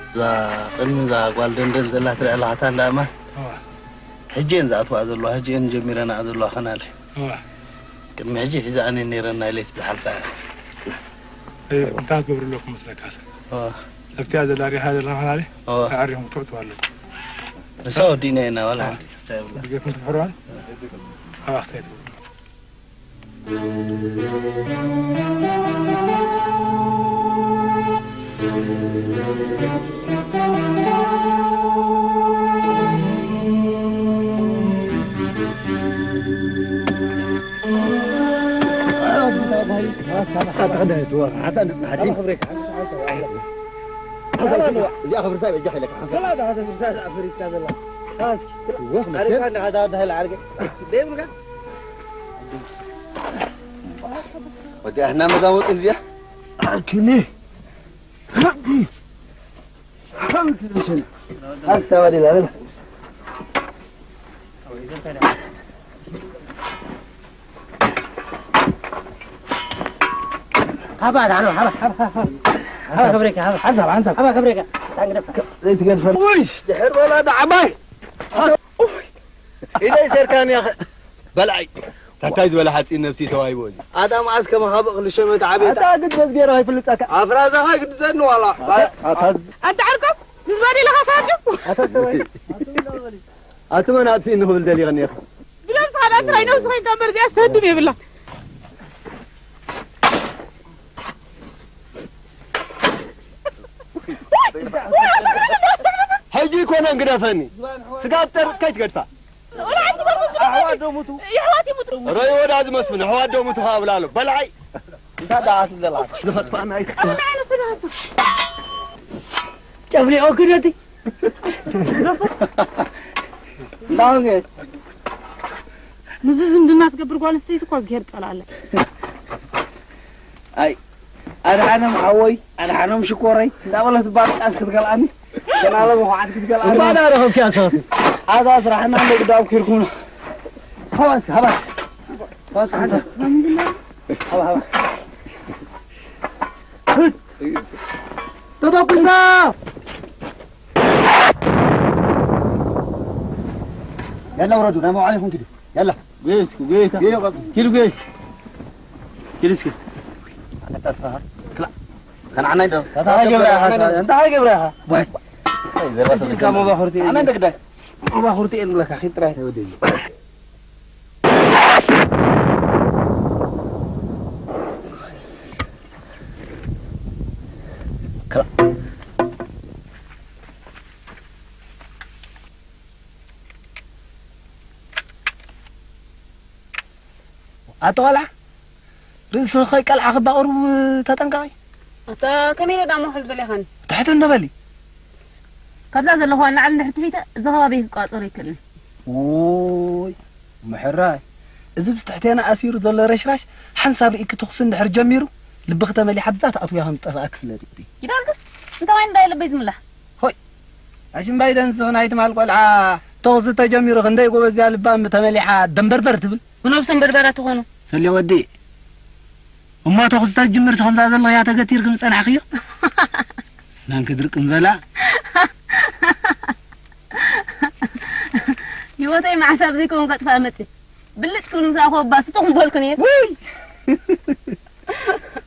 እዛ ቅድሚ እዛ ጓል ደንደን ዘላ ትርአ ኣለኻታ እንዳ ኣማን? እዋ። ሕጂ እየን ዝኣትዋ ዘለዋ፣ ሕጂ እየን ጀሚረንኣ ዘለዋ ኸናለ። እዋ። ቅድሚ ሕጂ ሒዛኣን እየን ነይረን ናይ ለይቲ ዝሓልፋ እያ። እ፣ እንታይ ትገብሩ ኣለኩም መስለካስ? እዋ። ኣብቲኣ ዘላ ሪኻ ዘለኻ ኸናለ? እዋ። ኣዕሪኹም ክትዕትዋ ኣለኩም። ንሳ ወዲእና ኢና ዋላ እዋ። ሓንቲ ክስታይ የብላ። ብጌርኩም ትፍሕሩዋን? እዋ፣ ክስታይ ትብሉ። እዚኣ ክብርሳ በጃ ኢለካ። ከላ ዳ ተፍርሳ ኣፍሪስካ ዘላ። እስኪ። ወህ፣ ኣሪፋ እንዳ ዳ ዳ ኢላ ዓርገ። ደይብልካ? ወዲ ኣህና መዛሙት እዚኣ። ኣክኒ። ኣስተባዲላ በላ። ሃባ፣ ሃባ፣ ሃባ፣ ሃባ፣ ሃባ። ሃባ፣ ከብሬካ፣ ሃባ። ሓንሳብ፣ ሓንሳብ። ሃባ፣ ከብሬካ። ታንግደፋ። ዘይትገድፈ። ውይ፣ ድሕር በላ፣ ዳ ዓባይ። ኢደይ ሰርካን ያኸ። በላዒ። ታታይ ዝበለ ሓፂን ነብሲ ተዋሂቦ እዩ። ኣታ መዓስ ከማኻ ብእኽሊ ሸመት ዓብየታ? ኣታ ግድ መዝጌራ ኣይፍልጠካ። ኣፍራዛኻ ግድሰኒ ዋላ። ኣታ፣ ኣታ፣ ኣታ ዓርቆም፣ ምስ ባዴላኻ ሳርጁ። ኣታ ሰብኣይ። ኣቲ መን ኣጥፊእኒ ክብል ደሊኸኒ ኢኻ? ብነብስኻ ዳኣ ስራይ ነብሲ ኮይንካ እምበር እዚኣ ዝተህድም የብላ። ሕጂ ኣይኮነን ግደፈኒ። ስጋ ኣብ ጠርጥ ከይትገድፋ። ኣሕዋት ዶ ሙቱ? ይሕዋት ይሙቱ። ረይ ወዳ ዝመስፍን ኣሕዋት ዶ ሙቱ ከኣ ብላሎ። በልዓይ። እንታይ ደኣ ትብል ዘለኻ? ዝኸጥፋና ኣይትኸጥፋ። ጨፍሊኦ ክደቲ። እንዳወገ። ምስዚ ዝምድና ትገብር ጓል ኣንስተይቲ እኮ እዝግሄር ጸላለ። ኣይ፣ ኣድሓኖም ሓወይ፣ ኣድሓኖም ሽኮረይ፣ እንዳበለት ባርቃስ ክትገልኣኒ፣ ከናለ መኹዓት ክትገልኣኒ። እባ ዳረኸብኪ ኣሰኺ። ኣታ ስራሕና እንደ ግዳብ ኪርኩምና። ሃባስኪ፣ ሃባስኪ። ሃባስኪ፣ ሓንሳ። ሃባ፣ ሃባ። ተተኩሳ! ያላ ውረዱ፣ ናብ መውዓሊኹም ኪዱ። ያላ። ጉየ እስኪ፣ ጉየ ኢታ። ጉየ፣ ጉየ። ኪዱ፣ ጉየ። ኪዱ እስኪ። ኣታ ተፋ። ክላ። ከነዓናይ ዶ? እንታይ ገብረ ኢኻ? እንታይ ገብረ ኢኻ? ዋይ። እንታይ ዘረባ ሰብ እዚካ ሞባኹርቲ እየ። ኣነ እንደግዳይ። ሞባኹርቲ እየ ንብለካ፣ ኺድ ጥራይ። ወደይ። ክላ። ኣቶ ቆልዓ፣ ርእስኺ ከይቀልዓ ክባ ቁሩብ ተጠንቀቒ። ኣታ ከመይ ኢለ ደኣ መውሓል ደሊኻኒ? ትሕት እንዶ በሊ። ካብዛ ዘለኹዋ ንላዕሊ እንድሕር ትሒተ፣ እዚ ከባቢ ክቋጸሮ ኣይክእልን። ኦይ፣ ምሕራይ። እዚ ብትሕቴና ኣሲሩ ዘሎ ረሽራሽ ሓንሳብ ርኢኪ ትኹሲ እንድሕር ጀሚሩ፣ ልብኺ ተመሊሓ ብዛ ትኣትውያ ከም ዝጠፍኣ ክፍለጥ እዩ። ይዳልክስ? እንታይ እንታይ ልበይ ዝምላሕ? ሆይ፣ ኣሽምባይ ደንስኽ ናይ ትማል ቆልዓ ተኹሲ ተጀሚሩ ክንደይ ጎበዝ እያ ልባም ተመሊሓ ደንበርበር ትብል። ብነብሶም በርበራ ትኾኑ። ሰሌ ወዲ፣ እሞ ተኹሲ ተትጅምር ከምዛ ዘለኽያ ተገቲርኪ ምጸናሕክዮ? ስናንኪ ድርቅ ምበላ። ህይወተይ መዓስ ኣብ ዘይከውን ከጥፋእ መጽእ። ብልጭ ክብል ምስ ኣኾ እባ ስጡኹም በልኩ ነይር። ውይ!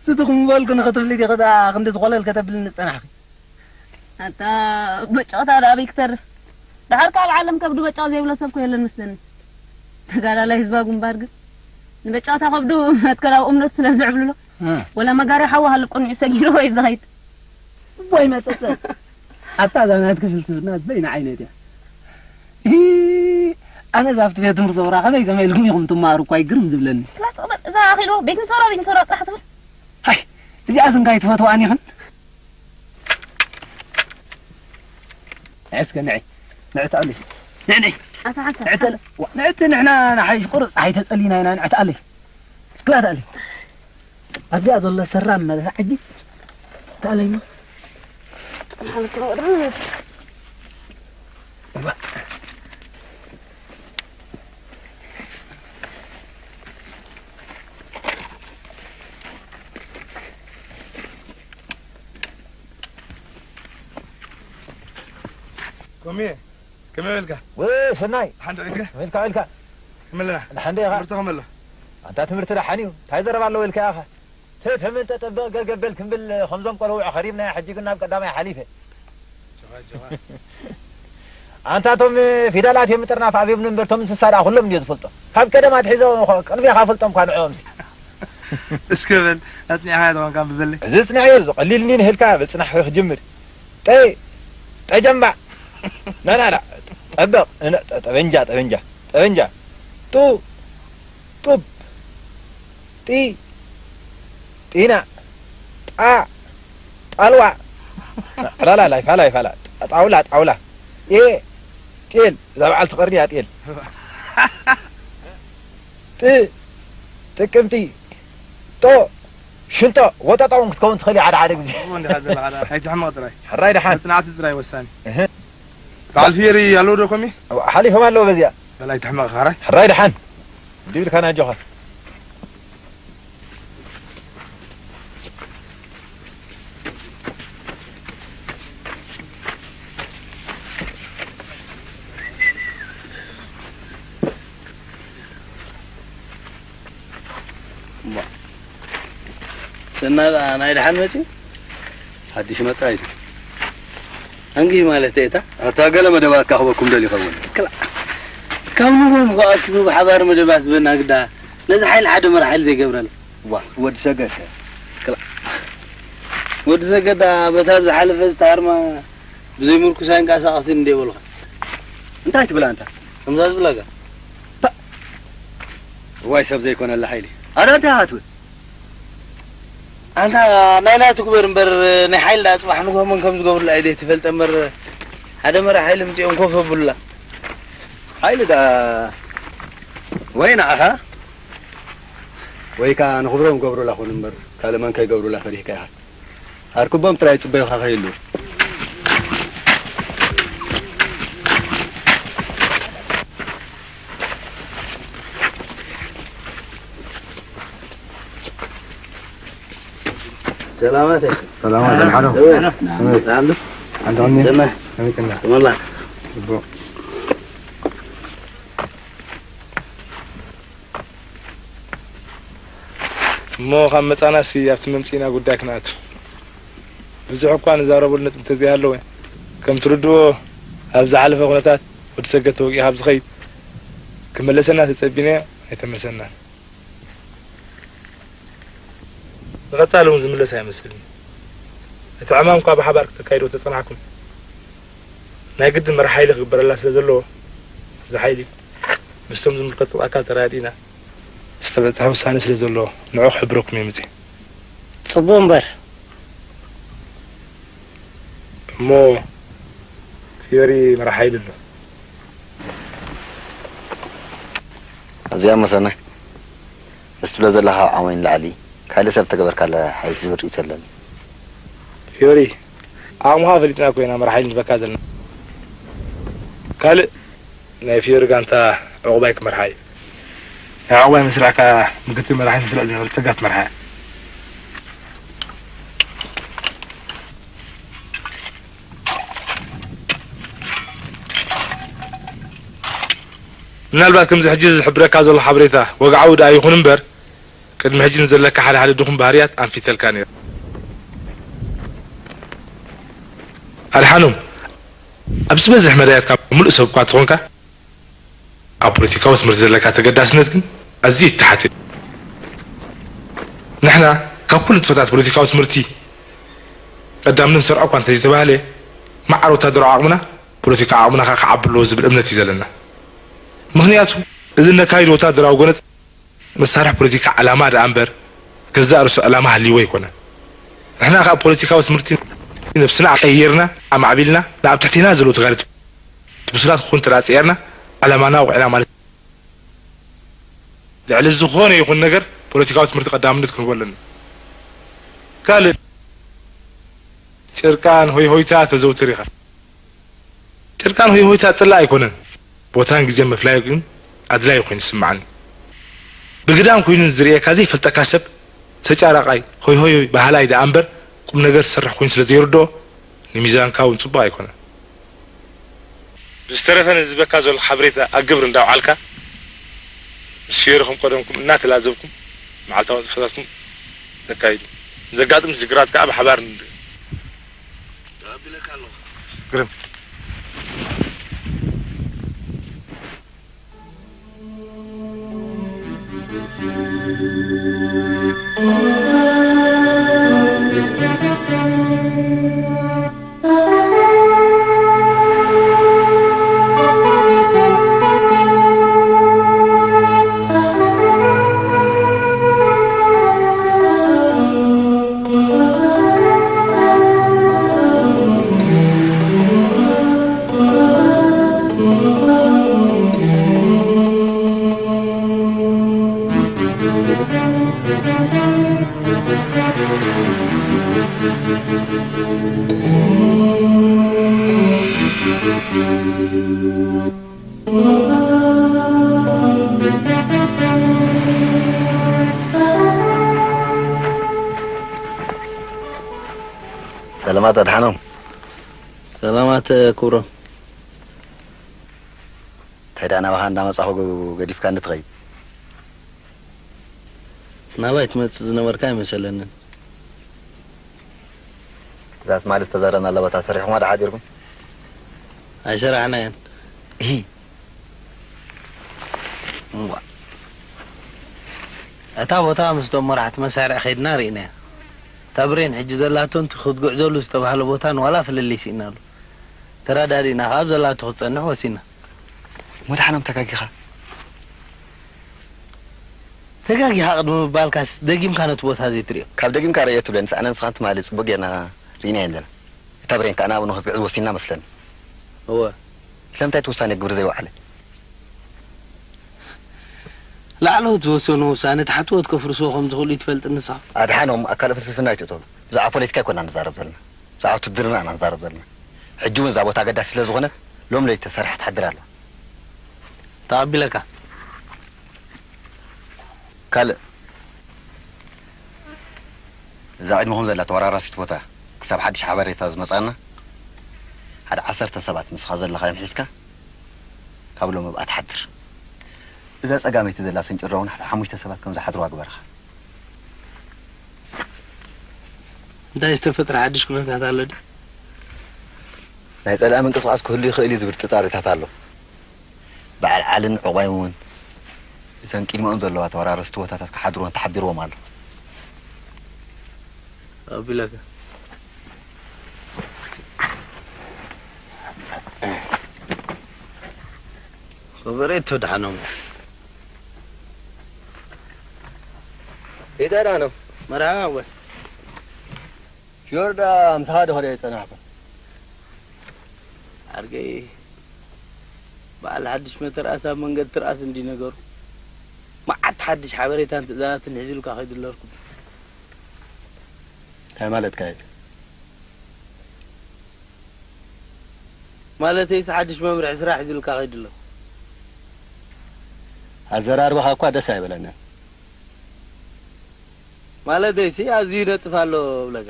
ስቱኹም በልኩ ንኽትብሊ ዲኺ ደኣ ክንዲ ዝኾለል ከተብልኒ ዝጸናሕኺ? ኣታ በጨቕታ ደኣ ኣበይ ክተርፍ? ደሓር ካብ ዓለም ከብዱ በጨቕ ዘይብሎ ሰብ እኮ የለን መስለኒ። ተጋዳላይ ህዝባዊ ግንባር ግን ንበጨቕታ ከብዱ መትከላዊ እምነቱ ስለ ዝዕብልሎ፣ እ። ወላ መጋርያ ሓዋ ሃሉ ቅንዑ ሰጊሩ ወይ ዝኸይድ። እቦይ መጸጸ። ኣታ እዛ ናትኪ ፍልስፍና በይና ዓይነት እያ። ሂ፣ ኣነ እዛ ኣብቲ ቤት ትምህርቲ ሰውራ ከመይ ከመይ ኢልኩም ኢኹም ትመሃሩ እኳ እዩ ግርም ዝብለኒ። ክላስ ቅበል፣ እዛ ኣኺሉ ቤት ምሰውራ፣ ቤት ምሰውራ ጥራሕ ትብል። ሃይ፣ እዚኣስ እንታይ ትፈትዋን ኢኽን? ንዒ እስከ፣ ንዒ። ንዒ ተኣሊ። ንዒ፣ ንዒ። ኣታ ሓንሳብ። ንዒ ተለ-፣ ዋ፣ ንዒ እቲ ንሕና ንሓይሽ ቁሩብ ጸሓይ ተጸሊና ኢና፣ ንዒ ተኣሊ። እስክላ ተኣሊ። ኣብዚኣ ዘሎ ሰራም መለሳ ሕጂ ተኣለይማ። ጸንሓልኩም ወድረን። እዋ። ኮሜ፣ ከመይ በልካ? ወይ ሰናይ። ሓንቲ ዒልካ? ከመይ ኢልካ ዒልካ? ከመይ ኣለና? ደሓን ዶ ኢኻ? ትምህርቲ ከመይ ኣሎ? ኣንታ ትምህርቲ ደሓን እዩ። እንታይ ዘረባ ኣለዎ ኢልካ ኢኻ? ትትምን ተጠበቕ ገርገበል ክንብል ከምዞም ቆልዑ ኸሪብና ሕጂ ግን ናብ ቀዳማይ ሓሊፈ። ጀዋ፣ ጀዋ። ኣንታ እቶም ፊደላት እዮም ጥርናፍ ኣብዮም እምበር እቶም እንስሳ ደኣ ኩሎም እንድዮ ዝፈልጦም። ካብ ቀደም ኣትሒዞ ቅድሜኻ ፈልጦም እኳ ንዕኦምሲ። እስከ በል፣ ኣጽኒዕኻዮ ተኾንካ ኣንብበለይ። እዚ ጽንዕ እዩ፣ እዚ ቀሊል እንድዩ ንህልካ፣ በጽናሕ ክጅምር። ጠ-፣ ጠጀምባ። ናናላ፣ ጠበቕ፣ እነ-፣ ጠ-፣ ጠበንጃ፣ ጠበንጃ፣ ጠበንጃ። ጡ-፣ ጡብ። ጢ-፣ ጢና። ጣ-፣ ጣልዋ። ዕላላ፣ ላይፋ፣ ላይፋ፣ ላ-፣ ጣውላ፣ ጣውላ። ጤ-፣ ጤል። እዛ በዓልቲ ቀርኒ እያ ጤል። ጥ-፣ ጥቅምቲ። ጦ፣ ሽንጦ፣ ወጠጦ እውን ክትከውን ትኽእል እያ ሓደ ሓደ ግዜ። ከምኡ እንዲኻ ዘለኻ ደኣ፣ ኣይትሕመቕ ጥራይ። ሕራይ ደሓን። መጽናዕቲ ጥራይ ወሳኒ። እህ። በዓል ፍየሪ ኣለዉ ዶ ኮሚ? ሓሊፎም ኣለዉ በዚኣ። በል ኣይትሕመቕ ኻራይ። ሕራይ ደሓን። እንዲህ ኢልካና ኣጆኻ። እሞ፣ ሰና ደኣ ናይ ደሓን መጺኡ? ሓድሽ መጻኢት። ኣንጊህ ማለት እታ? ኣታ ገለ መደባት ካኽበኩም ደሊ ይኸውን። ክላ-፣ ካብ ንጎም ከኣኪቡ ብሓባር መደባት ዝበና ግዳ፣ ነዚ ሓይሊ ሓደ መራሒ ሓይሊ ዘይገብረና። ዋ፣ ወዲ ሰገድ። ክላ-፣ ወዲ ሰገድ ደኣ በታ ዝሓለፈ ዝተሃርማ ብዘይ ምርኩስ ኣይንቀሳቐስን እንደ በልኻ። እንታይ ትብል ኣንታ? ከምዛ ዝብለካ። ፓ! እዋይ ሰብ ዘይኮነላ ሓይሊ። ኣረ እንታይ ኢኻ ትብል? ኣንታ ናይና ትግበር እምበር ናይ ሓይሊ ደኣ ጽባሕ ንግሆ መን ከም ዝገብሩላ እዩ ዘይተፈልጠ እምበር ሓደ መራሒ ሓይሊ ምጺኦም ኮፍ የብሉላ። ሓይሊ ደኣ ወይ ንዓኻ ወይ ከኣ ንኽብሮም ገብሩላ ኩን እምበር ካልእ መን ከይገብሩላ ፈሪህካ ኢኻ። ኣርክቦም ጥራይ ጽበዩኻ ከይህልዉ። ሰላማት። ሰላማት፣ ኣልሓዶ። ሰላም። ሰላም። ሰላም። ሰላም። ከመይ ከና? ከመላ። ጽቡቕ። እሞ ካብ መጻናሲ ኣብቲ መምጽኢና ጉዳይ ክንኣቱ። ብዙሕ እኳ ንዛረበሉ ነጥቢ እንተዘይሃለወ፣ ከም ትርድእዎ ኣብ ዝሓለፈ ኩነታት ወዲ ሰገድ ተወጊኡ ካብ ዝኸይድ ክመለሰና ተጸቢናዮ ኣይተመልሰናን። ንቐጻሊ እውን ዝምለስ ኣይመስልን። እቲ ዕማም እኳ ብሓባር ክተካይዶ ተጸናሕኩም፣ ናይ ግድን መራሕ ሓይሊ ክግበረላ ስለ ዘለዎ፣ እዚ ሓይሊ ምስቶም ዝምልከቶ ኣካል ተረዳዲእና ዝተበጽሐ ውሳነ ስለ ዘሎ ንዑ ክሕብረኩም እየ መጺእ። ጽቡቕ እምበር። እሞ ፊዮሪ መራሕ ሓይሊ ኣሎ። ኣብዚኣ እሞ ሰናይ፣ ምስ ትብሎ ዘለኻ ዓቕመይ ንላዕሊ ካልእ ሰብ ተገበርካለ ሓይሊ ዝብል ርእይቶ ኣለኒ። ፊዮሪ፣ ዓቕምኻ ፈሊጥና እኮ ኢና መራሕ ሓይሊ ንህበካ ዘለና። ካልእ ናይ ፊዮሪ ጋንታ ዕቑባይ ክመርሓ እዩ። ናይ ዕቑባይ መስርዕ ከኣ ምክትል መራሒ መስርዕ ዝነበረ ጸጋ ትመርሓ እያ። ምናልባት ከምዚ ሕጂ ዝሕብረካ ዘሎ ሓበሬታ ወግዓዊ ደኣ ይኹን እምበር፣ ቅድሚ ሕጂ ንዘለካ ሓደ ሓደ ድኹም ባህርያት ኣንፊተልካ ነይሩ። ኣድሓኖም፣ ኣብ ዝበዝሕ መዳያትካ ምሉእ ሰብ እኳ እንተኾንካ፣ ኣብ ፖለቲካዊ ትምህርቲ ዘለካ ተገዳስነት ግን ኣዝዩ ይተሓት እዩ። ንሕና ካብ ኩሉ ንጥፈታት ፖለቲካዊ ትምህርቲ ቀዳምነት ንሰርዖ እኳ እንተዘይተባህለ፣ መዓር ወታደራዊ ዓቕምና ፖለቲካዊ ዓቕምና ከኣ ክዓቢ ኣለዎ ዝብል እምነት እዩ ዘለና። ምኽንያቱ፣ እዚ እነካይዶ ወታደራዊ ጎነጽ መሳርሒ ፖለቲካ ዕላማ ደኣ እምበር፣ ገዛእ ርእሱ ዕላማ ሃልይዎ ኣይኮነን። ንሕና ከኣ ፖለቲካዊ ትምህርቲ ነብስና ቀይርና፣ ኣማዕቢልና፣ ንኣብ ትሕቴና ዘለዉ ተጋደልቲ ብሱላት ክኾኑ ተዳጺዕና፣ ዕላማና ኣውቒዕና ማለት እዩ። ልዕሊ ዝኾነ ይኹን ነገር ፖለቲካዊ ትምህርቲ ቀዳምነት ክንህቦ ኣለና። ካልእ፣ ጭርቃን ሆይ ሆይታ ተዘውትር ኢኻ። ጭርቃን ሆይ ሆይታ ጽላእ ኣይኮነን። ቦታን ግዜን ምፍላዩ ግን ኣድላዪ ኮይኑ ይስምዓኒ። ብግዳም ኮይኑ ዝርእየካ ዘይፈልጠካ ሰብ ተጫራቃይ፣ ሆይ ሆይ በሃላይ ደኣ እምበር ቁም ነገር ዝሰርሕ ኮይኑ ስለ ዘይርድኦ ንሚዛንካ እውን ጽቡቕ ኣይኮነን። ብዝተረፈ ነዚ ዝበካ ዘሎ ሓበሬታ ኣብ ግብሪ እንዳውዓልካ ምስ ፊዮሪ ከም ቀደምኩም እናተላዘብኩም መዓልታዊ ንጥፈታትኩም ዘካይዱ። ንዘጋጥም ሽግራት ከኣ ብሓባር ንርእዮ። ተቐቢለካ ኣለኹ። ግርም። ሰላማት ኣድሓኖም። ሰላማት ክብሮም። እንታይ ደኣ ናባኻ እንዳመጻኹ ገዲፍካኒ ትኸይድ? ናባይ ትመጽእ ዝነበርካ ኣይመሰለንን። እዛ ትማሊ ዝተዛረብናላ ቦታ ሰሪሕኹማ ዶ ሓዲርኩም? ኣይሰራሕናዮን። እሂ። እምቧ። እታ ቦታ ምስቶም መራሕቲ መሳርዕ ከይድና ርኢናያ። እታ ብሬን ሕጂ ዘላቶ፣ እቲ ክትጉዕዘሉ ዝተባህለ ቦታን ዋላ ፍልልይ ስኢናሉ። ተረዳዲእና ከኣ ኣብ ዘላቶ ክትጸንሕ ወሲና። መድሓኖም ተጋጊኻ። ተጋጊኻ ቅድሚ ምባልካስ ደጊምካ ነቲ ቦታ ዘይትርእዮ? ካብ ደጊምካ ርእዮ ትብለኒ፣ ኣነ ንስኻን ትማሊ ጽቡቕ ጌርና ርኢናዮ ኣለና። እታ ብሬን ከኣ ናብኡ ንኽትግዕዝ ወሲንና መስለኒ። እወ። ስለምንታይ እቲ ውሳኔ ግብሪ ዘይወዓለ? ላዕለዎት ዝወሰንዎ ውሳኔ ታሕተዎት ከፍርስዎ ከም ዝኽእሉ ይትፈልጥ ንስኻ? ኣድሓኖም፣ ኣካለ ፍልስፍና ኣይትእተወሉ። ብዛዕባ ፖለቲካ ኣይኮና ንዛረብ ዘለና። ብዛዕባ ውትድርና ኢና ንዛረብ ዘለና። ሕጂ እውን እዛ ቦታ ኣገዳሲ ስለ ዝኾነት፣ ሎም ለይቲ ተሰሪሓ ትሓድር ኣላ። ተቐቢለካ። ካልእ፣ እዛ ቅድመኹም ዘላ ተወራራሲት ቦታ፣ ክሳብ ሓድሽ ሓበሬታ ዝመጻና፣ ሓደ ዓሰርተ ሰባት ንስኻ ዘለኻዮም ሒዝካ፣ ካብ ሎም ኣብኣ ትሓድር። እዛ ጸጋመይቲ ዘላ ስንጭሮ እውን ሓደ ሓሙሽተ ሰባት ከም ዝሓድርዋ ግበርኻ። እንታይ ዝተፈጥረ ሓድሽ ኩነታት ኣሎ ድዩ? ናይ ጸላኢ ምንቅስቓስ ክህሉ ይኽእል እዩ ዝብል ጥርጣሬታት ኣሎ። በዓል ዓልን ዕቑባይን እውን እተን ቅድሚኦም ዘለዋ ተወራረስቲ ቦታታት ክሓድርወን ተሓቢርዎም ኣሎ። ኣቢለካ። ከበሬቶ ደሓኖም። ይደዳኖም። መርሓባ ኣወል። ጆርዳ፣ ምሳኻ ዶ ከደ ጸናሕኩ? ዓርከይ፣ በዓል ሓድሽ መተርኣስ ኣብ መንገዲ ትርኣስ እንዲ ነገሩ። መዓት ሓድሽ ሓበሬታን ትእዛዛትን ሒዙልካ ከይዱ ኣለርኩም። እንታይ ማለትካ እዩ? ማለተይስ ሓድሽ መምርሒ ስራሕ ሒዙልካ ከይዱ ኣሎ። ኣዘራርባኻ እኳ ደስ ኣይበለንን። ማለተይሲ ኣዝዩ ይነጥፍ ኣሎ እብለካ።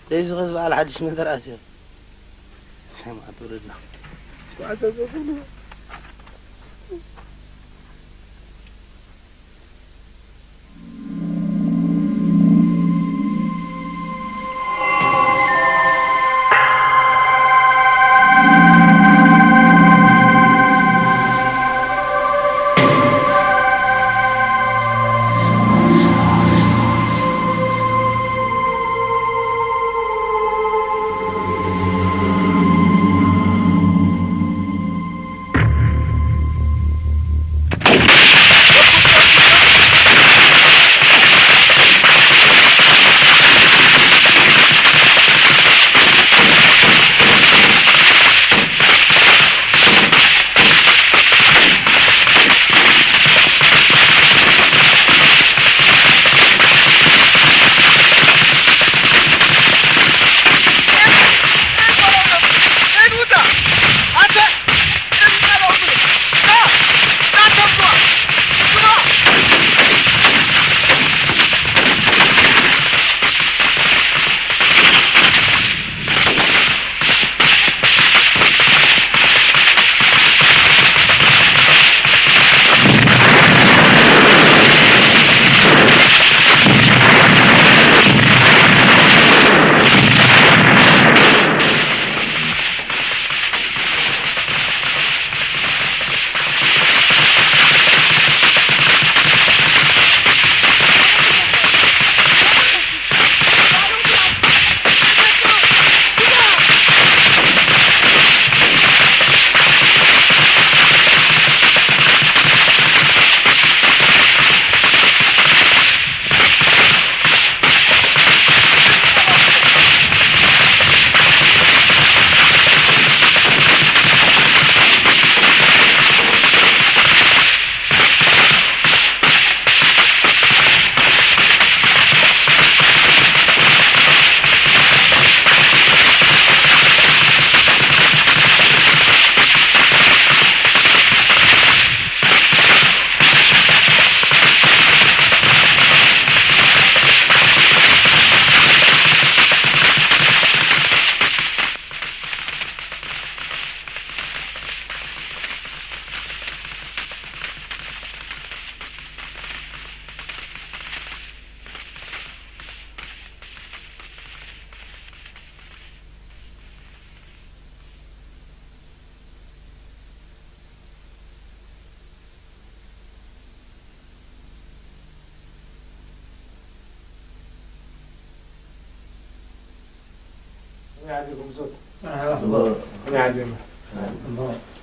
ደይዚ ኸስ በዓል ሓድሽ መተርኣስ እዮም። ሰማዕት ወረድና።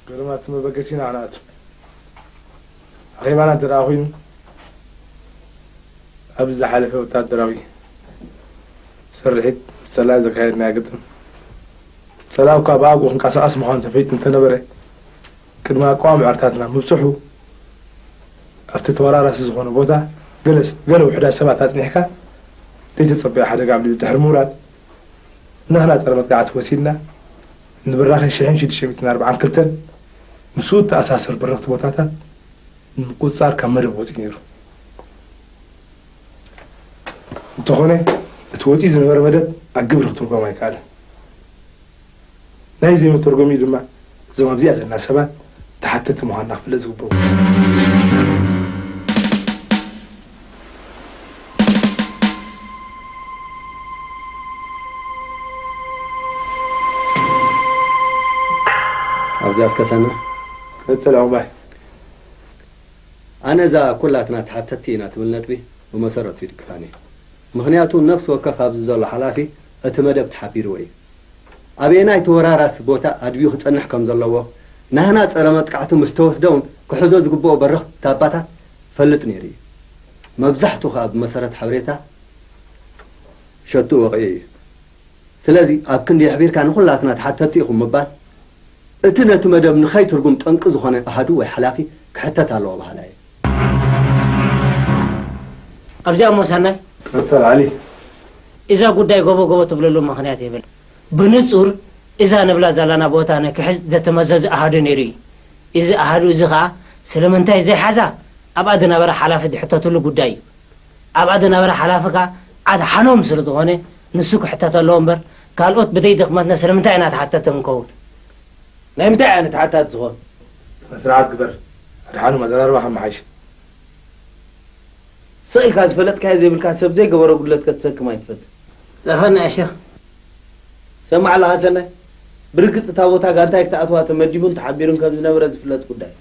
ገርማት መበገሲና ኣናቱ ኣኼባና እንተ ደኣ ኮይኑ፣ ኣብዚ ዝሓለፈ ወታደራዊ ስርሒት፣ ጸላኢ ዘካየድናዮ ግጥም፣ ጸላኢ እኳ ብኣግኡ ክንቀሳቐስ ምዃኑ ተፈሊጡ እንተነበረ፣ ቅድሚ ኣቃዋምዖታትና ምብጽሑ፣ ኣብቲ ተወራራሲ ዝኾነ ቦታ ገለ ስ-፣ ገለ ውሑዳት ሰባት ኣጽኒሕካ፣ ዘይተጸበዮ ሓደጋ ኣብ ልዕሊ ድሕሪ ምውራድ፣ ናህና ጸረ መጥቃዕቲ ወሲድና፣ ንብራኸ ሽሕን ሽዱሽተ ሚእትን ኣርባዓን ክልተን ምስኡ እተኣሳሰር በረኽቲ ቦታታት ንምቁጽጻር ካብ መደብ ወጺኡ ነይሩ። እንተኾነ፣ እቲ ወጺኡ ዝነበረ መደብ ኣብ ግብሪ ክትርጎም ኣይከኣለን። ናይ ዘይመተርጎሚኡ ድማ፣ እዞም ኣብዚኣ ዘለና ሰባት ተሓተቲ ምዃንና ክፍለጥ ዝግብኦ። ኣብዚኣ እስከ ሰነ። ቀጽል ዑቕባይ። ኣነ እዛ ኩላትና ተሓተቲ ኢና ትብል ነጥቢ ብመሰረቱ ይድግፋን እየ። ምኽንያቱ ነፍሲ ወከፍ ኣብዚ ዘሎ ሓላፊ እቲ መደብ ተሓቢርዎ እዩ። ኣበየናይ ተወራራሲ ቦታ ኣድብዩ ክጸንሕ ከም ዘለዎ፣ ናህና ጸረ መጥቃዕቲ ምስ ተወስደ እውን ክሕዞ ዝግብኦ በረኽቲ ታባታት ፈልጥ ነይሩ እዩ። መብዛሕትኡ ከኣ ብመሰረት ሓበሬታ ሸትኡ ወቒዑ እዩ። ስለዚ ኣብ ክንዲ የሕቢርካ ንኹላትና ተሓተቲ ኢኹም ምባል፣ እቲ ነቲ መደብ ንኸይትርጉም ጠንቂ ዝኾነ ኣሃዱ ወይ ሓላፊ ክሕተት ኣለዎ በሃላይ እየ። ኣብዚኣ እሞ ሰናይ፣ ቀጽል ዓሊ። እዛ ጉዳይ ጎቦ ጎቦ ትብለሉ ምኽንያት የብላን። ብንጹር እዛ ንብላ ዘለና ቦታ ንክሕዝ ዘተመዘዘ ኣሃዱ ነይሩ እዩ። እዚ ኣሃዱ እዚ ኸኣ ስለምንታይ ዘይሓዛ ኣብኣ ዝነበረ ሓላፊ ዝሕተትሉ ጉዳይ እዩ። ኣብኣ ዝነበረ ሓላፊ ከኣ ኣድሓኖም ስለ ዝኾነ ንሱ ክሕተት ኣለዎ እምበር ካልኦት ብዘይ ድኽመትና ስለምንታይ ኢና ተሓተቲ ክንከውን? ናይ ምንታይ ዓይነት ተሓታቲ ዝኾን? ስነ ስርዓት ግበር። ኣድሓኖም ኣዘራርባኻ ኣመሓይሽ። ስቕ ኢልካ ዝፈለጥካዮ ዘይብልካ ሰብ ዘይገበሮ ጉድለት ከተሰክም ኣይትፈትን። ጸፈና እሺ። ሰማዕ ኣለኻ ሰናይ? ብርግጽ እታ ቦታ ጋንታይ ክትኣትዋ ተመዲቡን ተሓቢሩን ከም ዝነበረ ዝፍለጥ ጉዳይ።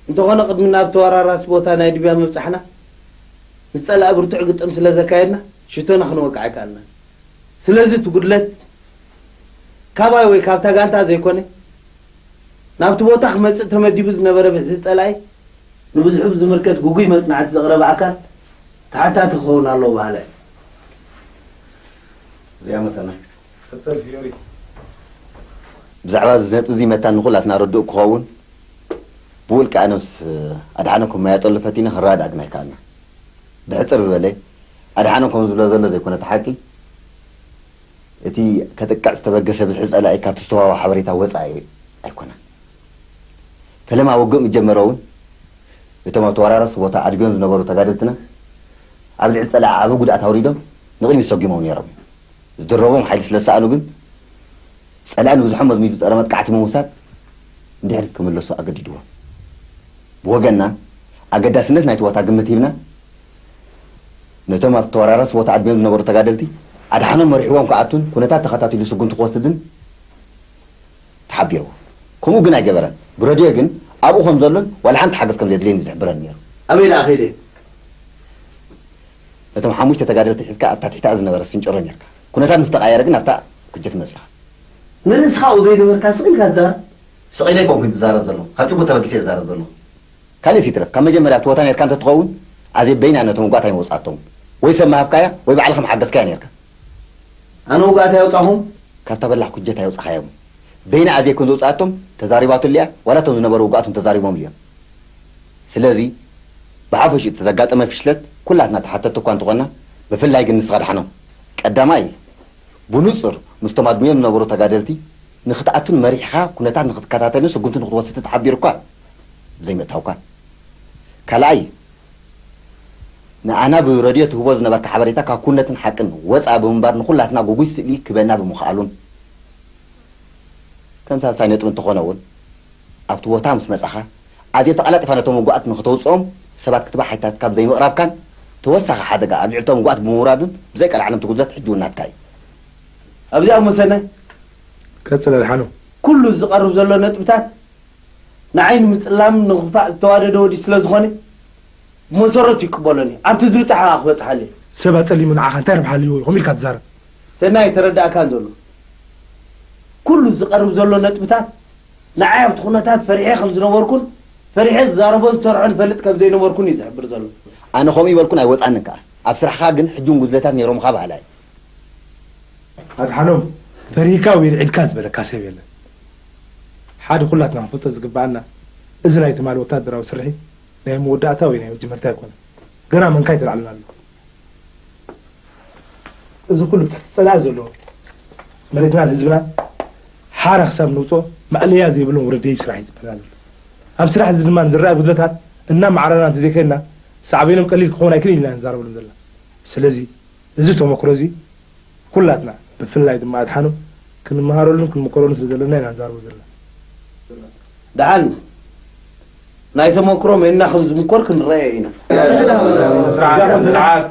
እንተኾነ ቅድሚ ናብ ተወራራሲ ቦታ ናይ ድብያ ምብጻሕና፣ ንጸላኢ ብርቱዕ ግጥም ስለ ዘካየድና፣ ሽቶና ክንወቅዕ ኣይከኣልናን። ስለዚ እቲ ጉድለት ካባይ ወይ ካብታ ጋንታ ዘይኮነ፣ ናብቲ ቦታ ክመጽእ ተመዲቡ ዝነበረ ብዝሒ ጸላኢ ንብዝሑ ብዝምልከት ግጉይ መጽናዕቲ ዘቕረበ ኣካል ተሓታቲ ክኸውን ኣለዎ በሃላይ። እዚኣ መሰና። ቀጽል ፊዮሪ። ብዛዕባ እዚ ነጥቢ እዚ መታን ንኹላትና ርዱእ ክኸውን፣ ብውልቂ ኣነ ምስ ኣድሓኖም ክመያየጠሉ ፈቲነ ክንረዳዳእ ግን ኣይከኣልናን። ብሕጽር ዝበለ፣ ኣድሓኖም ከም ዝብሎ ዘሎ ዘይኮነ እቲ ሓቂ፣ እቲ ከጥቅዕ ዝተበገሰ ብዝሒ ጸላኢ ካብቲ ዝተዋህቦ ሓበሬታ ወጻኢ ኣይኮነን። ፈለማ ውግእ ምስ ጀመረ እውን፣ እቶም ኣብ ተወራራሲ ቦታ ኣድብዮም ዝነበሩ ተጋደልትና፣ ኣብ ልዕሊ ጸላኢ ዓቢ ጉድኣት ኣውሪዶም ንቕድሚት ሰጒሞም ነይሮም። ዝድረቦም ሓይሊ ስለ ዝሰኣኑ ግን፣ ጸላኢ ንብዝሖም መዝሚዙ ጸረ መጥቃዕቲ ብምውሳድ ንድሕሪት ክምለሱ ኣገዲድዎም። ብወገንና፣ ኣገዳስነት ናይቲ ቦታ ግምት ሂብና፣ ነቶም ኣብ ተወራራሲ ቦታ ኣድብዮም ዝነበሩ ተጋደልቲ ኣድሓኖም መሪሕዎም ክኣቱን ኩነታት ተኸታቲሉ ስጉምቲ ክወስድን ተሓቢርዎ። ከምኡ ግን ኣይገበረን። ብረድዮ ግን ኣብኡ ከም ዘሎን ዋላ ሓንቲ ሓገዝ ከም ዘድልየን እዩ ዝሕብረኒ ነይሩ። ኣበይ ደኣ ከይደ? ነቶም ሓሙሽተ ተጋደልቲ ሒዝካ ኣብታ ትሕቲ እዝኒ ዝነበረ ስንጭሮ ኔርካ። ኩነታት ምስ ተቓየረ ግን ኣብታ ኩጀት መጺኻ። ንርእስኻ ኣብኡ ዘይነበርካ ስቕ ኢልካ ትዛረብ? ስቕ ኢለ ኣይኮንኩን ዝዛረብ ዘለኹ። ካብ ጭቡጥ ተበጊሰ እየ ዝዛረብ ዘለኹ። ካልእስ ይትረፍ፣ ካብ መጀመርያ ኣብቲ ቦታ ኔርካ እንተትኸውን፣ ኣዜብ በይና ነቶም ውጉኣት ኣይመውጽኣቶምን። ወይ ሰብ ምሃብካያ፣ ወይ ባዕልኻ ምሓገዝካያ ኔርካ። ኣነ ውጉኣት ኣየውጻኹን? ካብታ በላሕ ኩጀት ኣየውጻኻዮምን። በይና ኣዜብ ከም ዘውጽኣቶም ተዛሪባትሉ እያ፣ ዋላ እቶም ዝነበሩ ውጉኣት እውን ተዛሪቦምሉ እዮም። ስለዚ፣ ብሓፈሽኡ እቲ ዘጋጠመ ፍሽለት ኩላትና ተሓተትቲ እኳ እንተኾንና፣ ብፍላይ ግን ንስኻ ኣድሓኖም። ቀዳማይ፣ ብንጹር ምስቶም ኣድምዮም ዝነበሩ ተጋደልቲ ንኽትኣቱን መሪሕኻ ኩነታት ንኽትከታተልን ስጉምቲ ንኽትወስድን ተሓቢሩ እኳ ብዘይምእታውካ። ካልኣይ፣ ንኣና ብረድዮ ትህቦ ዝነበርካ ሓበሬታ ካብ ኩነትን ሓቅን ወጻኢ ብምንባር ንኹላትና ግጉይ ስእሊ ክበና ብምኽኣሉን። ከም ሳልሳይ ነጥቢ እንተኾነ እውን፣ ኣብቲ ቦታ ምስ መጻኻ፣ ኣዜብ ተቐላጢፋ ነቶም ውጉኣት ንኽተውጽኦም ሰባት ክትባሕ ሓይታትካ ብዘይምቕራብካን ተወሳኺ ሓደጋ ኣብ ልዕሊ እቶም ውጉኣት ብምውራድን ብዘይቀልዓለምቲ ጉድለት ሕጂ እውን ናትካ እዩ። ኣብዚኣ እሞ ሰናይ፣ ቀጽል ኣድሓኖም። ኩሉ ዝቐርብ ዘሎ ነጥብታት ንዓይ ንምጽላም ንኽፋእ ዝተዋደደ ወዲ ስለ ዝኾነ፣ ብመሰረቱ ይቅበሎን እዩ። ኣብቲ ዝብጻሕ ከኣ ክበጽሓሉ እየ። ሰብ ኣጸሊሙ ንዓኻ እንታይ ረብሓ ኣለዎ ከምኡ ኢልካ ትዛረብ? ሰናይ፣ ተረዳእካን ዘሎ። ኩሉ ዝቐርብ ዘሎ ነጥብታት ንዓይ ኣብቲ ኩነታት ፈሪሐ ከም ዝነበርኩን ፈሪሐ ዝዛረቦን ዝሰርሖን ፈልጥ ከም ዘይነበርኩን እዩ ዝሕብር ዘሎ። ኣነ ከምኡ ይበልኩን ኣይወጻንን ከኣ። ኣብ ስራሕኻ ግን ሕጂ እውን ጉድለታት ነይሮምኻ በሃላይ። ኣድሓኖም፣ ፈሪህካ ወይ ርዒድካ ዝበለካ ሰብ የለን። ሓደ ኩላትና ክንፈልጦ ዝግብኣና፣ እዚ ናይ ትማሊ ወታደራዊ ስርሒት ናይ መወዳእታ ወይ ናይ መጀመርታ ኣይኮነን። ገና መንካይ ተላዕልና ኣሎ። እዚ ኩሉ ትሕቲ ጸላኢ ዘሎ መሬትናን ህዝብናን ሓራ ክሳብ ንውጾ ማእለያ ዘይብሎም ውረድ ደይብ ስራሕ እዩ ዝበሃል ዘሎ። ኣብ ስራሕ እዚ ድማ ንዝረኣ ጉድለታት እናማዕረና እንተዘይከድና ሳዕቤኖም ቀሊል ክኸውን ኣይክእልን ኢና ንዛረበሎም ዘለና። ስለዚ እዚ ተመክሮ እዚ ኩላትና ብፍላይ ድማ ኣድሓኖ ክንመሃረሉን ክንምከረሉን ስለ ዘለና ኢና ንዛረቦ ዘለና። ደሓን ናይ ተመክሮ መና ከም ዝምኮር ክንረኣዮ ኢና። ስርዓት ስርዓት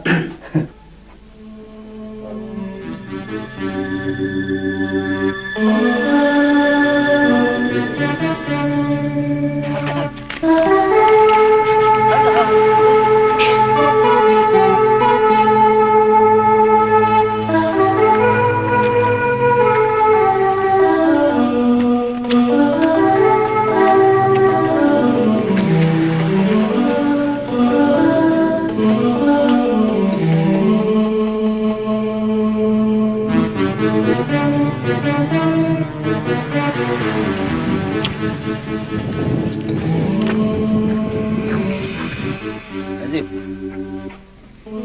ኣዜብ፣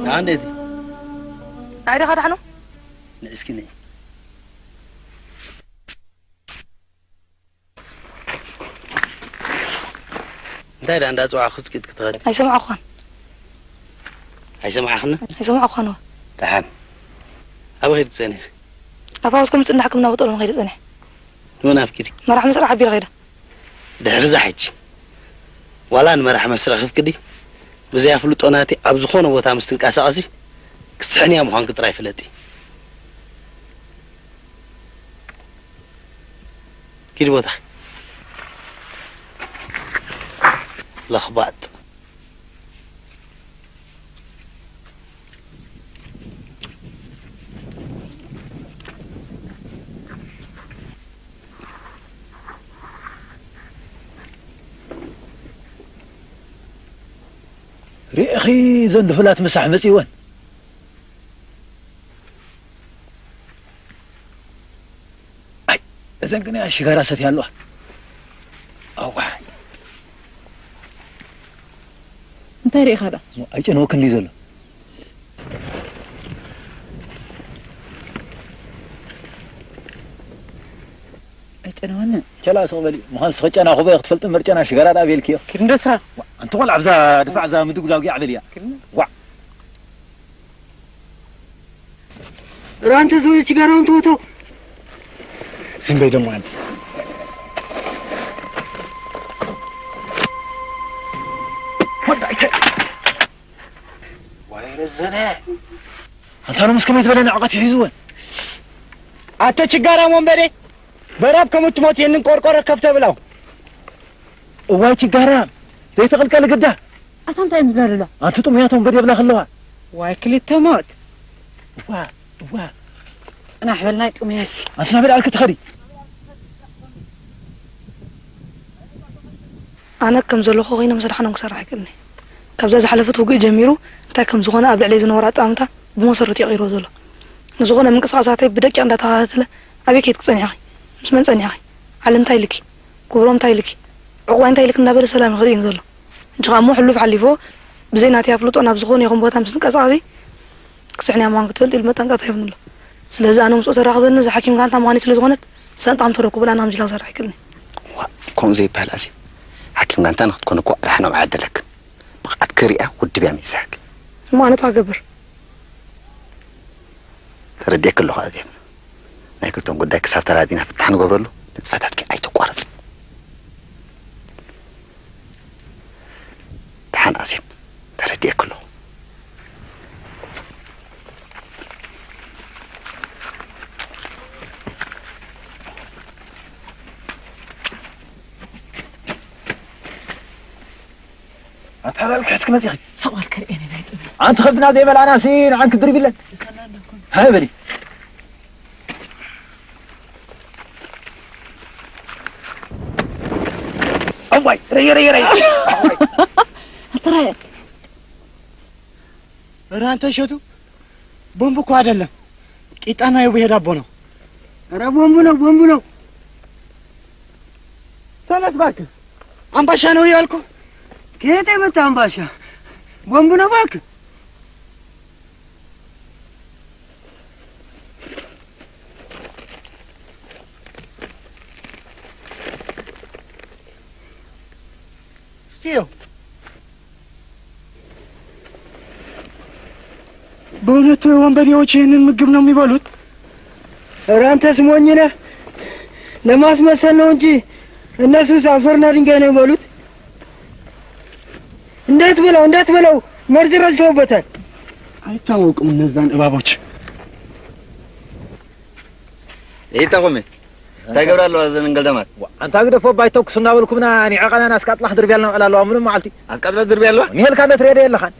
ደኣ እንዴት? ኣይ ዲኻ ደሓኑ? ንእስኪ ነይ። እንታይ ደኣ እንዳጸዋዕኩ ጽቂት ክትኸዲ? ኣይሰማዕኩኻን። ኣይሰማዕኽን? ኣይሰማዕኩኻን እወ። ደሓን። ኣበይ ኸይዲ ትጸንሒ? ኣፋውስ ከም ጽንሕ ሕክምና ቦጠሎም ኸይደ ጸኒሐ። ንመን ኣፍቂዲ? መራሕ መስርሕ ኣቢለ ኸይደ። ድሕሪ እዛ ሕጂ ዋላ ንመራሕ መስርሕ ክፍቅዲ ብዘይ ኣፍልጦ ናቲ ኣብ ዝኾነ ቦታ ምስ ትንቀሳቐሲ ክትስሕንያ ምዃንኪ ጥራይ ፍለጢ። ኪዲ ቦታኺ። ለኽባጥ። ርኢኺ፣ እዘን ድሁላት ምሳሕ መጺወን። ኣይ፣ እዘን ግን ሽጋራ ሰትያ ኣለዋ። ኣዋ። እንታይ ርኢኻ ደኣ? ኣይጨነወክን ድዩ ዘሎ? ኣይጨነወንን። ቸላ ስቕ በሊ። ምዃን ስኺ ጨና ኩቦ ክትፈልጢ እምበር ጨና ሽጋራ ደኣ ቤልክዮ። ኪድ እንዶ ስራ። ዋ፣ ኣንቲ ቆልዓ ኣብዛ ድፋዕ እዛ ምድጉዳጉ ያዕበል እያ። ኪድ። ዋ። ራንተ ዝወይ ችጋራውን ተወተው። ዝም በይ ደሞ ኣንቲ። ወዳይተ። ዋይ ረዘነ። ኣንታ ሎምስ ከመይ ዝበለ ንዕቐት ይሒዝወን? ኣተ ችጋራም ወንበዴ፣ በራብ ከም እትሞት የንን ቆርቆሮ ከፍ ተብላው። እዋይ ችጋራም፣ ዘይተቐልቀል ግዳ። ኣታ እንታይ እዮም ዝብላ ዘለዋ? ኣንቲ ጥሙያት ወንበዴ ይብላ ከለዋ። ዋይ ክልተ ሞት። እዋ፣ እዋ። ጽናሕ በል ናይ ጥሙያሲ። ኣንቲ ናበይ ደኣ ኣልኪ ትኸዲ? ኣነ ከም ዘለኹ ኮይነ ምስ ኣድሓኖም ክሰርሕ ኣይክእልን እየ። ካብዛ ዝሓለፈት ውግእ ጀሚሩ እንታይ ከም ዝኾነ ኣብ ልዕለይ ዝነበሮ ኣጠማምታ ብመሰረቱ እዩ ቀይርዎ ዘሎ። ንዝኾነ ምንቅስቓሳተይ ብደቂቕ እንዳተኸታተለ ኣበይ ከይድኪ ጸኒሕኺ? ምስ መን ጸኒሕኺ? ዓለም እንታይ ኢልኪ? ክብሮም እንታይ ኢልኪ? ዕቑባይ እንታይ ኢልኪ? እንዳበለ ሰላም ይኸድ እዩ ዘሎ። ሕጂ ኸኣ እሞ ሕሉፍ ሓሊፍዎ ብዘይ ናተይ ኣፍልጦ ናብ ዝኾነ ይኹን ቦታ ምስ ንቀሳቐሲ ክስሕንያ ምዃን ክትፈልጥ ኢሉ መጠንቀቕታ ሂቡኒ ኣሎ። ስለዚ ኣነ ምስኡ ተራኽበኒ እዛ ሓኪም ጋንታ ምዃነይ ስለ ዝኾነት ሰንጣም ተረኩብን ኣነ ከምዚ ኢላ ክሰርሕ ኣይክእልን እየ። ዋእ፣ ከምኡ ዘይበሃል ኣዜብ፣ ሓኪም ጋንታ ንኽትኮኒ እኮ ኣድሓኖም ኣይዓደለክን። ብቕዓትኪ ሪኣ ውድብ እያ መይዝሕኪ። እሞ ኣነ እንታይ ክገብር? ተረዲኤኪ ኣለኹ ኣዜብ። ናይ ክልቶም ጉዳይ ክሳብ ተራዲና ፍታሕ ንገብረሉ ንጥፈታትኪ ኣይተቋርጺ። ደሓን ኣዜብ፣ ተረዲኤኪ ኣለኹ። ኣታ ላልክሕስ ክመጺኺ? ስቕ በል ከርእየኒ ናይ ጥበብ። ኣንቲ ከብድና ዘይበላዕናሲ ንዓን ክድርብለን። ሃይ በሊ። ዋይ፣ ረየ፣ ረየ፣ ረየ። አትራየ። ኧረ አንተ እሸቱ፣ ቦምብ እኮ አይደለም፣ ቂጣና የቡሄ ዳቦ ነው። ኧረ ቦምብ ነው፣ ቦምብ ነው። ተነስ እባክህ። አምባሻ ነው ያልኩህ። ከየት የመጣ አምባሻ? ቦምብ ነው እባክህ። እስቲ ይኸው። በእውነት ወንበዴዎች ይህንን ምግብ ነው የሚበሉት? ኧረ አንተስ ሞኝ ነህ። ለማስመሰል ነው እንጂ እነሱስ አፈርና ድንጋይ ነው የሚበሉት። እንዳትበላው፣ እንዳትበላው፣ መርዝ ረጭተውበታል። አይታወቁም እነዛን እባቦች። ይተኹም እንታይ ገብራ ኣለዋ ዘን እንገልደማት። ኣንታ ግደፎ ባይ ተኩስ እናበልኩምና ኒዐቐናን ኣስቃጥላ ክድርብያልና ውዕል ኣለዋ ምንም መዓልቲ። ኣስቃጥላ ድርብያ ኣለዋ። ኒሄልካ እንደ ትሪኦ የለኻን።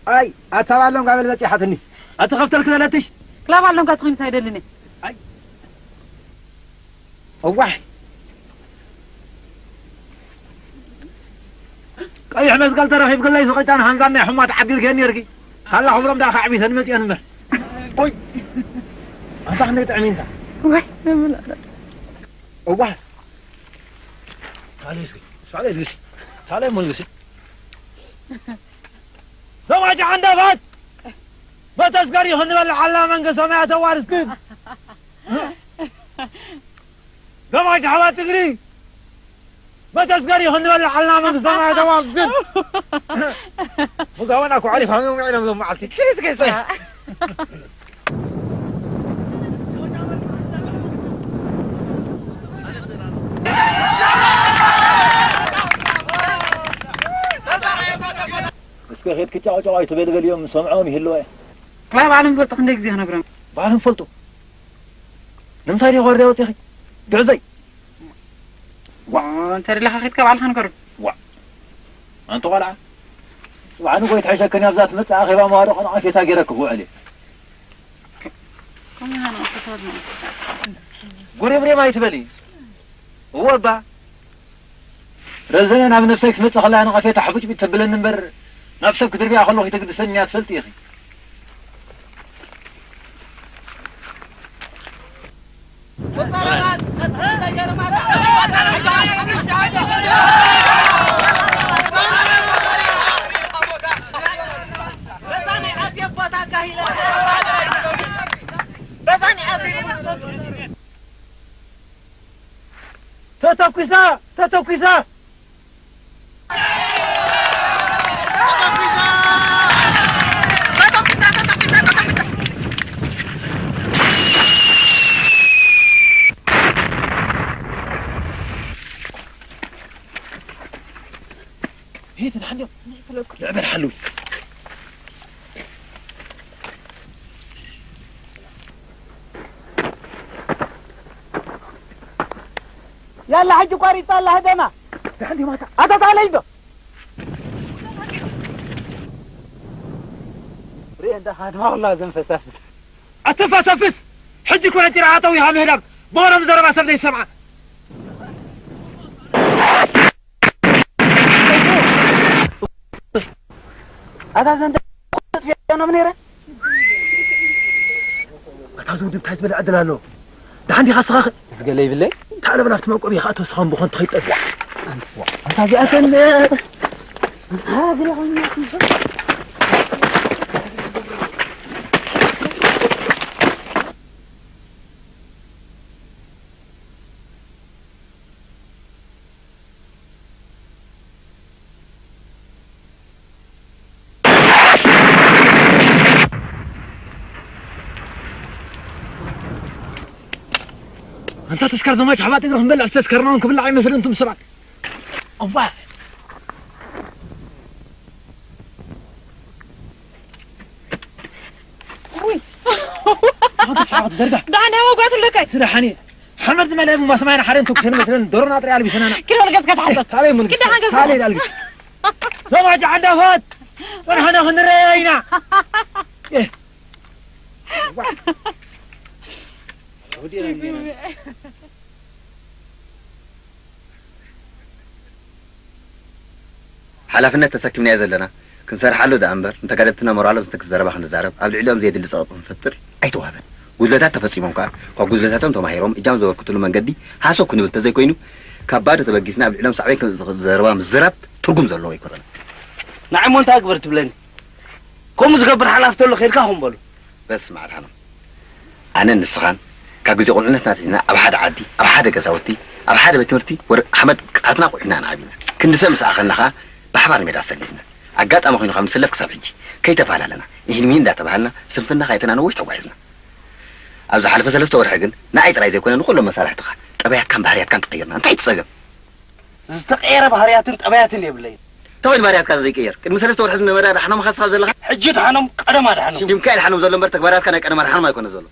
ኣይ ኣታ ባሎንጋ በል በጺሓትኒ። ኣቲ ከፍተልክ ዘለትሽ ክላብ ኣሎንጋ ትኾይንስ ኣይደልን እየ። እዋሕ ቀይሕ መስቀል ተረኺብክለይ ስቕጫን ሃንጋን ናይ ሕማት ዓዲልክየኒ ነርኪ። ሳላ ክብሮም ደኣ ከዕቢተን መፅአን እምበር። ኦይ ኣንታ ክንደይ ጥዕሚንካ። ወይ ነምን እዋሕ ሳሌ እስኪ ሳሌ ልግሲ ሳሌ ሞ ልግሲ ሰማይ ጃሓንዳፋት መተስከር ይኹን ንበልዕ ኣላ መንግስት ሰማያት ኣዋርስክን ገማሽ ኣሕዋት ትግሪ መተስገሪ ክንበልዕ ኣልና መንግስተ ሰማያት ኣዋርድ ግን ሙጋበና ኩዕሪ ፋሚዮም ውዒሎም ሎም መዓልቲ እስከ ኸይድ ክጫወጫው ኣይትበልበልዮም ሰምዖም ይህልወ ክላይ ባዕሎም ፈልጡ ክንደይ ግዜ ክነግሮም ባዕሎም ፈልጡ ንምንታይ ዲኺ ወርድያ ወፂኺ? ግዕዘይ። ዋ እንተ ደለኻ ኺድካ ባዕልኻ ንገሩ። ዋ ኣንቲ ቆልዓ ጽባሕ ንጎይ ትሕሸክን ኣብዛ ትመጽእ ኣኼባ መዋርቕ ንቐፌታ ገይረ ክውዕል እየ። ጉሪምሪም ኣይትበሊ። እወ እባ ረዘነ ናብ ነብሰይ ክትመጽእ ከላ ንቐፌታ ሕቡጭ ተብለኒ እምበር ናብ ሰብ ክትድርብያ ከለኹ ይትግድሰኒ እያ ትፈልጢ ኢኺ። ተተኩሳ ተተኩሳ ያላ ሕጂ ቋሪጻ ኣላ ህደማ ኣታ ታለይ ዶ ርኤ እንዳ ሃድማ ወላ ዘንፈሳፍት ኣተፋሳፍት ሕጂ ኮነ ጢራ ኣተው ይሃ ምህዳም ብወሮም ዘረባ ሰብ ዘይሰምዓ ኣታ ዘንተ ጥፊኦም ነይረ ካብዚ ውድብ እንታይ ዝበለ ዕድል ኣሎ? ደሓን ዲኻ ስኻ? ምስ ገለ ይብለይ? እንታይ ለበና ኣብቲ መቆቢ ከኣ ተወስኻም ብኾን ትኸይድ ጠፊኣ። ኣንታ እዚኣተን ኣንታ ተስካር ዘማች ሓባጥ እግርኹም በልዕ ዝተስከርናውን ክብላዕ ኣይመስልን እንቱም ሰባት። እዋ። ውይ። ኣንታ ሰዓት ደርጋ። ዳዕና ወጓት ለካይ። ስለ ሓኒ ሓመድ ዝመልአ ብማስማይና ሓደን ተኩሰን መስለን ዶሮና ጥራይ ኣልቢሰናና። ኪሎ ልገጽካ ትሓስብ። ካልእ ሙልጊ። ኪዳን ገጽካ። ካልእ ዳልጊ። ዘማች ዓንዳፋት ጸንሓና ክንረያ ኢና። ኤህ። ዋ። ሓላፍነት ተሰኪምናዮ ዘለና ክንሰርሓሉ ደኣ እምበር፣ ንተጋደልትና ሞራሎም ዝትንክፍ ዘረባ ክንዛረብ፣ ኣብ ልዕሊኦም ዘየድሊ ጸቕጢ ክንፈጥር ኣይተዋህበን። ጉድለታት ተፈጺሞም ከኣ፣ ካብ ጉድለታቶም ተማሂሮም እጃም ዘበርክትሉ መንገዲ ሃሰው ክንብል እንተዘይኮይኑ፣ ካብ ባዶ ተበጊስና ኣብ ልዕሊኦም ሳዕቤን ከምጽእ ዝኽእል ዘረባ ምዝራብ ትርጉም ዘለዎ ኣይኮነን። ንዓይ እሞ እንታይ ግበር ትብለኒ? ከምኡ ዝገብር ሓላፊ ተሎ ኬድካ ከምኡ በሉ። በል ስማዕ ኣድሓኖም፣ ኣነን ንስኻን ካብ ግዜ ቁልዕነትና ኣትሒዝና ኣብ ሓደ ዓዲ፣ ኣብ ሓደ ገዛውቲ፣ ኣብ ሓደ ቤት ትምህርቲ ወረ ሓመድ ቅጥዓትና ኩዒትና ኢና ዓቢና። ክንዲ ሰብ ምስ ኣኸልና ኸኣ ብሓባር ንሜዳ ኣሰሊፍና። ኣጋጣሚ ኮይኑ ካብ ንስለፍ ክሳብ ሕጂ ከይተፈላለና፣ ኢሂን ሚሂን እንዳተባሃልና ስንፍና ከይተና ነዊሕ ተጓዒዝና። ኣብ ዝሓለፈ ሰለስተ ወርሒ ግን ንዓይ ጥራይ ዘይኮነ ንኹሎም መሳርሕትኻ ጠባያትካን ባህርያትካን ተቐይርና። እንታይ እቲ ጸገም? ዝተቐየረ ባህርያትን ጠባያትን የብለይን። እንታይ ኮይኑ ባህርያትካ ዘይቅየር? ቅድሚ ሰለስተ ወርሒ ዝነበረ ኣድሓኖምኻ ንስኻ ዘለኻ? ሕጂ ኣድሓኖም ቀደም ኣድሓኖም። ሽምካ ኣድሓኖም ዘሎ እምበር ተግባራትካ ናይ ቀደም ኣድሓኖም ኣይኮነ ዘሎ።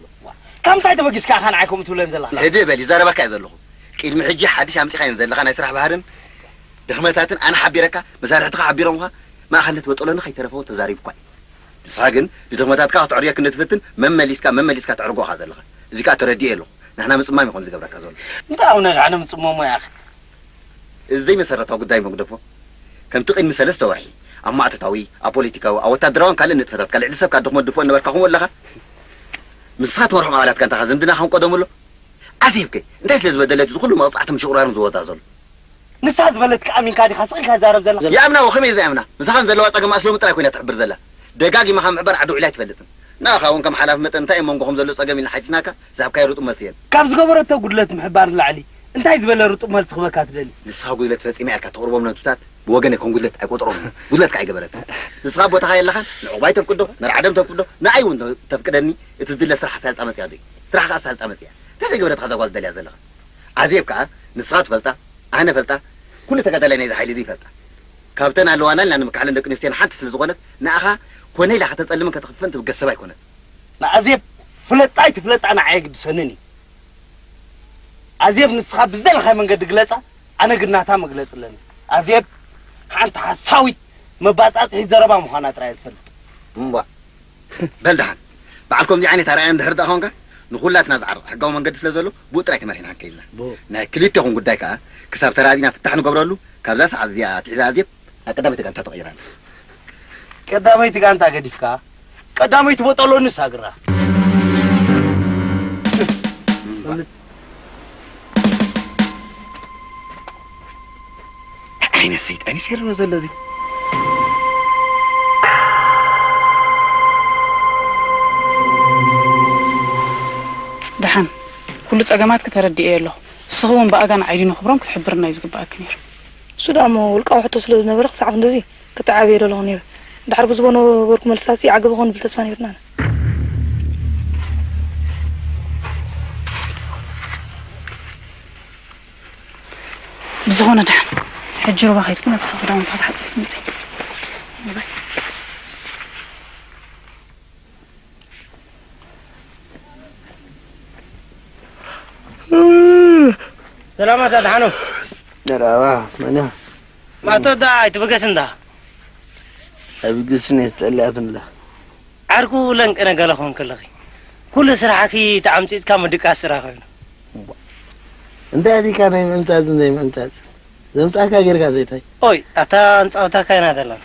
ካብ ምንታይ ተበጊስካ ኢኻ ንዓይ ከምኡ ትብለን ዘለኻ? ህድእ በል፣ ይዛረበካ እየ ዘለኹ። ቅድሚ ሕጂ ሓድሽ ኣምጺኻየን ዘለኻ ናይ ስራሕ ባህርን ድኽመታትን ኣነ ሓቢረካ፣ መሳርሕትኻ ሓቢሮምኻ፣ ማእኸልነት በጦሎኒ ከይተረፈዎ ተዛሪብኳ እዩ። ንስኻ ግን ንድኽመታትካ ከተዕርዮ ክንዲ ትፍትን መመሊስካ መመሊስካ ተዕርጎ ኢኻ ዘለኻ። እዚ ከኣ ተረዲኤ ኣለኹ። ንሕና ምጽማም ይኾን ዝገብረካ ዘሎ። እንታይ ኣብ ናይ ኣነ ምጽመሞ ያኺ? እዚ ዘይመሰረታዊ ጉዳይ እሞ ግደፎ። ከምቲ ቅድሚ ሰለስተ ወርሒ ኣብ ማዕተታዊ፣ ኣብ ፖለቲካዊ፣ ኣብ ወታደራውን ካልእን ንጥፈታትካ ልዕሊ ሰብካ ድኽመት ድፍኦ ነበርካ ከምኡ ኣለኻ? ምስኻ ትመርሖም ኣባላትካ እንታይ ዝምድና ከም ቀደሙ ኣሎ? ኣዜብ ከ እንታይ ስለ ዝበደለት እዚ ኩሉ መቕጻዕትን ምሽቑራርን ዝወርዳ ዘሎ? ንሳ ዝበለትካ ኣሚንካ ዲኻ ስቕ ኢልካ ትዛረብ ዘለኻ? ይኣምና ወ ከመይ ዘይኣምና? ምሳኻን ዘለዋ ጸገም ኣስሎሚ ጥራይ ኮይና ትሕብር ዘላ። ደጋጊማ ካብ ምሕባር ዓዲ ውዒላ ኣይትፈልጥን። ንኣኻ እውን ከም ሓላፊ መጠን እንታይ ኣብ መንጎኹም ዘሎ ጸገም ኢልና ሓቲትናካ ዝሃብካዮ ርጡብ መልሲ የለን። ካብ ዝገበረቶ ጉድለት ምሕባር ንላዕሊ እንታይ ዝበለ ርጡብ መልሲ ክህበካ ትደሊ? ንስኻ ጉድለት ፈጺመ ኢልካ ተቕርቦም ነጥብታት ብወገነይ ከም ጉድለት ኣይቆጽሮምን። ጉድለት ከኣ ኣይገበረትን። ንስኻ ኣብ ቦታኻ የለኻን። ንዕቑባይ ተፍቅዶ፣ ንርዓደም ተፍቅዶ፣ ንኣይ እውን ተፍቅደኒ እቲ ዝድለ ስራሕ ኣሳልጣ መጺኣ ዶ እዩ? ስራሕ ከኣ ኣሳልጣ መጺኣ። እንታይ ዘይገበረትካ እዛ ጓል ትደልያ ዘለኻ? ኣዜብ ከኣ ንስኻ ትፈልጣ፣ ኣነ ፈልጣ፣ ኩሉ ተጋዳላይ ናይዚ ሓይሊ እዚ ይፈልጣ። ካብተን ኣለዋና ኢልና ንምክሓለን ደቂ ኣንስትዮና ሓንቲ ስለ ዝኾነት፣ ንኣኻ ኮነ ኢላ ከተጸልምን ከተኽፍእን ትብገስ ሰብ ኣይኮነትን። ንኣዜብ ፍለጣ ኣይትፍለጣ ንዓይ ኣይግድሰንን እዩ። ኣዜብ ንስኻ ብዝደለኻዮ መንገዲ ግለጻ፣ ኣነ ግን ናታ መግለጺ ኣለኒ። ኣዜብ ሓንቲ ሓሳዊት መባጻጽሒት ዘረባ ምዃና ጥራይ እየ ዝፈልጥ። እምቧ። በል ደሓን። በዓል ከምዚ ዓይነት ኣርኣያ እንድሕር ደኣ ኾንካ፣ ንኹላትና ዝዓርቕ ሕጋዊ መንገዲ ስለ ዘሎ፣ ብኡ ጥራይ ተመሪሕና ክንከይድ ኢና። ብኡ። ናይ ክልቴኹም ጉዳይ ከኣ፣ ክሳብ ተራዚና ፍታሕ ንገብረሉ፣ ካብዛ ሰዓት እዚኣ ኣትሒዛ ኣዜብ፣ ናብ ቀዳመይቲ ጋንታ ተቐይራ ኣላ። ቀዳመይቲ ጋንታ ገዲፍካ፣ ቀዳመይቲ ቦጠሎ ንሳግራ። እንታይ ዓይነት ሰይጣን እዩ ሰሪዎ ዘሎ እዚ? ደሓን፣ ኩሉ ጸገማትኪ ተረዲኤ ኣለኹ። ንስኺ እውን ብኣጋ ንዓይ ዲኖ ክብሮም ክትሕብርና እዩ ዝግብኣኪ ነይሩ። እሱ ደኣ እሞ ውልቃዊ ሕቶ ስለ ዝነበረ ክሳዕ ክንድዚ ክተዓብዮ ደለኹ ነይረ። ድሓር ብዝቦ ነበርኩ መልስታትሲ ይዓግብ ይኸውን ንብል ተስፋ ነይሩና። ብዝኾነ ደሓን፣ ሕጂ ሩባ ከይድኪ ነብሰ ክዳውንቲ ክትሓጽቢ ትምጺ። ሰላማት ኣድሓኖም። መርሓባ፣ መን እያ? ማእቶ ዳ ኣይትብገስ እንዳ። ኣይብግስን እየ፣ ተጸሊኣትንላ። ዓርኩ ለንቅነ ገለ ኾንኪ ኣለኺ። ኩሉ ስራሕኪ ተዓምጺጽካ ምድቃስ ጥራይ ኮይኑ። እንታይ ኣቲካ ናይ ምዕምጻጽን ዘይምዕምጻጽን? ዘምጻእካ ጌርካ ዘይታይ? ኦይ፣ ኣታ ኣንጻውታካ ኢና ዘለና።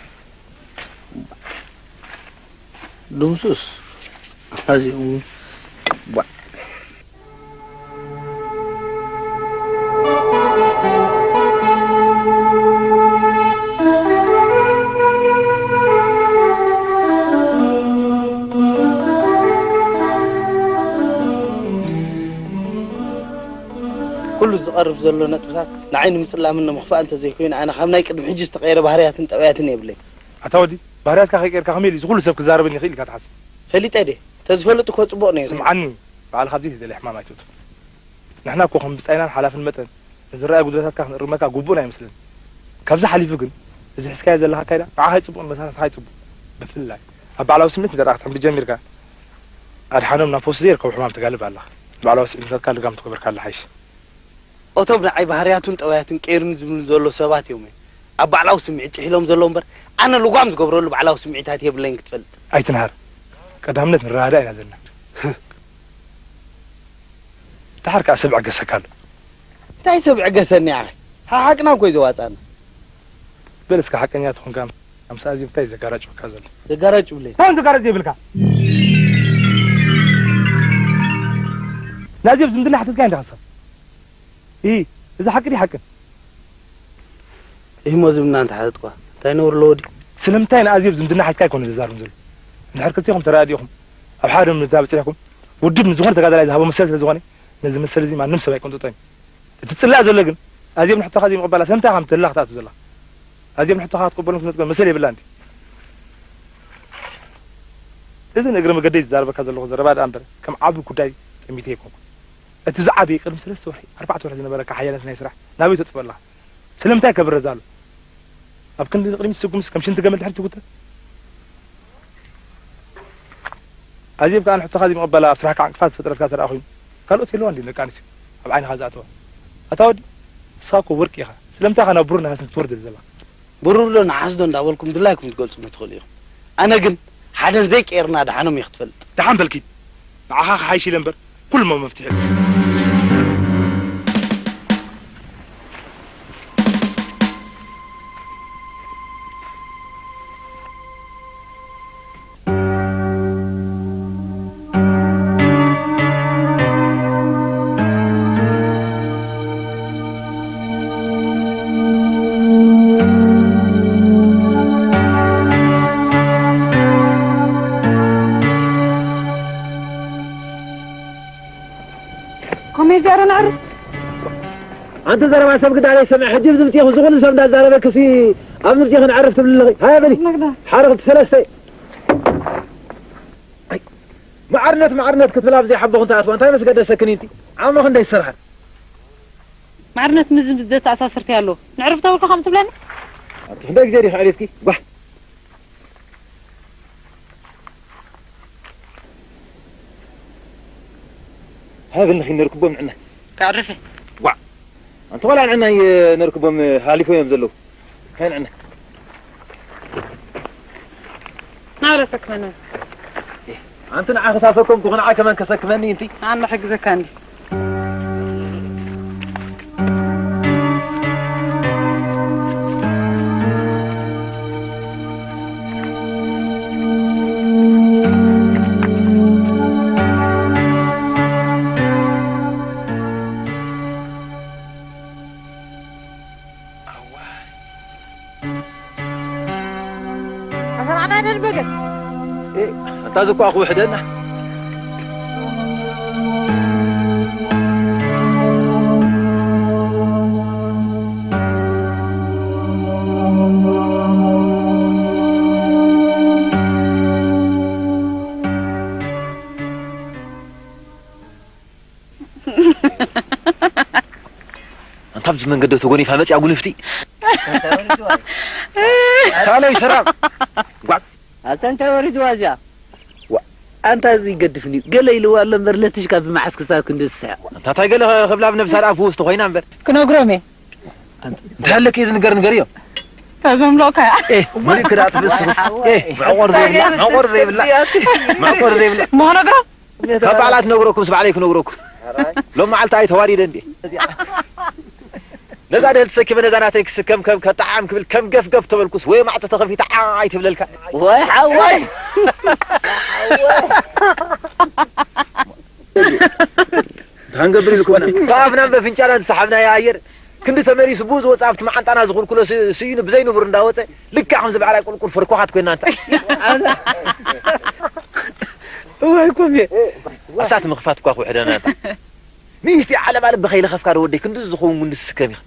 ድምሱስ። ኣዚኦም ቧ። ዝቐርብ ዘሎ ነጥብታት ንዓይ ንምጽላምን ንምኽፋእ እንተዘይኮይኑ፣ ኣነ ካብ ናይ ቅድሚ ሕጂ ዝተቐየረ ባህርያትን ጠባያትን የብለይ። ኣታ ወዲ፣ ባህርያትካ ከይቀየርካ ከመይ ኢሉ እዚ ኩሉ ሰብ ክዛረበኒ ይኽእል ኢልካ ትሓስብ? ፈሊጠ ድየ? ተዝፈልጥ እኮ ጽቡቕ ነይሩ። ስምዓኒ፣ ባዕልኻ ኣብዚ ዘይተደልየ ሕማም ኣይትእቱ። ንሕና እኮ ከም ብጻይናን ሓላፍን መጠን፣ ንዝረኣዩ ጉድለታትካ ክንእርመካ ግቡእና ኣይመስለኒ። ካብዚ ሓሊፉ ግን፣ እዚ ሒዝካዮ ዘለኻ ኣካይዳ፣ ንዓኻ ኣይጽቡቕን መሳርሕትኻ ኣይጽቡቕ። ብፍላይ፣ ኣብ ባዕላዊ ስምዒት እንተ ደኣ ክትሕምብድ ጀሚርካ፣ ኣድሓኖም ናብ ፈውሲ ዘይርከቦ ሕማም ትጋልብ ኣለኻ። ባዕላዊ ስምዒታትካ ልጋም ትገብርካ ኣላ ሓይሽ። እቶም ንዓይ ባህርያቱን ጠባያቱን ቀይሩኒ ዝብሉ ዘለዉ ሰባት እዮም ኣብ ባዕላዊ ስምዒት ጥሒሎም ዘለዉ እምበር፣ ኣነ ልጓም ዝገብረሉ ባዕላዊ ስምዒታት የብለይን ክትፈልጥ። ኣይትንሃር። ቀዳምነት ንረዳዳእ ኢና ዘለና። ደሓር ከኣ ሰብ ዕገሰካ ኣሎ። እንታይ ሰብ ዕገሰኒ ኣኸ? ሓሓቅና እኮ እዩ ዘዋጻና። በል እስከ ሓቀኛ ተኾንካ፣ ኣምሳ ኣዜብ እንታይ ዘጋራጭወካ ዘሎ? ዘጋራጭ ብለይ። እንታይ ዘጋራጭ ዘይብልካ? ናዜብ ዝምድና ሓተትካ እንታይ ሓሳብ? ኢ፣ እዚ ሓቂ ድዩ ሓቅን? ኢሞ ዝምድና እንተሓተትኳ እንታይ ነውሪ ኣለዎ ድዩ? ስለምንታይ ንኣዜብ ዝምድና ሓትካ ኣይኮነ ዘዛርብ ዘሎ? እንድሕር ክልቴኹም ተረኣዲኹም ኣብ ሓደ ምድዳ በጺሕኩም፣ ውድብ ንዝኾነ ተጋዳላይ ዝሃቦ መሰል ስለ ዝኾነ፣ ነዚ መሰል እዚ ማንም ሰብ ኣይቅንጥጦን እዩ። እቲ ጽላእ ዘሎ ግን፣ ኣዜብ ንሕቶኻ ዘይምቕባላ ስለምንታይ ኢኻ ኣብ ምህላኽ ትኣቱ ዘለኻ? ኣዜብ ንሕቶኻ ክትቅበሎም ክትመጽእ መሰል የብላን ድዩ? እዚ ንእግሪ መገደይ ዝዛረበካ ዘለኹ ዘረባ ደኣ እምበር፣ ከም ዓቢ ጉዳይ ጠሚተ ኣይኮንኩን። እቲ ዝዓበየ ቅድሚ ሰለስተ ወርሒ፣ ኣርባዕተ ወርሒ ዝነበረካ ሓያነት ናይ ስራሕ ናበይ ተጥፍኦ ኣለኻ? ስለምንታይ ከብረዝ ኣሎ? ኣብ ክንዲ ንቕድሚት ትስጉምስ ከም ሽንቲ ገመል ድሕሪት ትጉተ? ኣዜብ ከኣ ንሕቶኻ ዘይምቕባላ ኣብ ስራሕካ ዕንቅፋት ዝፈጥረልካ እንተ ደኣ ኮይኑ፣ ካልኦት የለዋን ድየን ደቂ ኣንስትዮ ኣብ ዓይንኻ ዝኣተዋ? ኣታ ወዲ፣ ንስኻ እኮ ወርቂ ኢኻ። ስለምንታይ ኢኻ ናብ ብሩር ነሃስን ክትወርድ ዘለኻ? ብሩር ዶ ነሓስ ዶ እንዳበልኩም ድላይኩም ትገልጹኒ ትኽእሉ ኢኹም። ኣነ ግን ሓደን ዘይቀየርና ደሓኖም እየ ክትፈልጥ። ደሓን በልኪ። ንዓኻ ክሓይሽ ኢለ እምበር፣ ኩሉ እሞ መፍትሒ የለን። ከመይ ዛረ ነዕርፍ? ኣንቲ ዘረባ ሰብ ግዳ ዘይሰምዕ፣ ሕጂ ብዝምጽእኹ ዝኹሉ ሰብ እንዳዛረበክሲ ኣብ ዝምጽእኹ ነዕርፍ ትብሊ ኣለኺ። ሃያ በሊ። ነግዳ። ሓደ ክልተ ሰለስተ። ኣይ፣ ማዕርነት፣ ማዕርነት ክትብል ኣብ ዘይሓበኹ እንታይ ኣትዋ፣ እንታይ ምስ ገደሰክኒ እቲ? ዓቕሚ ክንደይ ዝሰርሐ? ማዕርነት ምስ ዘተኣሳስርቲ ኣሎ። ነዕርፍ ተበልኩ ከም ትብለኒ? ኣቲ ክንደይ ግዜ ዲኺ ኣዕሪፍኪ? ጓሕ። ሃብኒ ኺነርክቦም ንዕና። ከዕርፍ እየ። ዋዕ። ኣንቲ ቆልዓ ንዕና እየ ነርክቦም ሃሊፎ እዮም ዘለዉ። ሃይ ንዕና። ናብረ ሰክመኒ። ኣንቲ ንዓ ክሳፈኮም ክኹንዓ ከመን ከሰክመኒ እንቲ? ኣነ ሕግዘካ እንዲ። ኣዋይ። ኣሰማዕና ደርበገ። እ፣ ኣንታ ዝኳ ክውሕደና። ኣንታ ኣብዚ መንገዲ ተጎኒፋ መጽያ ጉንፍቲ። ታለይ ሰራም። ጓዕ። ኣታ እንታይ ወሪድዋ እዚኣ? ዋ፣ ኣንታ እዚ ይገድፍኒ። ገለ ኢልዋ ኣሎ እምበር ለትሽ ካብ መዓስ ክሳብ ክንዲ ዝስሕቕ። ኣንታ እንታይ ገለ ክብላ ብነብሳ ደኣ ፍውስቲ ኮይና እምበር። ክነግሮም እየ። እንታይ ኣለኪ እዚ ንገር ንገር እዮም። ተዘምሎካ እያ። ኤ፣ ሙሉእ ክዳ ትብስብስ። ኤ፣ መዕቆር ዘይብላ፣ መዕቆር ዘይብላ። መዕቆር ዘይብላ። እሞ ክነግሮም? ካብ ባዕላ ትነግረኩምስ ባዕለይ ክነግረኩም። ሎም መዓልቲ ኣይተዋሪደ እንዴ? ነዛ ደህል ተሰኪመ ነዛ ናተይ ክስከም ከም ከጣዓም ክብል ከም ገፍገፍ ተበልኩስ ወይ ማዕጾ ተኸፊታ ዓይ ትብለልካ። ወይ ሓወይ። እንታይ ክንገብር ኢልኩምና? ብኣፍናን በፍንጫናን ዝሰሓብናዮ ኣየር ክንዲ ተመሊሱ ብኡ ዝወጽእ ኣብቲ መዓንጣና ዝኹልኩሎ ስ-፣ ስኢኑ ብዘይ ንቡር እንዳወጸ ልክዕ ከምዚ በዓል ቁልቁል ፈርኳኻት ኮይና እንታ። እዋይ ኮሜ። ኣታ እቲ ምኽፋት እኳ ክውሕደና እንታ። ንእሽተይ ዓለባ ልቢ ከይለኸፍካ ዶ ወደይ፣ ክንድዚ ዝኸውን ጉንዲ ትስከም ኢኻ።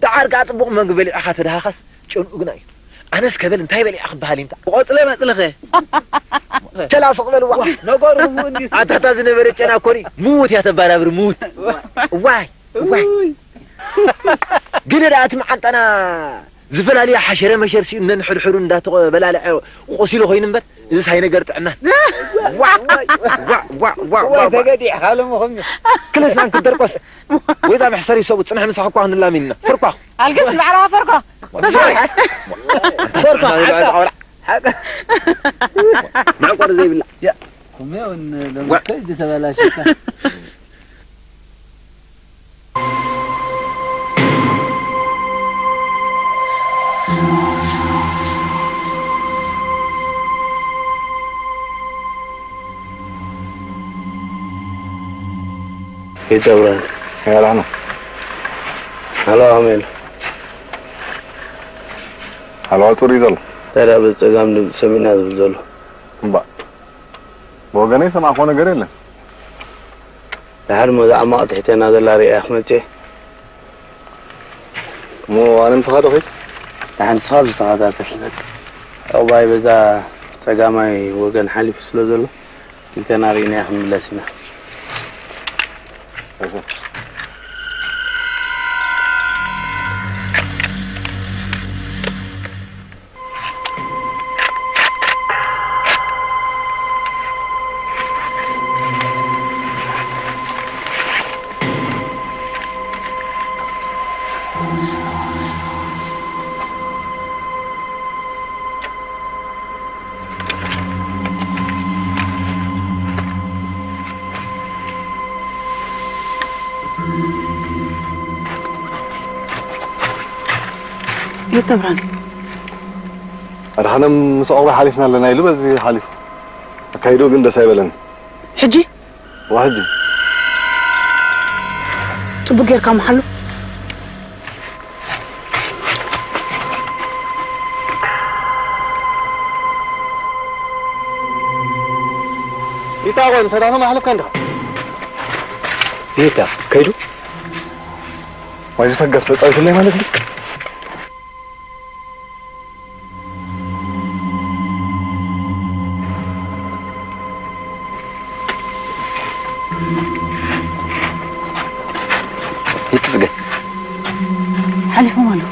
ደሓር ከኣ ጽቡቕ መግቢ በሊዕኻ ተደሃኻስ ጨንኡ ግና እዩ። ኣነስ ከበል እንታይ በሊዐ ክበሃል እዩ እምታ? ቆጽለ መጽልኸ። ቸላ ስቕ በል እዋ። ነገሩ ምውት እንዲስ። ኣታ እታ ዝነበረ ጨና እኮ ርእ ምውት እያ ተባራብር ምውት። እዋይ፣ እዋይ። እውይ። ግን ደኣ እቲ መዓንጣና ዝፈላልያ ሓሸረ መሸር ሲኡ ነንሕድሕዱ እንዳተበላልዐ ቆሲሉ ኮይኑ እምበር፣ እዚ ሳይ ነገር ጥዕና። ዋ፣ ዋ፣ ዋ፣ ዋ፣ ዋ፣ ዋ። ተገዲዕካ ሎሚ ከምዚ። ክልስ ማን ክደርቆስ። ወይዛ መሕሰሪ ሰቡ ጽንሕ ምሳሕ እኳ ክንላም ኢልና። ፍርኳ። ኣልግስ ባዕላ ፈርኳ። ሶሪ። ፈርኳ። ሓቂ። መዕቆሪ ዘይብላ። ያ፣ ኩሜ እውን ዋ። ለምስከ ዝተበላሸካ። ይገብረን። ያላና። ሃሎ ኣሜን። ሃሎ ኣጹር እዩ ዘሎ። ታዲያ በጸጋም ድምፂ ሰሚዕና ዝብል ዘሎ። እምባ። ብወገነይ ዝሰማዕክዎ ነገር የለን። ድሓር እሞ እዛ ዓማቕ ትሕቴና ዘላ ርእያ ክመጽእ እየ። እሞ ኣነ ምሳኻ ዶ ኸይድ? ደሓን ንስኻ ኣብዚ ተኸታተል። ዕቑባይ በዛ ጸጋማይ ወገን ሓሊፉ ስለ ዘሎ ክልቴና ርኢናዮ ክንምለስ ኢና። የተብራን ኣድሓኖም ምስ ዕቑባይ ሓሊፍና ኣለና ኢሉ በዚ ሓሊፉ። ኣካይድኡ ግን ደስ ኣይበለኒ። ሕጂ? ዋ ሕጂ። ጽቡቅ ጌርካ መሓሉ። ይታወን ሰዳኑ ማሕለፍካ እንዲኻ። ይታ ከይዱ። ወይ ዝፈገር ተጻዊትለይ ማለት ነው። ይትጽገ። ሓሊፎም ኣለዉ።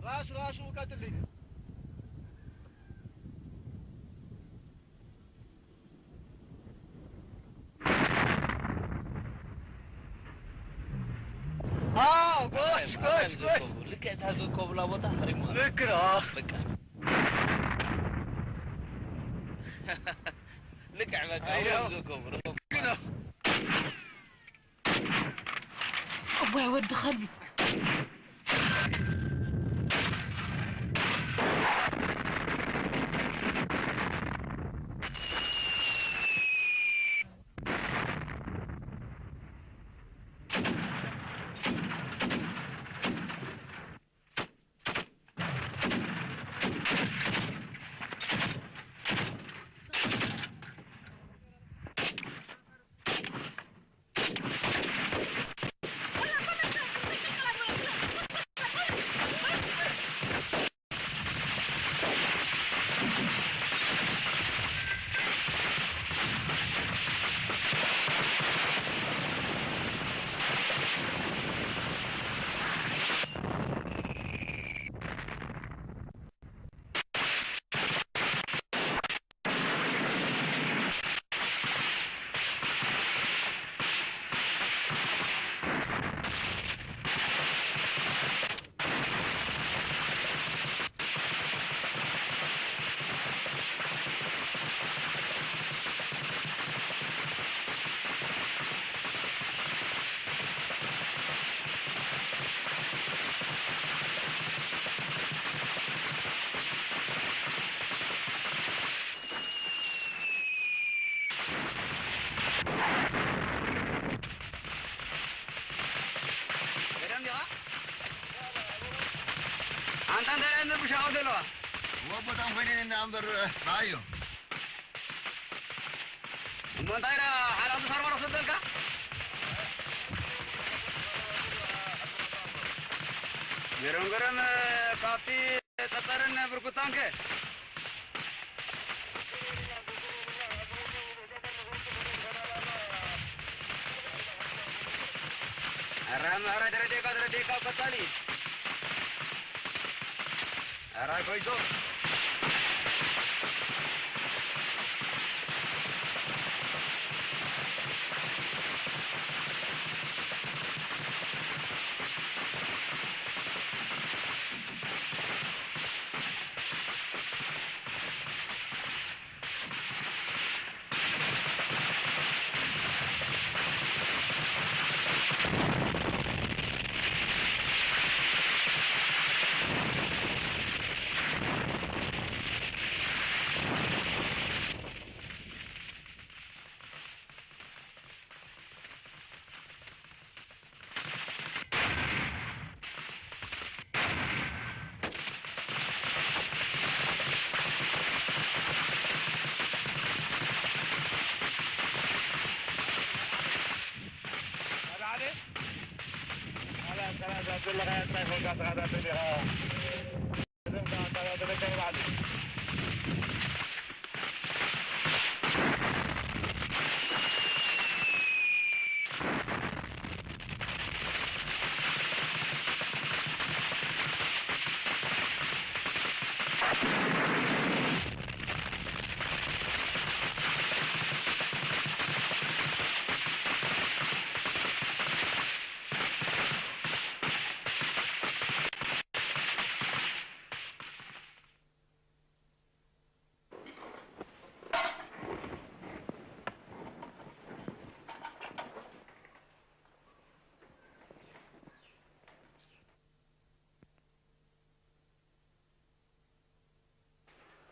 ራሱ ራሱ ቀጥልኝ። ኣዎ፣ ጎሽ፣ ጎሽ፣ ጎሽ። ልክዕ እታ ዝእከቡላ ቦታ ሓሪሙዋ። ልክ ነው። በቃ። ልክዕ በቃ፣ ኣዮ። ዝእከቡላ። ልክ ነው። እዋይ ወዲ ከልቢ። ገዳም ዲኻ? ኣንታ እንታይ ደኣ እምበር ብሻው ዘለዋ? ወቦታም ኮይነን እና እምበር፣ ባዮ። እሞ እንታይ ደኣ ሓላፍ ዝፈርመሮ ክሰደልካ? ገረም ገረም፣ ካብቲ ጠጠርን ብርኩታንከ? ኣራም፣ ኣራይ ተረዲእካ፣ ተረዲእካ ቀጻሊ። ኣራይ ኮይቶ።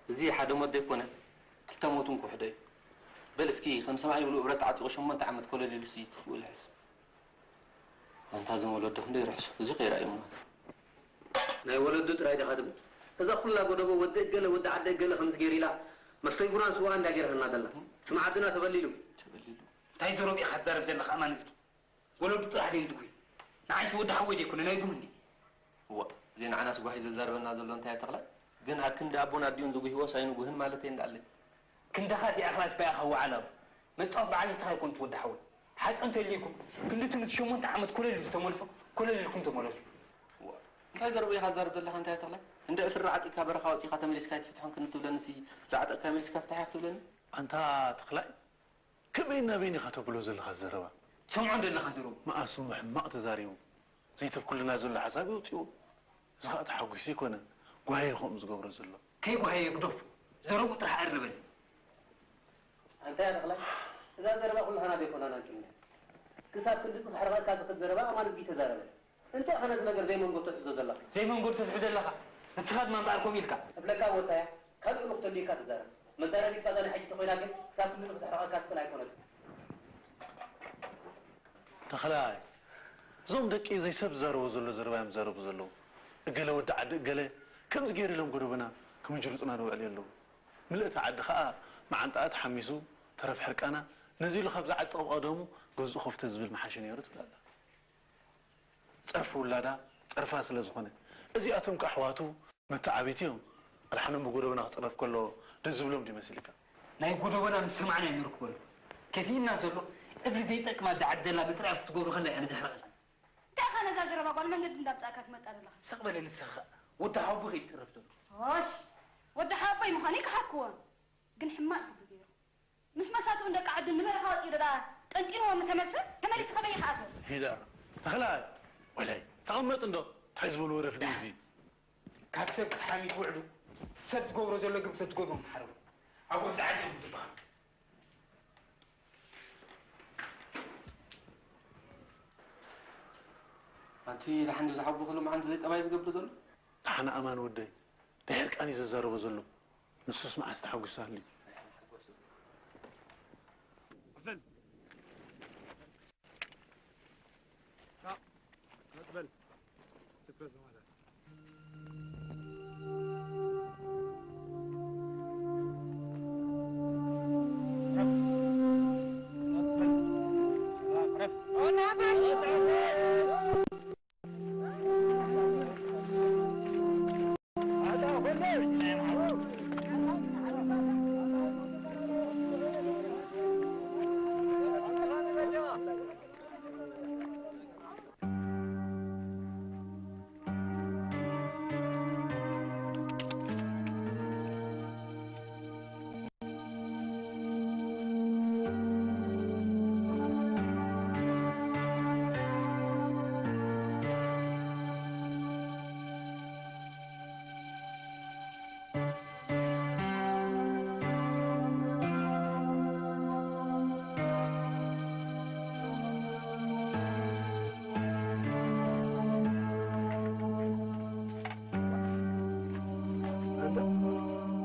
እዚ ሓደ ሞት ዘይኮነ፣ ክልተ ሞት እውን ክውሕዶ እዩ። በል እስኪ፣ ከም ሰብኣይ ብሉእ ብረት ተዓጢቑ ሸሞንተ ዓመት ኮለል ኢሉሲ ትኽፍኡ ልሕስ። ኣንታ እዞም ወለዶ ክንደይ ይርሕሱ፣ እዚ ከይረኣዮም ማለት። ናይ ወለዱ ጥራይ ዲኻ ትብል? እዛ ኩላ ጎደቦ ወዲ እገለ፣ ወዲ ዓዲ እገለ ከምዚ ገይሩ ኢላ፣ መስተይ ቡናን ስዋ እንዳ ገይርሃና ዘላ። ስም ዓድና ተበሊሉ። ተበሊሉ። እንታይ ዘረባ ኢኻ ትዛረብ ዘለኻ ኣማን እዝጊ? ወለዱ ጥራሕ ድዮም ዝጉህዩ? ንዓይሲ ወዲ ሓወይ ዘይኮነ ናይ ጉህኒ። እዋ፣ እዚ ንዓናስ ጓሂ ዘዛርበና ዘሎ እንታይ እዩ ተኽላይ? ግን ኣክንዲ ኣቦን ኣዲኡን ዝጉህይዎስ ኣይንጉህን ማለተይ እንዳኣለይ። ክንዳኻ እዚኣ ክላስ ባያኻ ወዓላሉ። መጻወት በዓል ንስኻ ኣይኮንት ወዲ ሓወይ። ሓቂ እንተልይኩም፣ ክንዲ ትምህርቲ ሸሞንተ ዓመት ኮለል ዝተመልሶ፣ ኮለል ኢልኩም ተመለሱ። እዋ፣ እንታይ ዘረባ ኢኻ ትዛረብ ዘለኻ እንታይ እዩ ተኽላይ? እንደ እስሪ ዓጢቕካ በረኻ ወጺእካ ተመሊስካ ኣይትፍትሖን ክንዲ ትብለንሲ፣ ዝዓጠቕካ መሊስካ ፍታሕ ኢኻ ክትብለኒ? ኣንታ ተኽላይ፣ ከመይ ናበይን ኢኻ ተብሎ ዘለኻ ዘረባ? ትሰምዖ እንደለኻ ዘረቡ። መኣስ እሞ ሕማቕ ተዛሪቡ። ዘይተብኩልና ዘሎ ሓሳብ የውጽኡ። እዚ ኸኣ ተሓጒሱ ኣይኮነን፣ ጓሂ እዩ ከምኡ ዝገብሮ ዘሎ። ከይጓሃየ ግደፎ። ዘረቡ ጥራሕ ኣርበኒ። ኣንታ ያ ተኽላይ፣ እዛ ዘረባ ኩላህና ዘይኮናና እንጭምያ። ክሳብ ክንዲ ጽፍሕርቐካ ዝኽድ ዘረባ ኣማን እዝጊ ተዛረበ። እንታይ ኢኻ ነቲ ነገር ዘይመንጎ ትሕዞ ዘለኻ? ዘይመንጎ ትሕዞ ዘለኻ? ንስኻ ድማ እምበኣር ከምኡ ኢልካ። እብለካ ቦታያ፣ ካልእ ልኡኽ ተልዩካ ትዛረብ። መዛረቢትካ እዛ ናይ ሕጂ ተኾይና ግን፣ ክሳብ ክንዲ ንኽትሕርቐካ ትኽእል ኣይኮነትን። ተኽላይ፣ እዞም ደቂ ዘይሰብ ዝዛረቡ ዘሎ ዘረባ እዮም ዝዛረቡ ዘለዉ። እገለ ወዲ ዓዲ እገለ ከምዚ ገይሩ ኢሎም ጎደቦና ክምጅርጡና ዝውዕሉ ኣለዉ። ምልእቲ ዓዲ ኸኣ መዓንጣኣ ተሓሚሱ ተረፍ ሕርቃና፣ ነዚ ኢሉ ካብ ዝዓጥቕ ብቐደሙ ገዝኡ ከፍተ ዝብል ምሓሸ ነይሩ ትብል ኣላ። ጸርፊ ውላዳ ጸርፋ ስለ ዝኾነ፣ እዚኣቶም ከኣ ኣሕዋቱ መተዓብይቲ እዮም። ኣድሓኖም ብጎደቦና ክጽረፍ ከሎ ደስ ዝብሎም ድዩ መሲልካ? ናይ ጎደቦና ምስ ሰማዕና እዩ ንርክበሉ። ከፊእና ዘሎ እዝሊ ዘይጠቅማ እዛ ዓዲ ዘላ ብጥራይ ክትገብሩ ከላ እያ ንዘሕርቐና። እንታይ ኢኻ ነዛ ዘረባ ጓል መንገዲ እንዳምጻእካ ትመጣ ዘለኻ? ስቕ በለ ንስኻ። ወዲ ሓወቦ ከይጽረፍ ዘሎ። ኦሽ! ወዲ ሓወቦይ ምዃነይ ከሓትክዎን። ግን ሕማቕ ግብሪ ገይሩ። ምስ መሳትኡን ደቂ ዓዱን ንበረኻ ወጺኡ ደኣ ቀንጢንዎ ምተመልሰ፣ ተመሊሱ ከመይ ይኽኣል? ሂዳ፣ ተኽላይ፣ ወላይ፣ ተቐመጥ እንዶ፣ እንታይ ዝበሉ ወረፍ ድዩ እዚ? ካብ ሰብ ክትሓሚ ትውዕሉ፣ ሰብ ዝገብሮ ዘሎ ግብሪ ተትገብሩ ምሓረቡ። ኣብ ወግዚ ዓዲ ኢኹም ትበሃሉ። ኣንቲ ደሓን ድዩ ዝሓቦ ከሎ መዓንቲ ዘይጠባይ ዝገብር ዘሎ? ደሓን ኣማን ወደይ፣ ናይ ሕርቃን እዩ ዘዛርቦ ዘሎ። ንሱስ መዓስ ተሓጒሱ ሃልዩ? ክፍል፣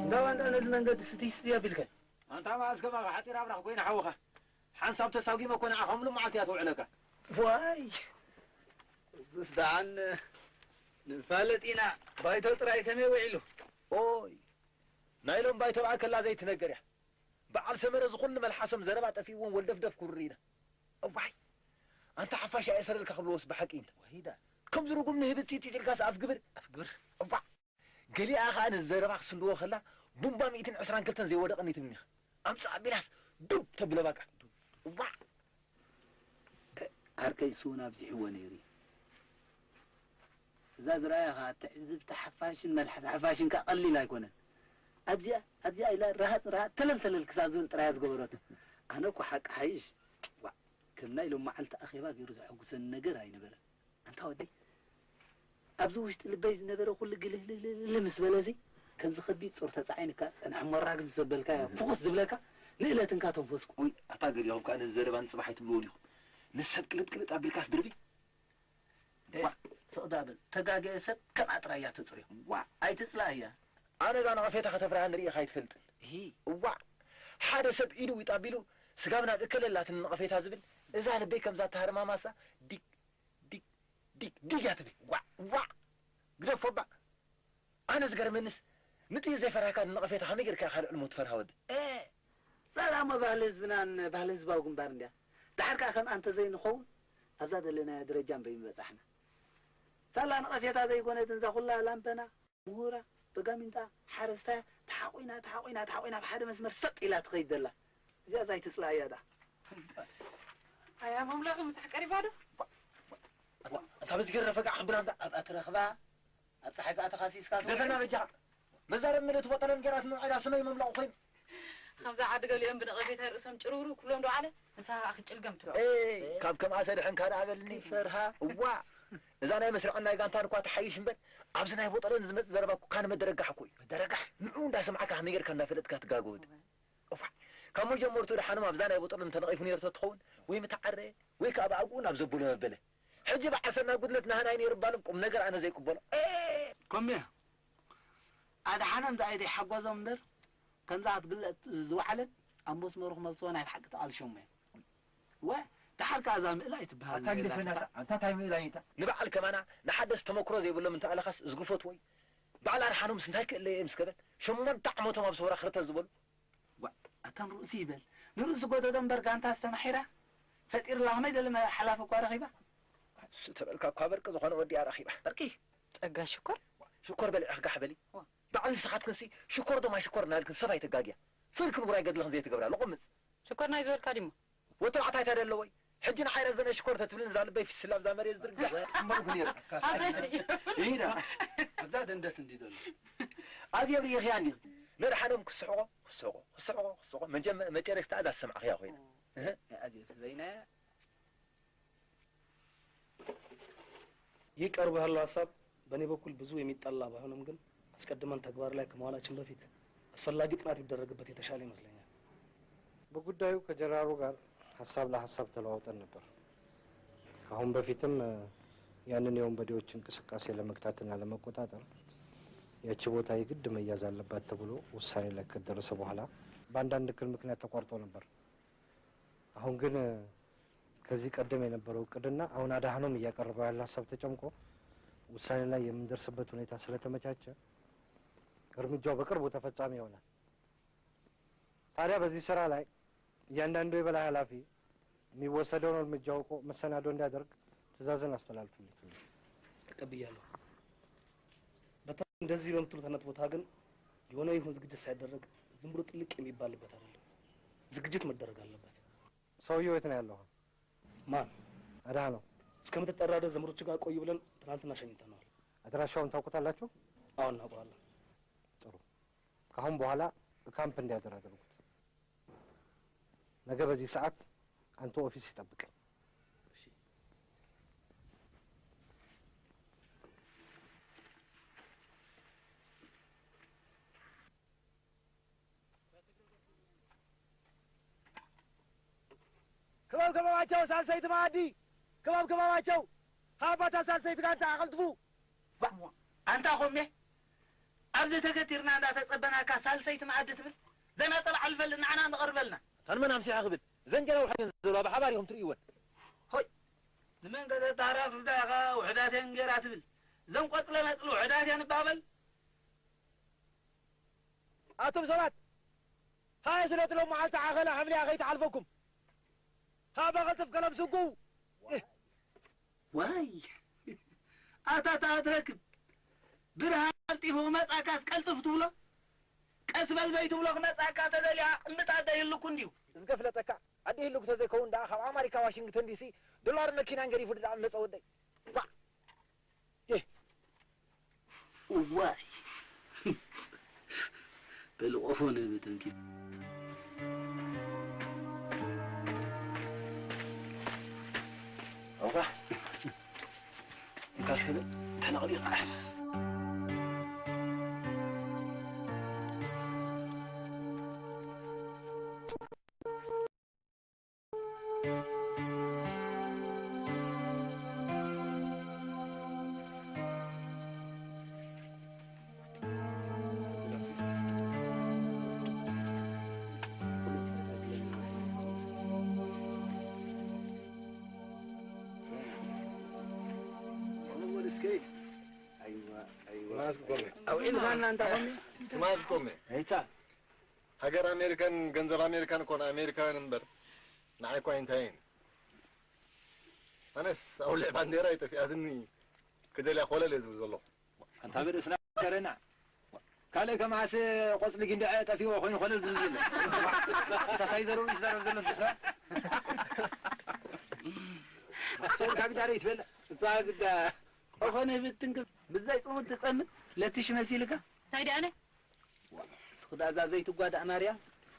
እንዳ ዋንዳ ነዚ መንገዲ ስትይ ስትይ ኣቢልካ። ኣንታ መዓስ ከማኻ ሓጺር ኣብራኽ ኮይና ሓውኻ። ሓንሳብ ተሳጒመ እኮ ንዓኻ ምሉእ መዓልቲ እያ ተውዕለካ። ዋይ፣ እሱስ ደሓን ንፋለጥ ኢና። ባይቶ ጥራይ ከመይ ውዒሉ? ኦይ፣ ናይ ሎም ባይቶ ብኣከላ ዘይትነገር እያ። በዓል ሰመረ ዝኹሉ መልሓሶም ዘረባ ጠፊእዎም ወልደፍደፍ ኩርር ኢና። እዋይ፣ ኣንታ ሓፋሽ ኣየሰረልካ ክብልዎስ ብሓቂ እንተ። ወሂዳ። ከምዚ ርጉም ንህብት ፂጢጥ ኢልካስ ኣፍ ግብር? ኣፍ ግብር። እዋ፣ ገሊኣ ኸኣ ነዚ ዘረባ ክስንድዎ ከላ ቡምባ ሚእትን ዕስራን ክልተን ዘይወደቐኒ ትብልኒ ኢኻ። ኣምጽእ ኣቢላስ ዱብ ተብሎ በቃ። እዋ። ዓርከይ እሱ እውን ኣብዚሕዎ ነይሩ እዩ። እዛ ዝረኣያ ኸኣ ትዕዝብቲ ሓፋሽን መልሓስ ሓፋሽን ከኣ ቀሊል ኣይኮነን። ኣብዚኣ ኣብዚኣ ኢላ ረሃጥ ረሃጥ ተለል ተለል ክሳብ ዝብል ጥራይ እያ ዝገበረቶ። ኣነ እኮ ሓቂ ሓይሽ፣ ዋእ፣ ከም ናይ ሎም መዓልቲ ኣኼባ ገይሩ ዘሐጉሰኒ ነገር ኣይነበረን። ኣንታ ወደይ፣ ኣብዚ ውሽጢ ልበይ ዝነበረ ኩሉ ግልህልህልህ ምስ በለሲ፣ ከምዚ ከቢድ ጾር ተጻዒንካ ጸንሐ እሞ ራግፍ ዘበልካዮ ፍኹስ ዝብለካ ንእለትንካ ተንፈስኩ። ውይ፣ ኣታ ገሊኹም ከኣ ነዚ ዘረባ ንጽባሕ ኣይትብልዎ ዲኹም? ነዚ ሰብ ቅልጥ ቅልጥ ኣቢልካስ ድርቢ። ዋ። ስቕ ዳ በል፣ ተጋገየ ሰብ ከምኣ ጥራይ እያ ተጽርዮ። ዋ። ኣይትጽላእያ። ኣነ እዛ ነቐፌታ ከተፍርሃኒ ርእኻ ኣይትፈልጥን። እሂ። እዋዕ፣ ሓደ ሰብ ኢዱ ዊጥ ኣቢሉ ስጋብ ናብ እከለ ኣላትኒ ነቐፌታ ዝብል፣ እዛ ልበይ ከምዛ ተሃርማማሳ ዲግ፣ ዲግ፣ ዲግ፣ ዲግ እያ ትብል። ዋዕ፣ ዋዕ፣ ግደፎ እባ። ኣነ ዝገርመንስ፣ ንጥይት ዘይፈራህካ ንነቐፌታ ከመይ ጌርካ ኢኻ ልዕሊ ሞት ትፈርሃ ወዲ? ኤ፣ ሰላም ባህሊ ህዝብናን ባህሊ ህዝባዊ ግንባር እንድያ። ደሓር ከኣ ከምኣ እንተዘይንኸውን፣ ኣብዛ ዘለናያ ደረጃ እምበይ ምበጻሕና። ሳላ ነቐፌታ ዘይኮነትን እዛ ኩላ ላምበና፣ ምሁራ፣ በጋሚንጣ፣ ሓረስታያ፣ ተሓቑና፣ ተሓቑና፣ ተሓቑና ኣብ ሓደ መስመር ሰጥ ኢላ ትኸይድ ዘላ። እዚኣስ ኣይትጽላእያ ደኣ። ኣያ መምላኺ ምሳሕ ቀሪባ ዶ? ኣታ በዚ ገረፈ ጋዕ ክብላ እንዳ ኣብኣ ትረኽባ፣ ኣብ ጸሓይ ከኣ ተኻሲስካ ትውዕል። ደፈና በጃኻ። መዛረብ ምልእቲ ቦጠለን ገይራት ንውዕላ ስመይ መምላቑ ኮይኑ። ከምዛ ዓዲ ገሊኦም ብነቐፌታ ርእሶም ጭርውርው ክብሎም ዶ ዓለ? ንሳ ከኣ ክጭልገም ትብሎ። ኤይ፣ ካብ ከምኣ ተድሕንካ ደኣ በልኒ። ፈርሃ። እዋ፣ እዛ ናይ መስርዕን ናይ ጋንታን እኳ ትሓይሽ እምበር፣ ኣብዚ ናይ ቦጠለን ዝመጽእ ዘረባ እኮ ካን መደረጋሕ እኮ እዩ። መደረጋሕ? ንዑ እንዳሰማዕካ ከመይ ጌርካ እንዳፈለጥካ ትጋገ ወዲ። እፋ፣ ካብ መጀመርቱ ደሓኖም ኣብዛ ናይ ቦጠለን እንተነቒፉ ነይሩ ተትኸውን፣ ወይ ምተዓረ፣ ወይ ከኣ ብኣግኡ ናብ ዘበሎ መበለ። ሕጂ በዓል ሰናይ ጉድለት ናህና እዩ ነይሩ እባ ሎም ቁም ነገር ኣነ ዘይቅበሎ። ኤ! ኮሜ፣ ኣድሓኖም ዝኣይ ዘይሓጎዞም እምበር፣ ከምዛ ክትግለጥ ዝወዓለት ኣብ መስመሩ ክመልስዎ ናይ ብሓቂ ተቓልሾሞ እዮም። ወ፣ ደሓር ከኣ እዛ ምእላይ ትበሃል ኣታ ግደፈና፣ ኣታ እንታይ ምእላይ እታ? ንበዓል ከማና ንሓደስ ተመክሮ ዘይብሎም እንተኣለኻስ ዝግፈት ወይ። በዓል ኣድሓኖምስ እንታይ ክእለ እየ ምስ ከበል፣ ሸሞንተ ዓመቶም ኣብ ሰውራ ክርተት ዝበሉ። ጓዕ፣ ኣታ ንርእሱ ይበል። ንርእሱ ጎደዶ እምበር ጋንታ ኣስተማሒራ ፈጢርላ ከመይ ዘለ መ-፣ ሓላፊ እኳ ረኺባ። እሱ ተበልካ እኳ በርቂ ዝኾነ ወዲ እያ ረኺባ። በርቂ? ጸጋ ሽኮር? ሽኮር በሊዕኺ ጋሕ በሊ። ዋ። በዓል ንስኻትክንሲ ሽኮር ዶ ማይ ሽኮር እናበልክን ሰብ ኣይተጋግያ። ስእልክን ውራይ ገድልኽን ዘይትገብራ። ልቑምጽ። ሽኮር ናይ ዝበልካ ድዩ እሞ? ወዲ ተባዕታይ እንታይ ደለዎ? ሕጂ ንዓይ ረዘነ ሽኮር ተትብልን እዛ ልበይ ፊስላ ኣብዛ መሬት ዝርጋሕ። እምበልኩ ነይረ። ኣዘይ። ኢዳ። ኣብዛ ደንደስ እንዲ ዘሎ። ኣዝየ ብርኢኽያ እንዲኺ። ነድሓኖም ክስሕቆ፣ ክስሕቆ፣ ክስሕቆ፣ ክስሕቆ። መጀመ-፣ መጨረሽታ እዛ ዝሰማዕኽያ ኮይና። እህ። ኣዝየ በይናያ። ይህ ቀርቦ ያለው ሐሳብ በእኔ በኩል ብዙ የሚጠላ ባይሆንም ግን አስቀድመን ተግባር ላይ ከመዋላችን በፊት አስፈላጊ ጥናት ቢደረግበት የተሻለ ይመስለኛል። በጉዳዩ ከጀነራሉ ጋር ሐሳብ ለሐሳብ ተለዋውጠን ነበር። ከአሁን በፊትም ያንን የወንበዴዎች እንቅስቃሴ ለመግታትና ለመቆጣጠር ያቺ ቦታ የግድ መያዝ አለባት ተብሎ ውሳኔ ላይ ከደረሰ በኋላ በአንዳንድ እክል ምክንያት ተቋርጦ ነበር። አሁን ግን ከዚህ ቀደም የነበረው እቅድና አሁን አድሃኖም እያቀረበው ያለ ሐሳብ ተጨምቆ ውሳኔ ላይ የምንደርስበት ሁኔታ ስለተመቻቸ እርምጃው በቅርቡ ተፈጻሚ ይሆናል። ታዲያ በዚህ ስራ ላይ እያንዳንዱ የበላይ ኃላፊ የሚወሰደውን እርምጃ አውቆ መሰናዶ እንዲያደርግ ትዕዛዝን አስተላልፉልኝ። ተቀብያለሁ። በተለይ እንደዚህ በምትሉት አይነት ቦታ ግን የሆነ ይሁን ዝግጅት ሳይደረግ ዝም ብሎ ጥልቅ የሚባልበት አይደለም። ዝግጅት መደረግ አለበት። ሰውየው የት ነው ያለው? ማን? አድሃኖም። እስከምትጠራ ድረስ ዘመዶች ጋር ቆይ ብለን ትናንትና ሸኝተነዋል። አድራሻውን ታውቁታላችሁ? አዎ፣ እናውቀዋለን። ጥሩ። ከአሁን በኋላ ካምፕ እንዲያድር አድርጉት። ነገ በዚህ ሰዓት አንተ ኦፊስ ይጠብቀኝ። እሺ። ክበብ ክበባቸው ሳልሰይቲ መኣዲ፣ ክበብ ክበባቸው፣ ሃባታ ሳልሰይቲ ጋንታ ኣቐልጥፉ። ባ-፣ ኣንታ ኾሜ፣ ኣብዚ ተገቲርና እንዳተጸበናካ ሳልሰይቲ መኣዲ ትብል? ዘናጠል ዓልፈል ንዓና ንቐርበልና። እተን መን ኣምሲሓ ክብል? እዘን ጀላቡ ሓይለን ዘለዋ ብሓባር ኢኹም ትርእይወን። ሆይ፣ ንመን ከተታራፍዳኻ ውሕዳት እየን ገይራ ትብል? እዘን ቆጽለ መጽሊ ውሕዳት እየን እባ በል። ኣቱም ሰባት፣ ሃየ ስለቲ ሎም መዓልቲ ዓኸላ ሓምልያ ከይትሓልፈኩም። ሃባ ቅልጥፍ ቀለም ስጉ። ዋይ፣ ኣታ ተኣትረክብ። ብርሃን ቀልጢፉ ክመጻካስ ቀልጥፍ ትብሎ? ቀስ በል ዘይትብሎ ክመጻካ ተደልያ ቅልጥ ኣደ ይህልኩ እንድዩ። እዝገ ፍለጠካ፣ ኣደ ይህልኩ ተዘይከውን ደኣ ካብ ኣማሪካ ዋሽንግተን ዲሲ ዶላር መኪናን ገዲፉ ድኣ መጸ ወደይ። ባ! እ። እዋይ። በል ቆፎ ንብትንኪ። ኣውራ። እንካስ ከደ ተናቕዲቕ። ኣይዋ፣ ኣይዋ። ትማዝ ኮሜ። ኣውዒልካና እንታ ኮሜ። ትማዝ ኮሜ። ኣይታ። ሃገር ኣሜሪካን ገንዘብ ኣሜሪካን እኮ ንኣሜሪካውያን እምበር ንዓይ እኮ ኣይንታይን። ኣነስ ኣውሊዕ ባንዴራ ይጠፊኣትኒ ክደልያ ኮለል እየ ዝብል ዘለኹ። ኣንታ ብርእስና ገረና። ካልእ ከማስ ቆጽሊ ጊንዳዕ ጠፊዎ ኮይኑ ኮለል ዝብል ዘሎ። እንታይ ዘረቡ ይዛረብ ዘሎ እንስሳ? ሰው ካብ ዳረ ይትበላ። እዛ ግዳ ቆኾነ ብትንክፍ ብዛይ ጽሙድ ትጸምድ ለትሽ መሲልካ? እንታይ ደኣ ኣነ? እስኺ ደኣ እዛ ዘይትጓዳእ ማርያ።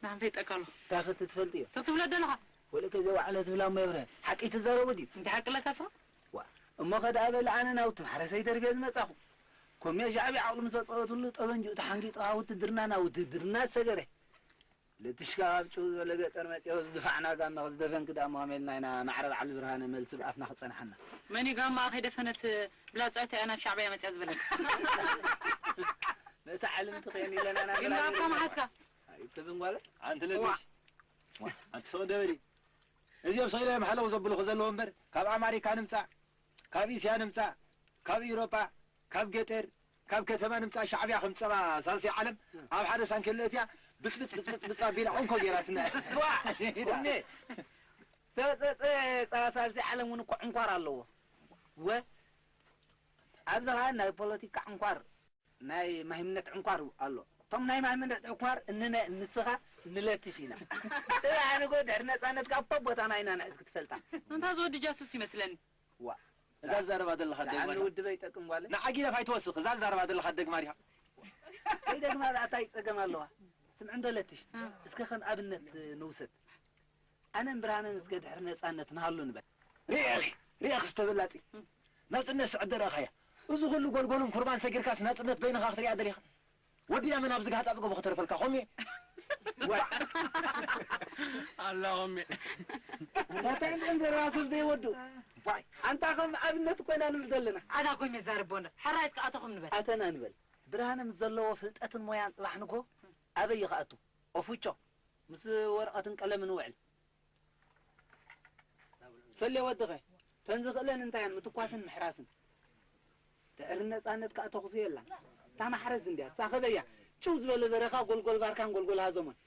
ንዓን ፈይጠካ ኣለኹ። እንታይ ክትትፈልጥዮ? እንታይ ትብሎ ደለኻ? ወለከ ዘዋዕለ ትብላ እሞ የብርሀ። ሓቂ ትዛረቡ ድዩ? እንታይ ሓቂ ኣለካ ስኻ? ዋ፣ እሞ ኸ ደኣ በል ኣነ ናብ እቲ ማሕረሰይ ደርብየ ዝመጻኹ። ኮምየ ሻዕብያ ዓቕሉ ምስ ኣጸወትሉ ጠበንጅኡ ተሓንጊጡ ካብ ውትድርና ናብ ውትድርና ዝሰገረ። ለትሽካ ካብ ጭው ዝበለ ገጠር መጺኦ ዝፋዕና ጋማ ክዝደፈንኪ ደኣ እሞ ከመይ ኢልና ኢና ማዕረ በዓል ብርሃነ መልሲ ብኣፍና ክጸንሓና? መን እዩ ጋማኣ ከይደፈነት ብላጽዕቲ እያ ናብ ሻዕብያ መጺኣ ዝበለካ? ነቲ ዓለም ትኽየን ኢለና ኢና ግን ገላገለ ናብካ መሓዝካ? ኣይትብን ጓለ? ኣንቲ ለትሽ። ዋ። ኣንቲ ሰው ደበሊ። እዚኦም ሰው ኢሎም ሓለው ዘብልኹ ዘለዉ እምበር ካብ ኣማሪካ ንምጻእ፣ ካብ እስያ ንምጻእ፣ ካብ ኢሮጳ፣ ካብ ገጠር፣ ካብ ከተማ ንምጻእ ሻዕብያ ከም ጸባ ሳልሰይ ዓለም ኣብ ሓደ ሳንኬሎ እትያ ብጽብጽ ብጽብጽ ብጽ ኣቢላ ዑንኮ ጌራትና። ዋ! ኡሜ! ተጸጸ ጸባ ሳልሰይ ዓለም እውን እኮ ዕንኳር ኣለዎ። ወ-፣ ኣብዚ ኸኣ ናይ ፖለቲካ ዕንኳር፣ ናይ ማሂምነት ዕንኳር ኣሎ። እቶም ናይ ማሂምነት ዕንኳር እንነ-፣ ንስኻ ንለትሽ ኢና። ጽባሕ ንጎ ድሕሪ ነጻነት ካብ ቦታና ኢና ንሕዝ ክትፈልጣ። እንታ ዝወዲ ጃሱስ ይመስለኒ። ዋ። እዛ ዝዛረባ ዘለኻ ደግማ ደኣ ኢኻ። ንውድበ ይጠቅም ጓለ። ንዓ ጊደፍ ኣይትወስኽ። እዛ ዝዛረባ ዘለኻ ደግማ ዲኻ? ከይደግማ ደኣ እንታይ ጸገም ኣለዋ? ስምዒ እንዶ ለትሽ። እ። እስከ ከም ኣብነት ንውሰድ። ኣነን ብርሃነን እስከ ድሕሪ ነጻነት ንሃሉ ንበል። ርኤኺ፣ ርኤኺ ዝተበላጺ። እ። ናጽነት ስዕዲ ረኣኻያ። እዚ ኩሉ ጎልጎልን ኩርባን ሰጊርካስ ናጽነት በይንኻ ክትሪኣ ደሊኻ? ወዲ ኣመን ኣብዚ ጋህጻ ጽገቡ ከተርፈልካ፣ ኾሜ። ዋ። ኣላ ኾሜ። እንታይ እንትን ዘረባ ሰብ ዘይወዱ። ዋይ፣ ኣንታ ከም ኣብነት ኮይና ንብል ዘለና። ኣታ ኮይም የዛርቦ እንዳ። ሕራይ እስከ ኣቶ ከም ንበል። ኣተና ንበል። ብርሃነ ምስ ዘለዎ ፍልጠትን ሞያን ጽባሕ ንግሆ ኣበይ ይኸኣቱ? ኦፉቾ፣ ምስ ወረቐትን ቀለምን ውዕል። ሰሌ ወድኸ፣ ተን ዝኽእለን እንታይ እየን? ምትኳስን ምሕራስን። ድሕሪ ነጻነት ከኣ ተኹሲ የላን። እታ ማሕረስ እንድያ፣ እሳ ከበያ። ጭው ዝበለ በረኻ ጎልጎል ባርካን ጎልጎል ሃዘሞን።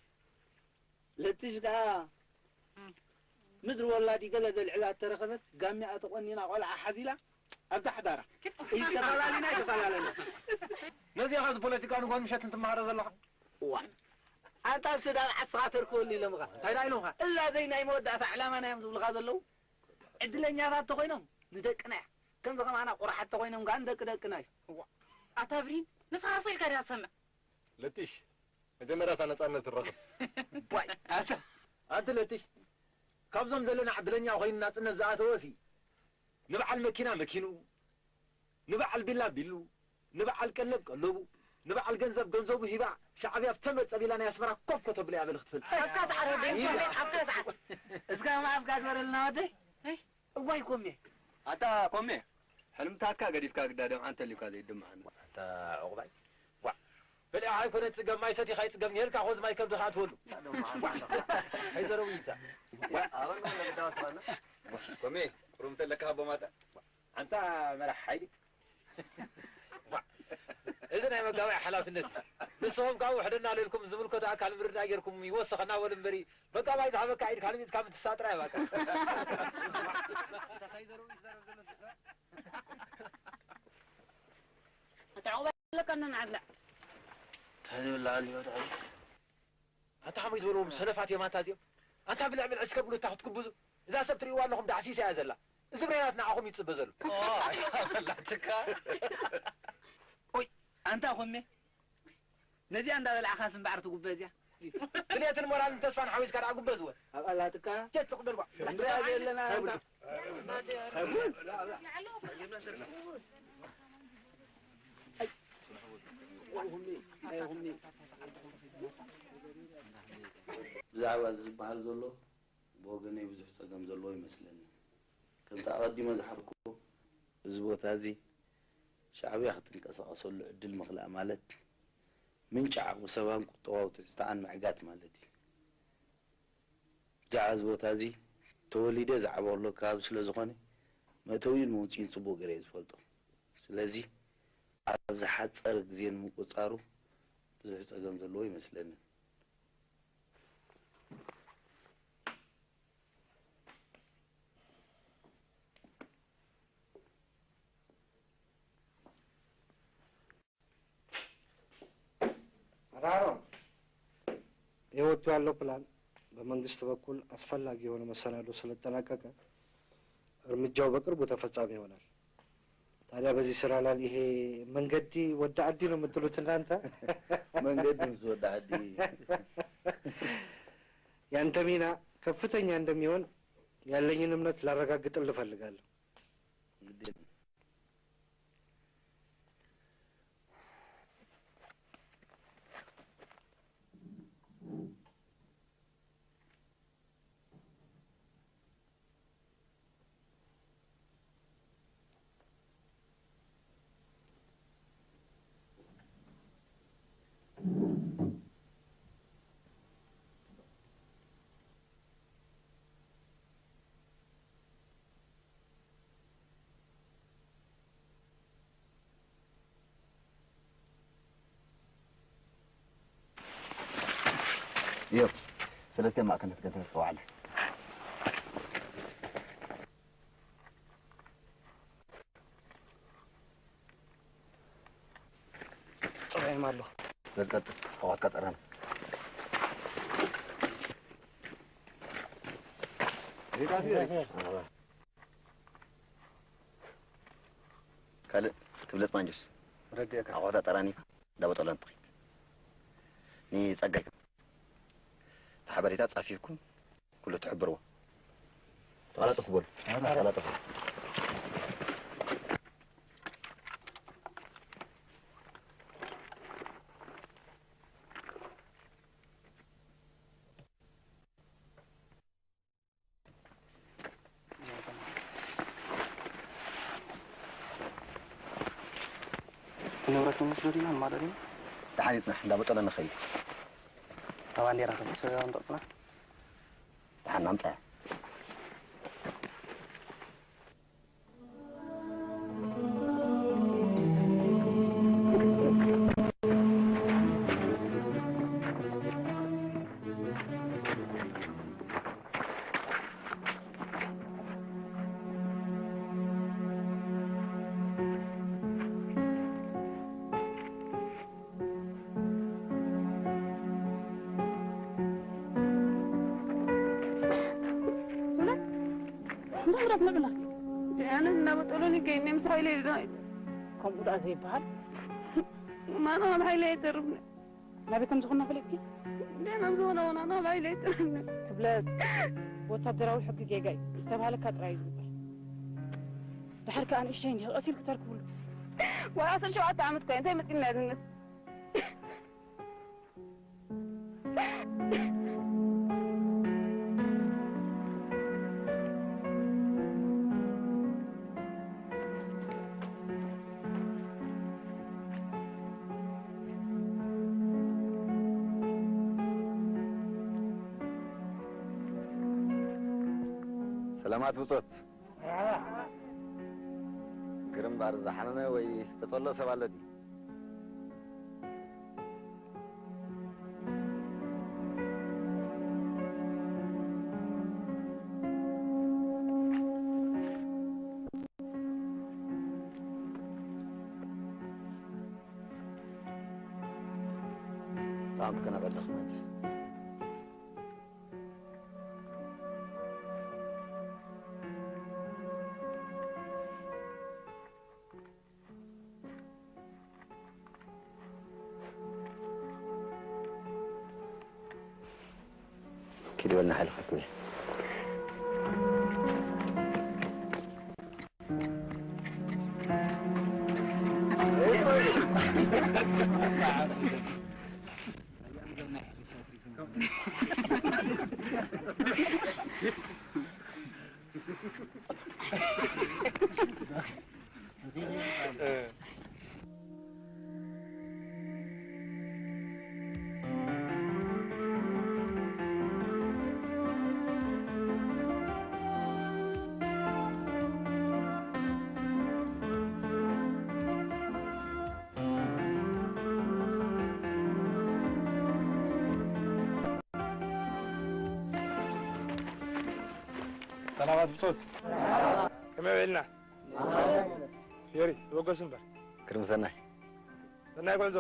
ለትሽ ከኣ ምድሪ ወላዲ ገለ ዘልዕላ እተረኸበት፣ ጋሚኣ ተቖኒና ቆልዓ ሓዚላ ኣብዛ ሓዳራ። ይተፈላለዩና ይተፈላለዩና። ነዚ ኢኻ እዚ ፖለቲካዊ ንግሆን ምሸትን ትመሃሮ ዘለኻ? እዋ። ኣንታ ስዳብ ዓስኻ ተርክበሉ ኢሎምኻ። እንታይ ደኣ ኢሎምኻ? እዛ ዘይ ናይ መወዳእታ ዕላማና እዮም ዝብልኻ ዘለዉ። ዕድለኛታት ተኾይኖም ንደቅና እያ። ከምዚ ከማና ቁርሓት ተኾይኖም ከኣ ንደቂ ደቅና እዩ። እዋ። ኣታ ብሪን፣ ንስኻ ስቕ ኢልካ ዲኻ ትሰምዕ? ለትሽ፣ መጀመርያ እታ ነጻነት ትረኽብ። ዋይ፣ ኣታ፣ ኣንቲ ለትሽ፣ ካብዞም ዘለና ዕድለኛ ኮይኑ ናጽነት ዝኣተወ ሲ፣ ንበዓል መኪና መኪኑ፣ ንበዓል ቢላ ቢሉ፣ ንበዓል ቀለብ ቀለቡ፣ ንበዓል ገንዘብ ገንዘቡ ሂባ፣ ሻዕብያ ብተመር ጸቢላ ናይ ኣስመራ ኮፍ ኮተብለ እያ በሊ ክትብል። ኣብካ ሰዓት ወደይ፣ ይዛ። ኣብካ ሰዓት። እስካ ማፍ ጋግበረልና ወደይ። እይ። እዋይ ኮሜ። ኣታ ኮሜ፣ ሕልምታትካ ገዲፍካ ግዳ ደምዓ እንተልዩካ ዘይድምዓና። ኣታ ዑቕባይ። ዋ። በሊዕኻ ኣይኮነ ትጽገም፣ ማይ ሰቲኻ ይጽገም፣ ኔርካ ኾዚ ማይ ከብድኻ ኣትወሉ። ዋ። ኣይዘረቡ ይዛ። ዋ። ኣበል ወለ ግዳ ወስኻና። ኮሜ፣ ቁሩብ እንተለካ ሃቦ ማታ። ኣንታ መራሕ ሓይሊ። ዋ። እዚ ናይ መጋባይ ሓላፍነት እዩ። ንስኹም ካብ ውሕደና ለልኩም ዝምልከቶ ኣካል ምርዳእ ጌርኩም ይወሰኸና በሉ እምበሪ፣ መጋባይ ዝሃበካ ኢድ ካልሚጥካ ምትሳጥራ እያ ባካ። ኣታ ዕቑባ ኣለካ፣ እና ንዓብላዕ። እንታይ ዝብላዕ ኣሎ ወዲ ዓብይ? ኣንታ ከመይ ዝበልዎም ሰነፋት እዮም ኣንታ እዚኦም። ኣንታ ብልዕ ብልዕ እስከ ብሉ እታ ክትግብዙ። እዛ ሰብ ትርእይዋ ኣለኹም ዳዕሲሳ እያ ዘላ። እዚ ብሬናት ንዓኹም ይጽበ ዘሎ። ኦ፣ ኣላትካ። ኦይ፣ ኣንታ ኮሜ። ነዚኣ እንዳበላዕኻ ስምባዕር ትጉበ እዚኣ። ድሌትን ሞራልን ተስፋን ሓዊስካ ደኣ ጉበዝወ። ኣብ ኣላትካ። ጀት ትቕበል ጓ። እንድያ ዘለና ኣንታ። ብዛዕባ እዚ ዝበሃል ዘሎ ብወገነይ ብዙሕ ጸገም ዘለዎ ኣይመስለንን። ከምቲ ኣቐዲመ ዝሓበርኩ፣ እዚ ቦታ እዚ ሻዕብያ ክትንቀሳቐሰሉ ዕድል ምኽላእ ማለት ምንጪ ዓቕሚ ሰባን ቁጠባዊ ትሕዝቶኣን ምዕጋት ማለት እዩ። ብዛዕባ እዚ ቦታ እዚ ተወሊደ ዝዓበኹሉ ከባቢ ስለ ዝኾነ፣ መእተዊኡን መውጽኢኡን ጽቡቕ ገይረ እየ ዝፈልጦ። ስለዚ፣ ኣብ ዝሓጸረ ግዜ ንምቁጽጻሩ ብዙሕ ጸገም ዘለዎ ኣይመስለንን። ኣታ ኣሮን፣ የወጡ ያለው ፕላን በመንግስት በኩል አስፈላጊ የሆነ መሰናዶ ስለተጠናቀቀ እርምጃው በቅርቡ ተፈጻሚ ይሆናል። ታዲያ በዚህ ስራ ላይ ይሄ መንገዲ ወደ አዲ ነው የምትሉት እናንተ? መንገዲ ምስ ወደ አዲ። ያንተ ሚና ከፍተኛ እንደሚሆን ያለኝን እምነት ላረጋግጥልህ እፈልጋለሁ። ግድ የለም። እዮብ፣ ሰለስተ ማእከል ክትገንተን ዝጸዋዕለ። ጽውዒም ኣሎ። በል ቀጥል፣ ኣዋትካ ጠራን። ካልእ ትብለጽ ማንጆስ። ረዲኤካ። ኣቑሑት ኣጠራኒኻ፣ እንዳ ቦጦሎን ትኸይድ። ንጸጋይ፣ እቲ ሓበሬታ ጻፊፍኩም ኩሉ ትሕብርዎ። ተቐላጠፉ በሉ። ተቐላጠፉ። እቲ ንብረት ንወስዶ ዲና ንማዶ ዲና? ደሓን ይጽናሕ፣ እንዳ ቦጦሎን ንኸይድ። እታ ባንዴራ ተተሰቢባ እንዶ ጽናሕ። ደሓን ናምጻያ። እንታይ ምራት ንብላ? ኣነ እናበጠሉኒ ከይኒ ምስ ሓይለ ኢሉ ዶ? ከምኡ ደኣ ዘይበሃል። ማና ኣብ ሓይለ ኣይተርፍኒ። ናበይ ከም ዝኾንና ፈለጥኪ? ደህና ዝኾነ ሆና ናብ ሓይለ ኣይተርፍኒ። ትብለጽ። ወታደራዊ ሕጊ ጌጋ እዩ። ዝተባህለካ ጥራይ እዩ ዝግበር። ድሓር ከኣ ንእሽተይ እንዲህ ቀሲልክ ተርክብሉ። ወይ ዓሰርተ ሸውዓተ ዓመት እኮ እንታይ መጺና ንስ ሰላማት ብጾት። ግርም ባር ዝሓመመ ወይ ዝተጸሎ ሰብ ኣሎ ድዩ? ብጣዕሚ ክተናበለኽ መሃንድስ። ኪድ በልና ሓይልኻ ትብል። ሰላማት ብጾት። ከመይ ውዒልና? ፊዮሪ፣ ተበገሱ እምበር። ግርም ሰናይ። ሰናይ ጉዕዞ።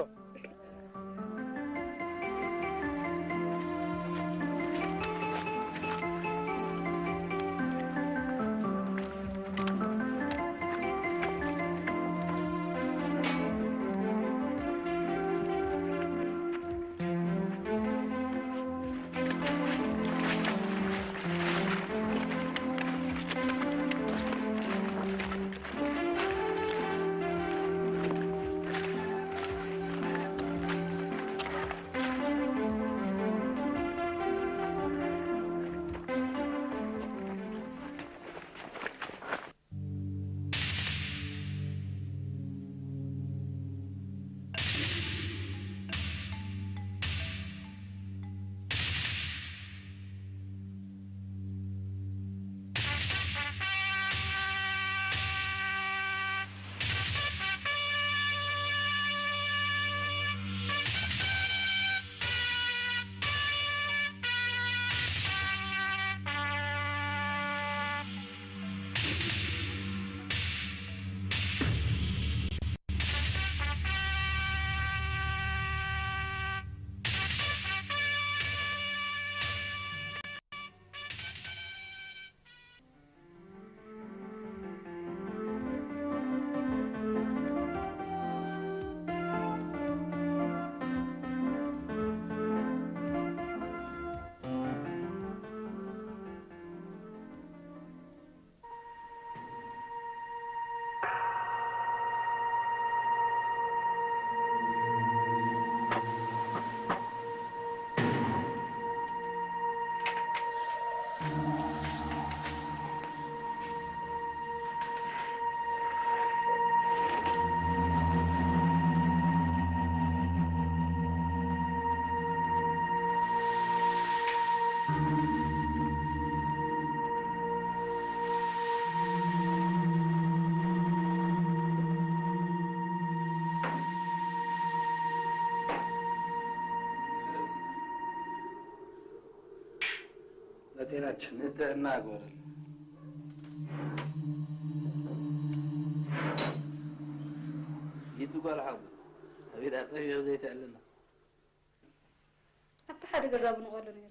ለጤናችን ንጥዕና ጎረል ይትጓል ሓቡ ኣቤት ኣጠቢቕ ዘይትዕልና ኣብቲ ሓደ ገዛ ብንቐሎ ነይረ።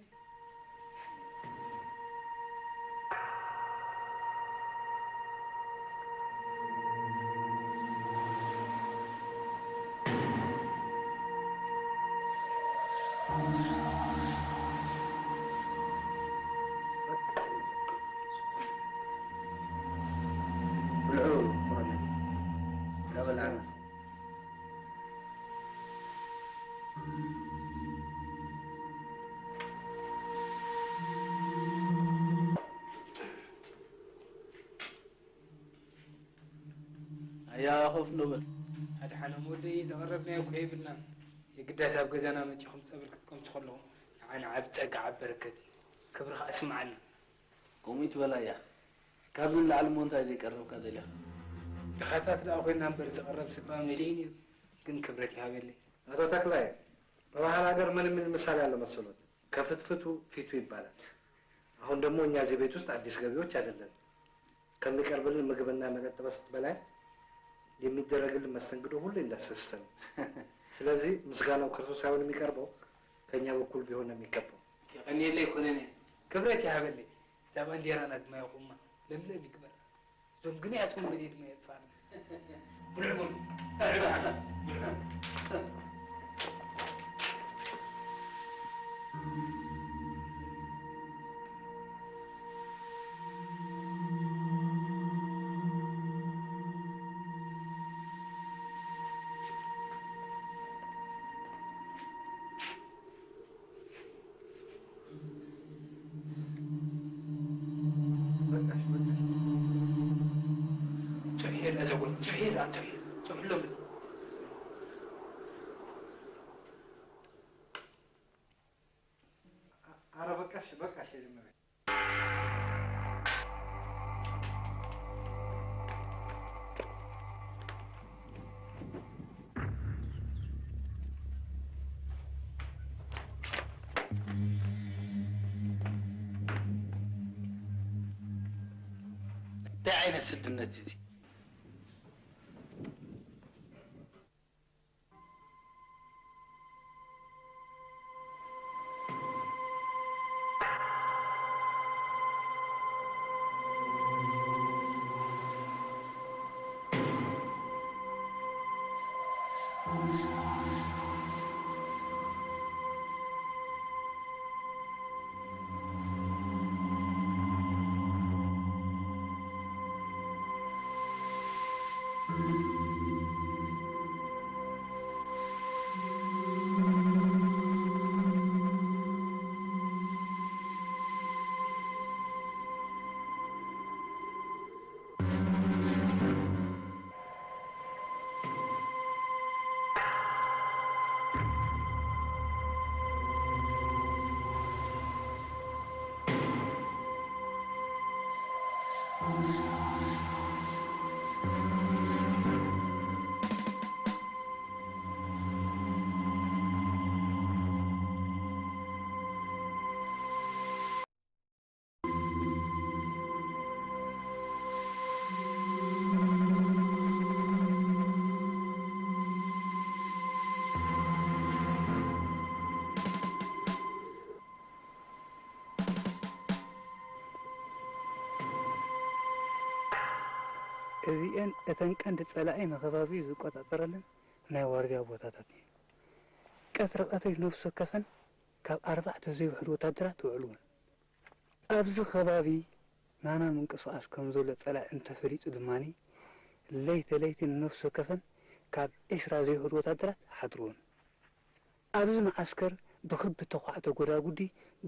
በላዕና። ኣያ ኮፍ ንበል። ኣድሓኖም ወደይ፣ ዘቐረብናዮ እኮ የብልናን። የግዳስ ኣብ ገዛና መጺኹም ጸበል ክትቀምሱ ከለኹም ንዓና ዓቢ ጸጋ፣ ዓቢ በረከት እዩ። ክብርኻ ኣስምዓልና። ከምኡ ይትበል ኣያ። ካብዚ ንላዕሊ እሞ እንታይ ዘይቀረብካ ደልያ? ድኻታት ደኣ ኮይንና እምበር ዝቐረብ ስባ መሊኡ ነይሩ። ግን ክብረት ይሃበለይ። ኣቶ ተክላይ፣ በባህል ሀገር ምን የሚል ምሳሌ አለ መሰሎት? ከፍትፍቱ ፊቱ ይባላል። አሁን ደግሞ እኛ እዚህ ቤት ውስጥ አዲስ ገቢዎች አይደለንም። ከሚቀርብልን ምግብና መጠጥ በስ-፣ በላይ የሚደረግልን መስተንግዶ ሁሌ እንዳስደሰተ ነው። ስለዚህ ምስጋናው ከእርሶ ሳይሆን የሚቀርበው ከእኛ በኩል ቢሆን ነው የሚገባው። የቀንየለይ ኮሎኔል፣ ክብረት ይሃበለይ። እዛ ባንዲራና ድማ ይኹማ ለምለም ይግበራ። እዞም ግንያት ወንበዴ ድማ የጥፋእና። ብልዕ በሉ፣ ኣዕባዕባ፣ ብልዕ። ጹሕ ኢል ኣዘጎል፣ ጹሕ ኢል፣ ጹሕ ኢል፣ ጹሕ ኢሎም። ኧረ በቃሽ፣ በቃሽ፣ የጀመረ። እንታይ ዓይነት ስድነት እዚ? እዚኤን እተን ቀንዲ ጸላኢ ንኸባቢኡ ዝቆጻጸረለን ናይ ዋርድያ ቦታታት እየን። ቀትሪ ቀትሪ ነፍሲ ወከፈን ካብ ኣርባዕተ ዘይውሕዱ ወታደራት ይውዕልወን። ኣብዚ ከባቢ ናና ምንቅስቓስ ከም ዘሎ ጸላኢ እንተፈሊጡ ድማ ለይቲ ለይቲ ንነፍሲ ወከፈን ካብ ዕስራ ዘይውሕዱ ወታደራት ይሓድርወን። ኣብዚ መዓስከር ብኽቢ ተኳዕተ ጎዳጉዲ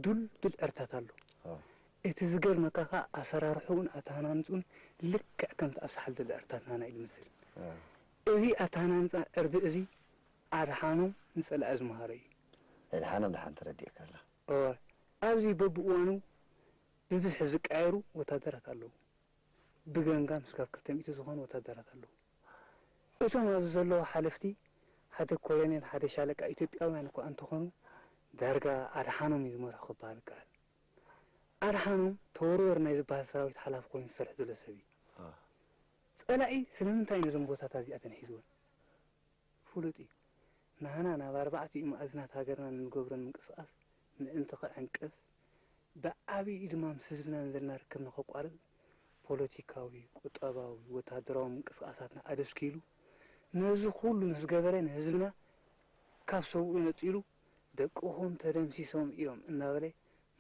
ዱልዱል ዕርታት ኣሎ። ኦ። እቲ ዝገርመካ ከኣ ኣሰራርሕኡን ኣተሃናንጽኡን ልክዕ ከምቲ ኣብ ሳሕል ዘሎ ዕርታት ናና እዩ ዝመስል። ኦ። እዚ ኣተሃናንጻ ዕርዲ እዚ ኣድሓኖም ንጸላኢ ዝመሃሮ እዩ። ኣድሓኖም ደሓን ተረዲእካ ኣላ። እወ፣ ኣብዚ በብእዋኑ ብብዝሒ ዝቀያየሩ ወታደራት ኣለዉ። ብገምጋም እስካብ ክልተ ሚእቲ ዝኾኑ ወታደራት ኣለዉ። እቶም ኣብዚ ዘለዉ ሓለፍቲ ሓደ ኮሎኔል፣ ሓደ ሻለቃ ኢትዮጵያውያን እኳ እንተኾኑ፣ ዳርጋ ኣድሓኖም እዩ ዝመርሑ ክበሃል ይከኣል። ኣድሓኖም ተወርወር ናይ ዝበሃል ሰራዊት ሓላፊ ኮይኑ ዝሰርሕ ዘሎ ሰብ እዩ። አ። ጸላኢ ስለምንታይ ነዞም ቦታታት እዚኣተን ሒዝወን? ፍሉጥ እዩ። ናህና ናብ ኣርባዕቲኡ መኣዝናት ሃገርና ንንገብሮ ምንቅስቓስ ምእንቲ ክዕንቅፍ፣ ብዓቢኡ ድማ ምስ ህዝብና ንዘለና ርክብ ንኸቋርጽ፣ ፖለቲካዊ፣ ቁጠባዊ፣ ወተሃደራዊ ምንቅስቓሳትና ኣደስኪሉ፣ ነዚ ኩሉ ምስ ገበረ ንህዝብና ካብ ሰብኡ ነጺሉ፣ ደቅኹም ተደምሲሶም እዮም እናበለ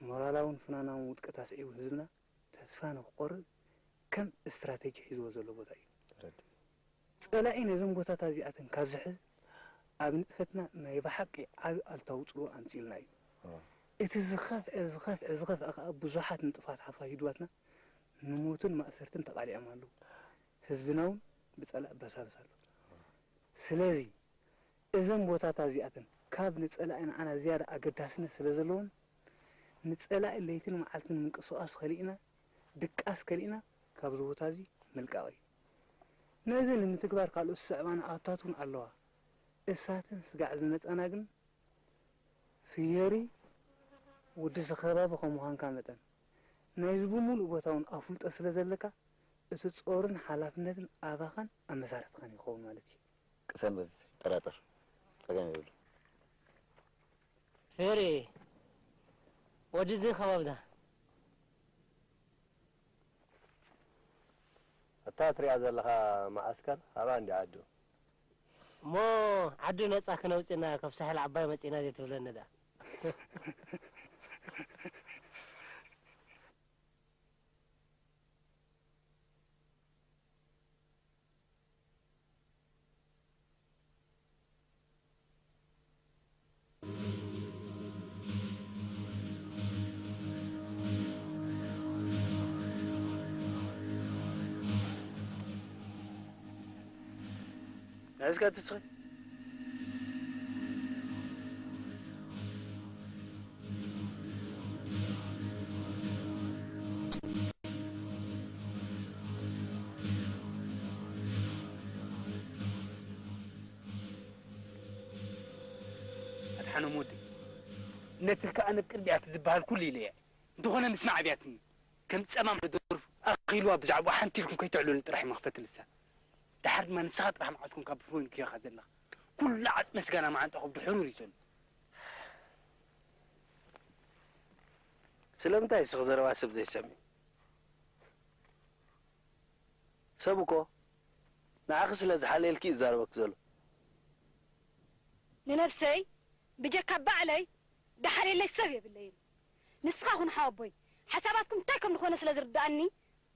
ሞራላውን ፍናናውን ውድቀት ኣስዒቡ ህዝብና ተስፋ ንኽቆርጽ ከም ስትራተጂ ሒዝዎ ዘሎ ቦታ እዩ። ተረዲእ። ጸላኢ ነዘን ቦታታት እዚኣተን ካብ ዝሕዝ፣ ኣብ ንጥፈትና ናይ ብሓቂ ዓቢ ኣሉታዊ ጽልዋ ኣምጺኡልና እዩ። እቲ ዝኸፍአ፣ ዝኸፍአ፣ ዝኸፍአ ከኣ ብዙሓት ንጥፋት ሓፋ ሂድዋትና ንሞትን ማእሰርትን ተቓሊዖም ኣለዉ። ህዝብና እውን ብጸላኢ በሳብስ ኣሎ። ስለዚ እዘን ቦታታት እዚኣተን ካብ ንጸላኢ ንዓና ዝያዳ ኣገዳስነት ስለ ዘለወን፣ ንጸላኢ ለይትን መዓልትን ምንቅስቓስ ከሊእና፣ ድቃስ ከሊእና ካብዚ ቦታ እዚ ምልቃቕ እዩ። ነዚ ንምትግባር ካልኦት ዝስዕባና ኣቶታት እውን ኣለዋ። እሳተን ስጋዕ ዝመጻና ግን ፍየሪ ወዲ እዚ ከባቢ ከም ምዃንካ መጠን፣ ናይዚ ብምሉእ ቦታ እውን ኣፍልጦ ስለ ዘለካ፣ እቲ ጾርን ሓላፍነትን ኣባኻን ኣብ መሳርሕትኻን ይኸውን ማለት እዩ። ቅሰን በዚ ጠራጠር ጸገም የብሉ። ፍየሪ ወዲ እዚ ከባብና እታ ትሪኣ ዘለኻ መዓስከር ኣበይ እንድያ ዓዱ? እሞ ዓዱ ነጻ ክነውጽና ካብ ሳሕል ዓባይ መጺና ዘይትብለኒ ደኣ። እስከ ትስኺ ኣድሓኖም ወደይ፣ ነቲ ከኣ ነብ ቅድሚያ እቲ ዝበሃል ኩሉ ኢለያ። እንተኾነ ምስማዕ ኣብያትኒ። ከም ጸማም ደርፉ ኣኺልዋ ብዛዕባኡ ሓንቲ ኢልኩም ከይተዕልሉኒ ጥራሕ እዩ መኽፈቲ ልሳን። ደሓር ድማ ንስኻ ጥራሕ መዓት ኮንካ ብፍሮይን ክያኻ ዘለኻ። ኩሉ ዓጽመ ስጋና መዓንጣኹ ብድሕሩ እዩ ዘሎ። ስለምንታይ እስኺ ዘረባ ሰብ ዘይሰምዕ? ሰብ እኮ ንዓኺ ስለ ዝሓልየልኪ እዩ ዝዛረበኪ ዘሎ። ንነብሰይ ብጀካ ባዕለይ ድሓልየለይ ሰብ የብለይን። ንስኻ ኩን ሓወቦይ ሓሳባትኩም እንታይ ከም ዝኾነ ስለ ዝርድኣኒ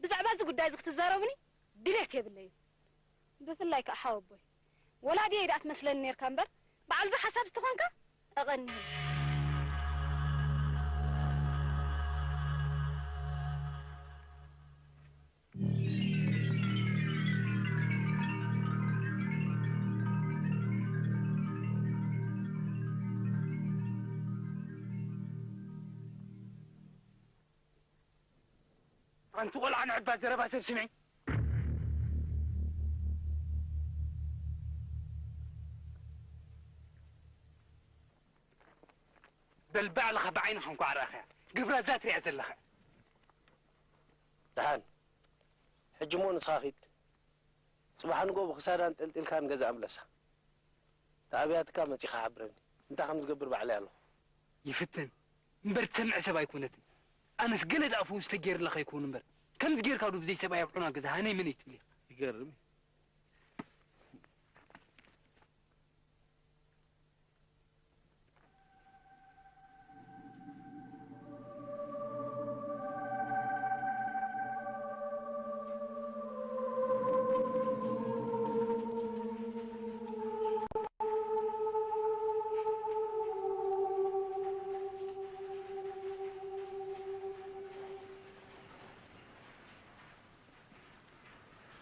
ብዛዕባ እዚ ጉዳይ እዚ ክትዛረቡኒ ድሌት የብለይን። ብፍላይ ከኣ ሓወቦይ ወላዲየይ ደኣ ትመስለኒ ኔርካ እምበር በዓል እዚ ሓሳብ ዝተኾንካ ኣቐንየለይ። ኣንቲ ቆልዓ ንዕባ ዘረባ ሰብ ስምዒ። በል ባዕልኻ ብዓይንኻ እንኳዕ ረኣኻያ ግብራ እዛ ትሪኣ ዘለኻ። ደሓን ሕጂ እሞ ንስኻ ኺድ። ጽባሕ ንግሆ ብኽሳዳ ኣንጠልጢልካ ንገዛ ምለሳ። ተኣብያትካ መጺኻ ሓብረኒ። እንታይ ከም ዝገብር ባዕለይ ኣለኹ። ይፍተን እምበር ትሰምዕ ሰብ ኣይኮነትን። ኣነስ ገለ ደኣ ፈውስ ተገይርላ ከይከውን እምበር ከምዚ ገይርካ ዶ ብዘይ ሰብኣይ ኣብ ዑና ገዛ ሃነይ መነይ ትብል ኢኻ። ይገርም እዩ።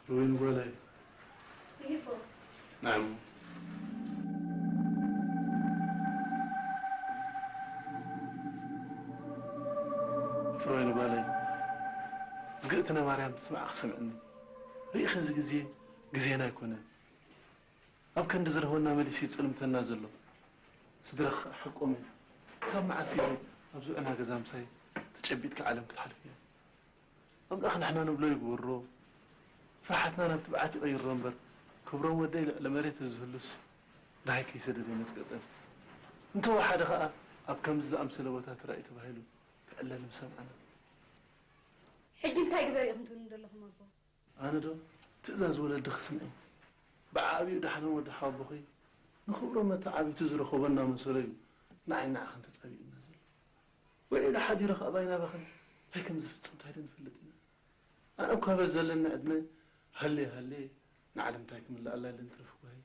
ሩዊን ጓለይ ይህቦ ናም ፍሮይን ጓለይ ዝግእትነ ማርያም ትስማዕ ክሰምዕኒ ርኢኺ እዚ ግዜ ግዜና ኣይኮነን ኣብ ከንዲ ዝረህወና መሊሱ ይጽልምተና ዘሎ ስድራኺ ሓቆም እዩ ክሳብ መዓስ እዩ ኣብዚ ዕና ገዛ ምሳይ ተጨቢጥካ ዓለም ክትሓልፍ እያ ኣምላኽ ንሕና ንብሎ ይግበሮ ፍርሓትና ናብ ትብዓት ይቐይሮ እምበር ክብሮም ወደይ ልዕሊ መሬት ዝህሉስ ደሃይ ከይሰደደ ይመጽቀጠን እንተወሓደ ኸኣ ኣብ ከምዚ ዝኣምሰለ ቦታ ተራእዩ ተባሂሉ ክዕለል ምሰማዕና ሕጂ እንታይ ግበር ኢኹም ትብሉኒ ዘለኹም ኣቦ ኣነ ዶ ትእዛዝ ወለዲ ክስምዕ ብዓቢኡ ዳሕሮም ወዲ ሓወቦኺ ንኽብሮም መተዓቢቱ ዝረኸቦ እናመሰሎ እዩ ንዓይ ንዓኽን ተጻቢኡና ዘሎ። ውዒሉ ሓዲሩ ከኣ ባይና ባኽን እንታይ ከም ዝፍጽም እንታይ ዶ ንፈልጥ ኢና። ኣነ እኳ በዚ ዘለኒ ዕድመ ሃልየ ሃልየ ንዓለም እንታይ ክምልኣላ ኢለን ትረፍ ጓይ።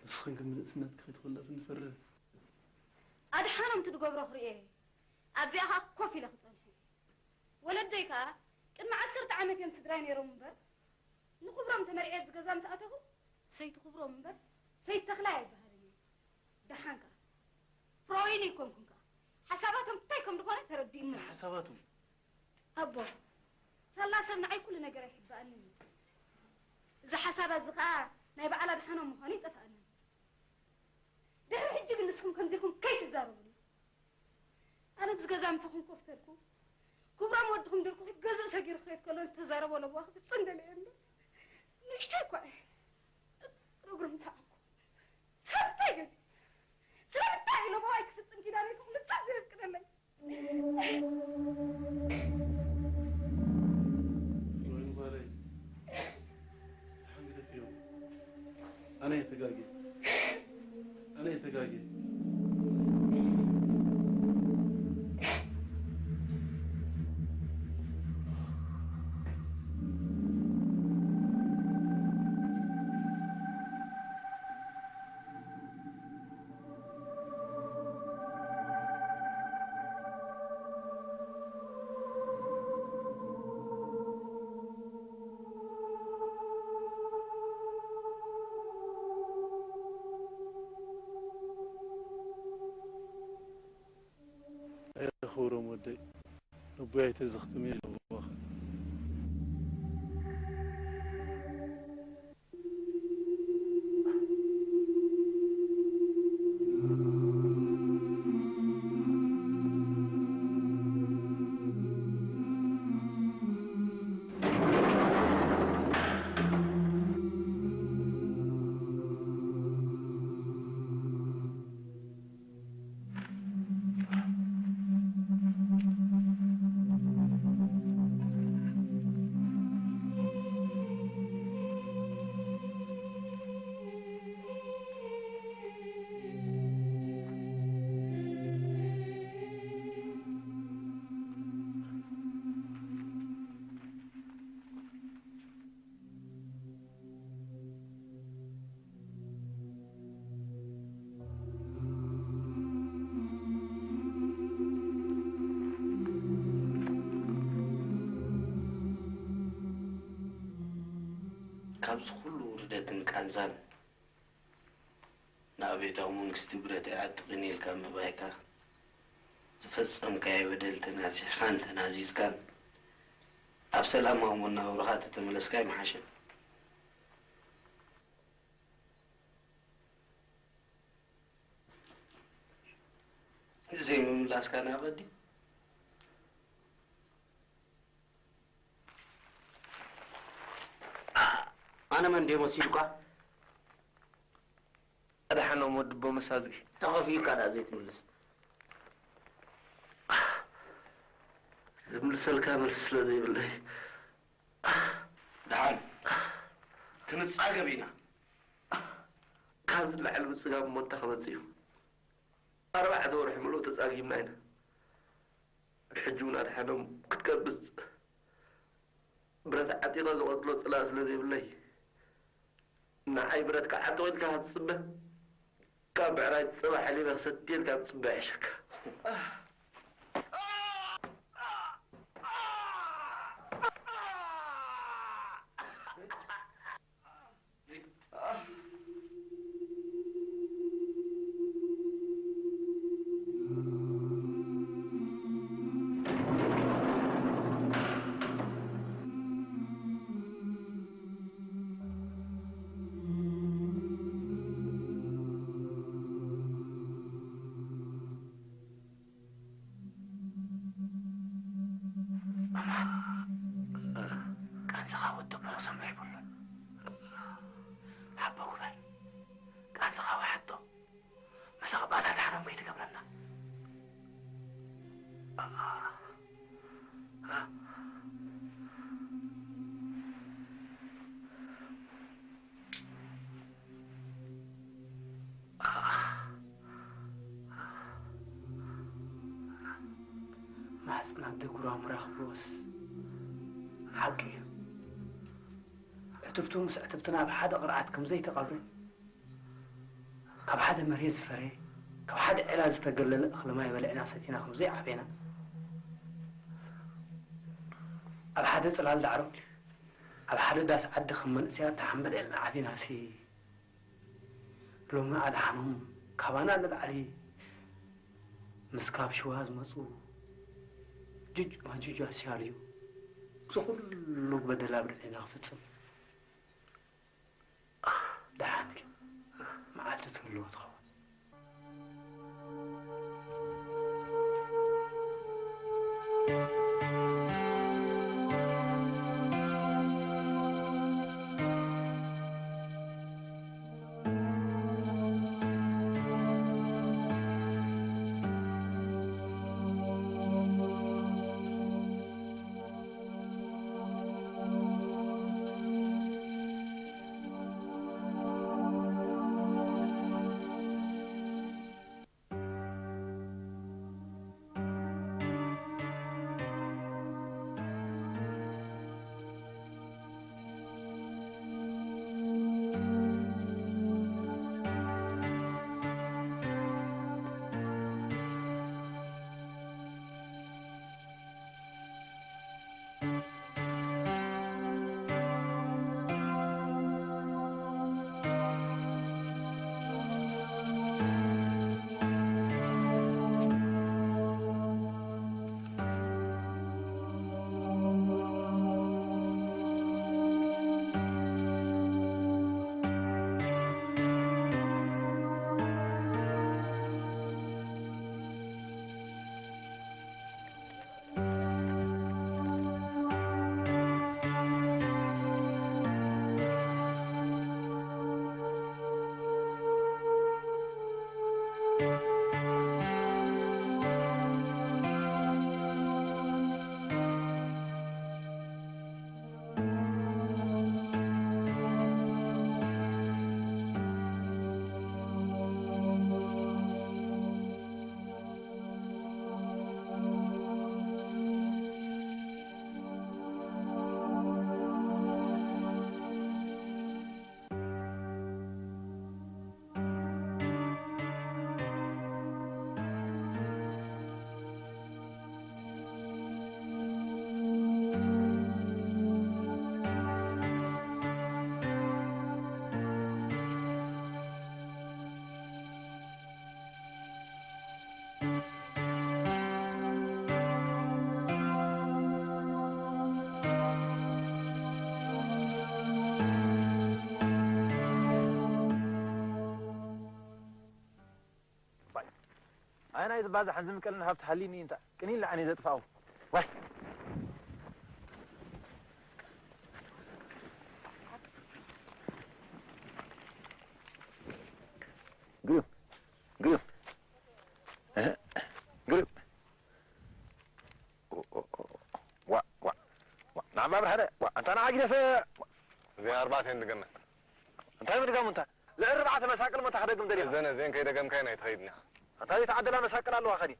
ንስኽን ግን ብንእስነትኪ ከይትኹለፍ ንፈርህ። ኣድሓኖም ትድገብሮ ክርእየ ኣብዚኣ ኸኣ ኮፍ ኢለ ክጸንሐ። ወለደይ ከኣ ቅድሚ ዓሰርተ ዓመት እዮም ስድራይ ነይሮም እምበር፣ ንኽብሮም ተመርዕየ ኣብዚ ገዛ ምስ ኣተኹ ሰይቲ ክብሮም እምበር ሰይቲ ተኽላይ ኣይበሃልን እየ። ደሓን ከኣ ፍሮይን ኣይኮንኩን ከኣ ሓሳባቶም እንታይ ከም ዝኾነ ተረዲእኒ። እንታይ ሓሳባቶም? ኣቦ፣ ሳላ ሰብ ንዓይ ኩሉ ነገር ኣይሕባእንን እዩ። እዚ ሓሳባት እዚ ከኣ ናይ በዓል ኣድሓኖም ምዃኑ ይጠፍኣኒ። ድሕሪ ሕጂ ግን ንስኹም ከምዚኹም ከይትዛረቡኒ። ኣነ ኣብዚ ገዛ ምሳኹም ኮፍ ተልኩ፣ ክብሮም ወድኹም ድርኩ ክትገዝእ ሰጊሩ ክኸይድ ከሎ ዝተዛረቦ ለዋህ ክፍጽም ደለየ እምበር፣ ንእሽተይ እኳ እየ። እግሩ ምሳዕኩ። ስለምንታይ ግን? ስለምንታይ እዩ ለዋህ ክፍጽም ኪዳነይ ክፍጽም ዘየፍቅደለይ? ወይን ጓለይ፣ ደሓን ግደፍዮ። ኣነ እየ ተጋግየ። ኣነ እየ ተጋግየ። ኣየ ክብሮም ወደይ፣ ነቦይ ኣይተዘኽትም እየ ኢለዋኻ። ካብዚ ኩሉ ውርደትን ቃንዛን ንኣብዮታዊ መንግስቲ ብረት ኣይዕጥቕን ኢልካ ምእባይካ፣ ዝፈጸምካዮ በደል ተናሲሕካን ተናዚዝካን ኣብ ሰላማዊ መነባብሮኻ ተተመለስካ ይምሓሸ። ዘይምምላስካ ናይ ቀዲም። ኣነ መን ድየ መሲሉካ? ኣድሓኖም ወዲ ኣቦ መሳዝጊ። ተኸፊኡካ ደኣ ዘይትምልስ? ዝምልሰልካ መልሲ ስለ ዘይብለይ። ደሓን ክንጻገብ ኢና። ካብ ዝለዓል ምጽጋብ እሞ እንታይ ክመጽእ እዩ? ኣርባዕተ ወርሒ ምሉእ ተጻጊምና ኢና። ሕጂ እውን ኣድሓኖም ክትቀብጽ ብረት ዓጢቐ ዝቐጽሎ ጽላእ ስለ ዘይብለይ፣ ንዓይ ብረት ክዓጥቕ ኢልካ ክትጽበ፣ ካብ ብዕራይ ጽባ ሓሊበ ክሰቲ ኢልካ ክትጽበ ይሕሸካ። ቃንዝኻ ወዲ ኣቦ ክሰምዖ የብሉን። ሓቦ ግበር። ቃንዝኻ ወሓጦ። መሳቕ ባላ ዳሕሮም ከይትገብረና። ማሕፀን ኣደ ጉራሙራ ክብልዎስ ሓቂ እዩ። ትብቱ ምስ ዕትብትና ኣብ ሓደ ቅርዓት ከም ዘይተቐብረ፣ ካብ ሓደ መሬት ዝፈረየ፣ ካብ ሓደ ዒላ ዝተገለለ እኽሊ ማይ በሊዕና ሰቲና ከም ዘይዓበና፣ ኣብ ሓደ ጽላል ዳዕሮ፣ ኣብ ሓደ ዳስ ዓዲ ከም መንእሰያት ተሓምበል ኢልና ዓቢናሲ፣ ሎሚ ኣድሓኖም ካባና ንላዕሊ ምስ ካብ ሽዋ ዝመጹ ጅጅ ማጅጅ ኣስያር እዩ። እዚ ኩሉ በደል ኣብ ልዕሌና ክፍጽም። ደሓን ግን መዓልቲ ትህልዎ ትኸውን። ኣየናይ ዝባዛሕን ዝምቀልን ሃብቲ ሃሊኒ እንታ ቅኒን ለዓኒ ዘጥፋኡ። ዋይ። ግርም፣ ግርም፣ እህ፣ ግርም። ዋ፣ ዋ፣ ዋ፣ ንዓማ ብርሃነ፣ ዋ፣ ኣንታ ንዓ ግደፈ። ዋ። እዚኣ ኣርባዕተ እየን ድገመን። እንታይ ምድጋሙ እንታ? ልዕሊ ኣርባዕተ መሳቅል ሞ እንታይ ክደግም ደሊኻ? እዘን፣ እዘን ከይደገምካየን ኣይትኸይድን ኢኻ። ኣንታ ዘይተዓደላ መሳቅል ኣለዋ ኸዲ።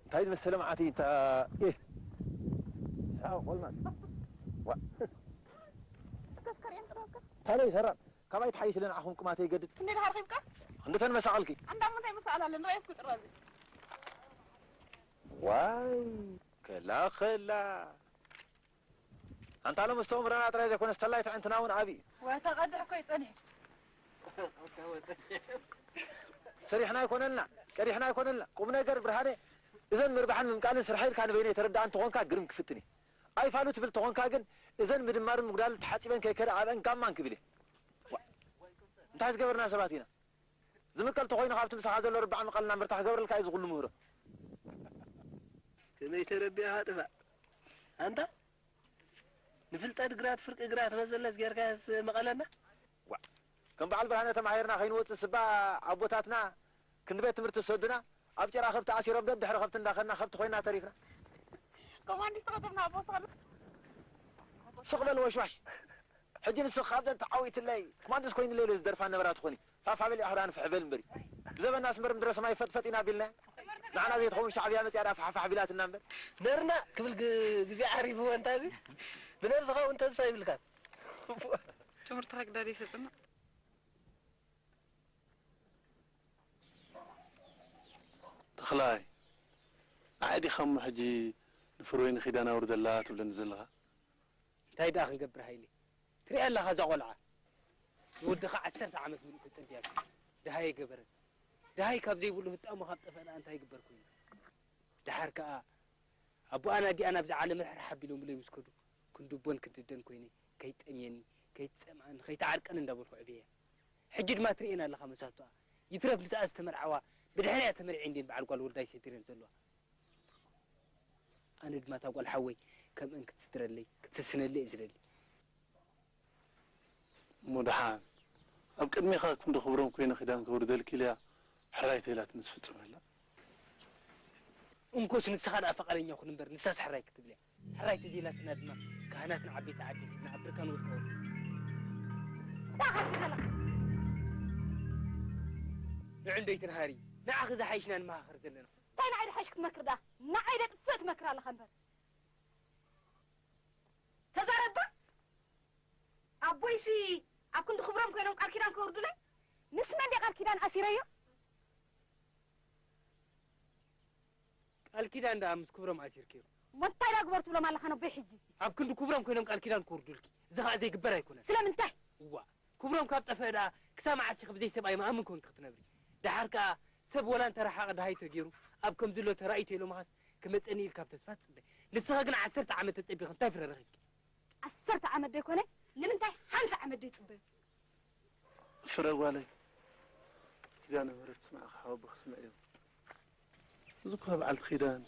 እንታይ ዝመሰለ መዓት እዩ እንታ? ኤህ። ሳብ ቆልማት። ዋ። እስከ እስከ ሪኤን ቅረብካ። እንታይ ሰራብ? ካባይ ተሓይሽ ኢለ ንዓኹም ቅማተይ ይገድድ። ክንደይ ደሓር ኺብካ? ክንደተን መሳቕልኪ? ኣንዳ እሞ እንታይ መሳቕል ኣለ? ንረኣይ እስኪ ጥራዚ። ዋይ፣ ከላ ከላ። ኣንታ ሎም እቶም ምረና ጥራይ ዘይኮነስ ተላይ ተዕንትና እውን ዓቢ እዩ። ወ ተቐድሕ እኮ ይጸንሕ። ሰሪሕና ኣይኮነልና፣ ቀዲሕና ኣይኮነልና። ቁም ነገር ብርሃነ፣ እዘን ምርባሕን ምምቃልን ስራሕ ኢልካ ንበይነይ ተረዳኣ እንተኾንካ ግርም ክፍትን እየ። ኣይፋሉ ትብል ተኾንካ ግን፣ እዘን ምድማርን ምጉዳልን ተሓጺበን ከይከዳ ኣብአን ጋማን ክብል እየ። ዋ፣ እንታይ ዝገበርና ሰባት ኢና? ዝምቀል ተኾይኑ ካብቲ ምሳኻ ዘሎ ርባዕ ምቐልና ምርታሕ ገብረልካ እዩ ዝኹሉ ምህሮ። ከመይ ተረቢእኻ ጥፋእ። ኣንታ ንፍልጠት ግራት ፍርቂ ግራት መዘለስ ጌርካስ መቐለና? ዋ፣ ከም በዓል ብርሃነ ተማሂርና ከይንወጽእ ስባ ኣቦታትና ክንዲ ቤት ትምህርቲ ዝሰዱና ኣብ ጭራ ከብቲ ኣሲሮም ደድሕሪ ከብቲ እንዳኸድና ከብቲ ኮይና ተሪፍና። ኮማንዲስ ተኸተብና ኣቦ ስቕ በል ወሽዋሽ። ሕጂ ንስኺ ካብዘን ተዓዊትለይ ኮማንዶስ ኮይንለይ ኢለ ዝደርፋ ነበራ ትኾኒ። ፋፋ በል ኢኻ ደኣ ንፍሕ በል እምበሪ። ብዘበና ኣስመር ምድረ ሰማይ ፈጥፈጥ ኢና ኣቢልናያ። ንዓና ዘይትኸውን ሻዕብያ መፅያ ዳ ፋሕፋሕ ቢላትና እምበር። ነርና ክብል ግ- ግዜ ዓሪፍዎ እንታ እዚ ብነብስኻ እውን ተስፋ ይብልካን። ትምህርትኻ ግዳድ ይፈፅና። ተኽላይ፣ ንዓይ ዲኻ እሞ ሕጂ ንፍርወይ ንኺዳን ኣውርደላ ትብለኒ ዘለኻ? እንታይ ደኣ ክንገብር ሃይለ? ትሪኣ ኣለኻ እዛ ቖልዓ ንወድኻ ዓሰርተ ዓመት ሙሉእ ተጸቢያቶ ደሃይ ኣይገበረን። ደሃይ ካብ ዘይብሉ ህጣሙ ካብ ጠፍአ ደኣ እንታይ ይግበር ኮይኑ? ደሓር ከኣ ኣቦኣን ኣዲኣን ኣብዚ ዓለም ርሕርሕ ኣቢሎምለይ ምስ ከዱ ክንዲ ኣቦን ክንዲ ኣደን ኮይነ ከይጠምየኒ ከይትጸምኣኒ ከይትዓርቀኒ እንዳበልኩ ኣዕብየያ። ሕጂ ድማ ትርእየን ኣለኻ መሳቱኣ። ይትረፍ ምስኣ ዝተመርዓዋ ብድሕሪኣ ተመርዕየን ድየን በዓል ጓል ወልዳይ ሰቲረን ዘለዋ። ኣነ ድማ እታ ጓል ሓወይ ከምአን ክትስድረለይ ክትስስነለይ እየ ዝደሊ። እሞ ደሓን ኣብ ቅድሜኻ ክንዲ ክብሮም ኮይነ ኪዳን ከውርደልኪ ኢለያ ሕራይ ተይላትንስ ፍጽመላ። እንኮስ ንስኻ ደኣ ፈቓደኛ ኩን እምበር ንሳስ ሕራይ ክትብል እያ። ሕራይ ተዘይላትና ድማ ካህናትን ዓበይቲ ዓዲ ሒዝና ኣብ ብርካ ንወድቀወሉ። ደኣ ከልክለካ። ንዑ እንዶ ኣይትንሃሪ ንዓኺ ዝሓይሽና ንመኻኸር ዘለና። እንታይ ንዓይ ድሓይሽ ክትመክር ደኣ ንዓይ ደጥፍእ ትመክር ኣለኻ እምበር ተዛረባ ኣቦይሲ ኣብ ክንዲ ክብሮም ኮይኖም ቃል ኪዳን ከውርዱለይ ምስ መን ድየ ቃል ኪዳን ኣሲረዮ ቃል ኪዳን ደኣ ምስ ክብሮም ኣሲርክዮ እሞ እንታይ ዳ ግበር ትብሎም ኣለኻ ነቦይ ሕጂ ኣብ ክንዲ ክብሮም ኮይኖም ቃል ኪዳን ከውርዱልኪ እዚ ኸዓ ዘይግበር ኣይኮነን ስለምንታይ እዋእ ክብሮም ካብ ጠፍአ ደኣ ክሳብ መዓስ ኢኺ ብዘይ ሰብኣይ መኣምን ኮንኪ ክትነብሪ? ደሓር ከኣ ሰብ ወላ እንተ ረሓቐ ደሃይ ተገይሩ ኣብ ከምዚ ኣሎ ተራእዩ ተይሎምኻስ ክመጸኒ ኢልካ ብተስፋ ትጽበ። ንስኺ ግን ዓሰርተ ዓመት ተጸቢኺ እንታይ ፍረ ረኺብኪ? ዓሰርተ ዓመት ደይኮነ ንምንታይ ሓምሳ ዓመት ደይጽበዮ? ፍረ ጓለይ ኪዳነ ምህረት ስምዕኺ ሓወቦኺ ስምዕዮ። እዚ እኳ በዓልቲ ኪዳን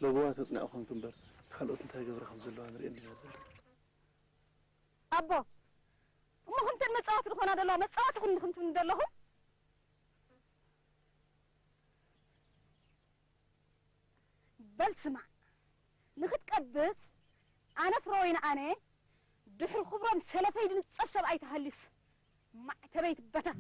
ለበዋ ተጽንዐ ኾንኪ እምበር ካልኦት እንታይ ገብራ ከም ዘለዋ ንርእየን ኢና ዘለና። ኣቦ እሞ ከምተን መጻወቲ ዝኾና ዘለዋ መጻወቲ ኩኒ ከም ትብሉኒ ዘለኹም በል ስማዕ ንኽትቀብጽ ኣነ ፍረወይኒ ኣነ ድሕሪ ክብሮም ሰለፈይ ድንጸፍ ሰብኣይ ተሃልዩስ ማዕተበይ ትበተኽ።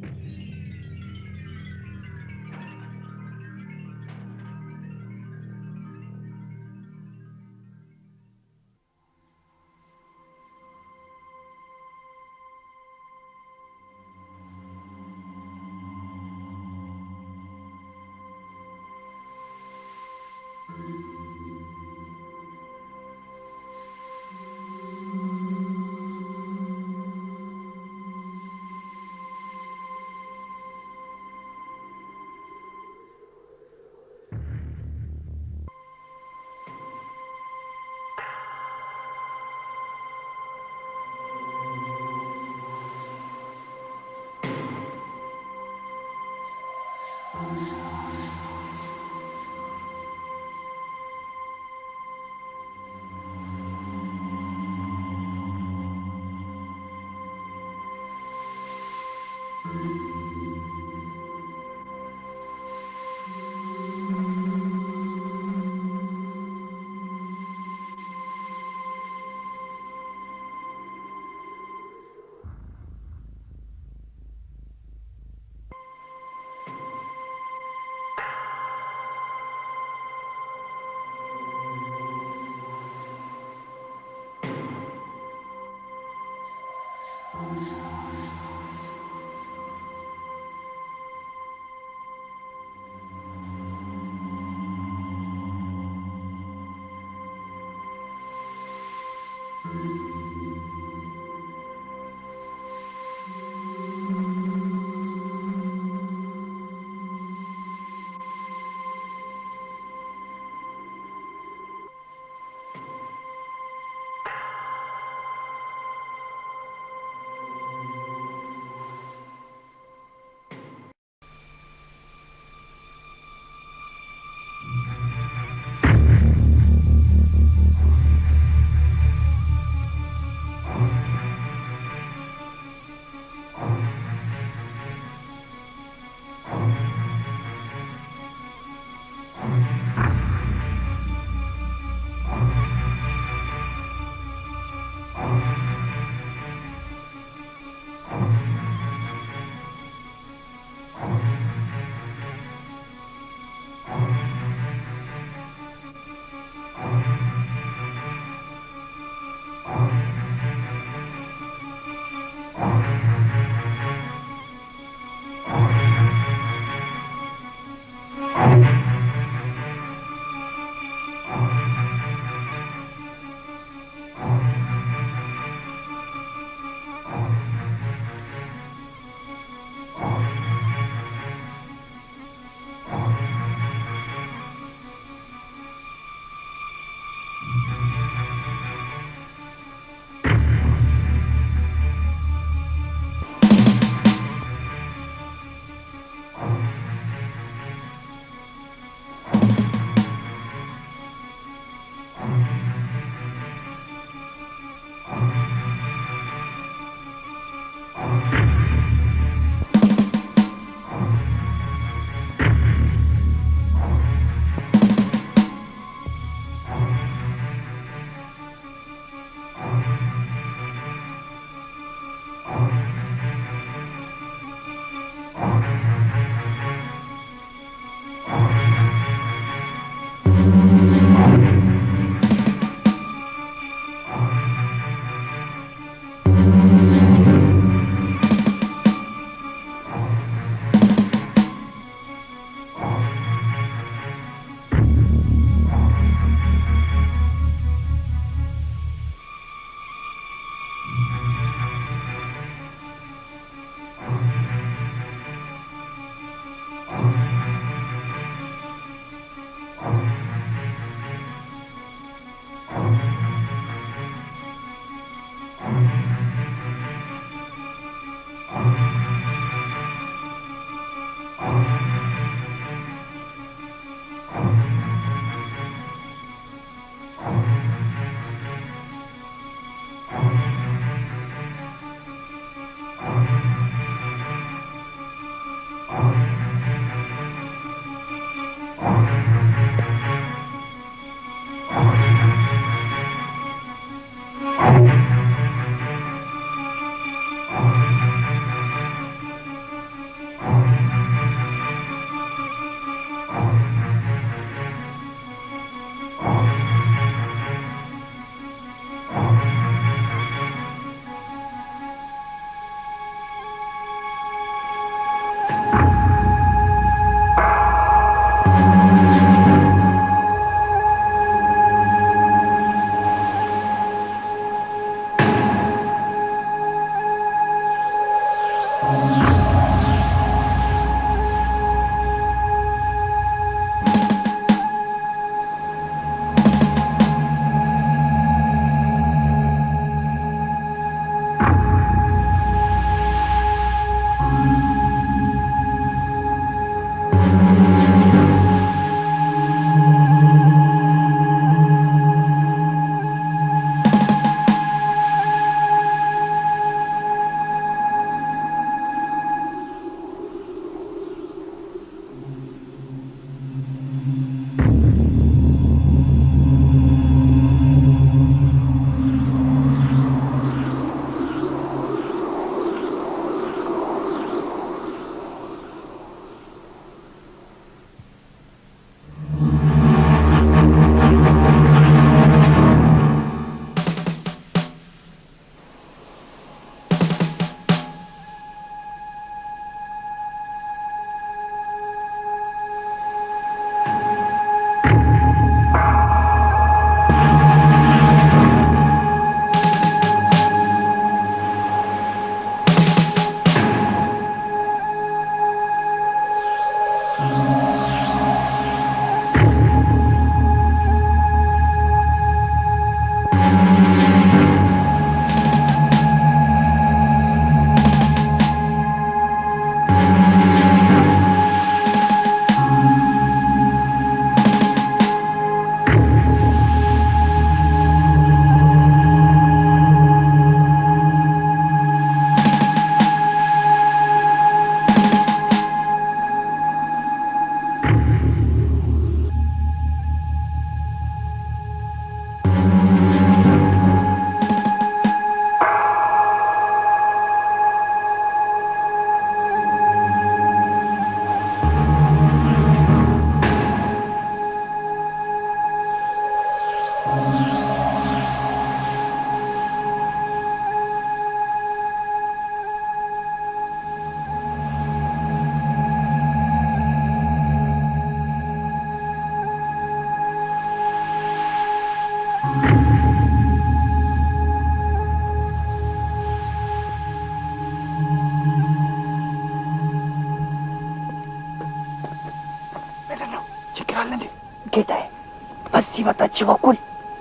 በታች በኩል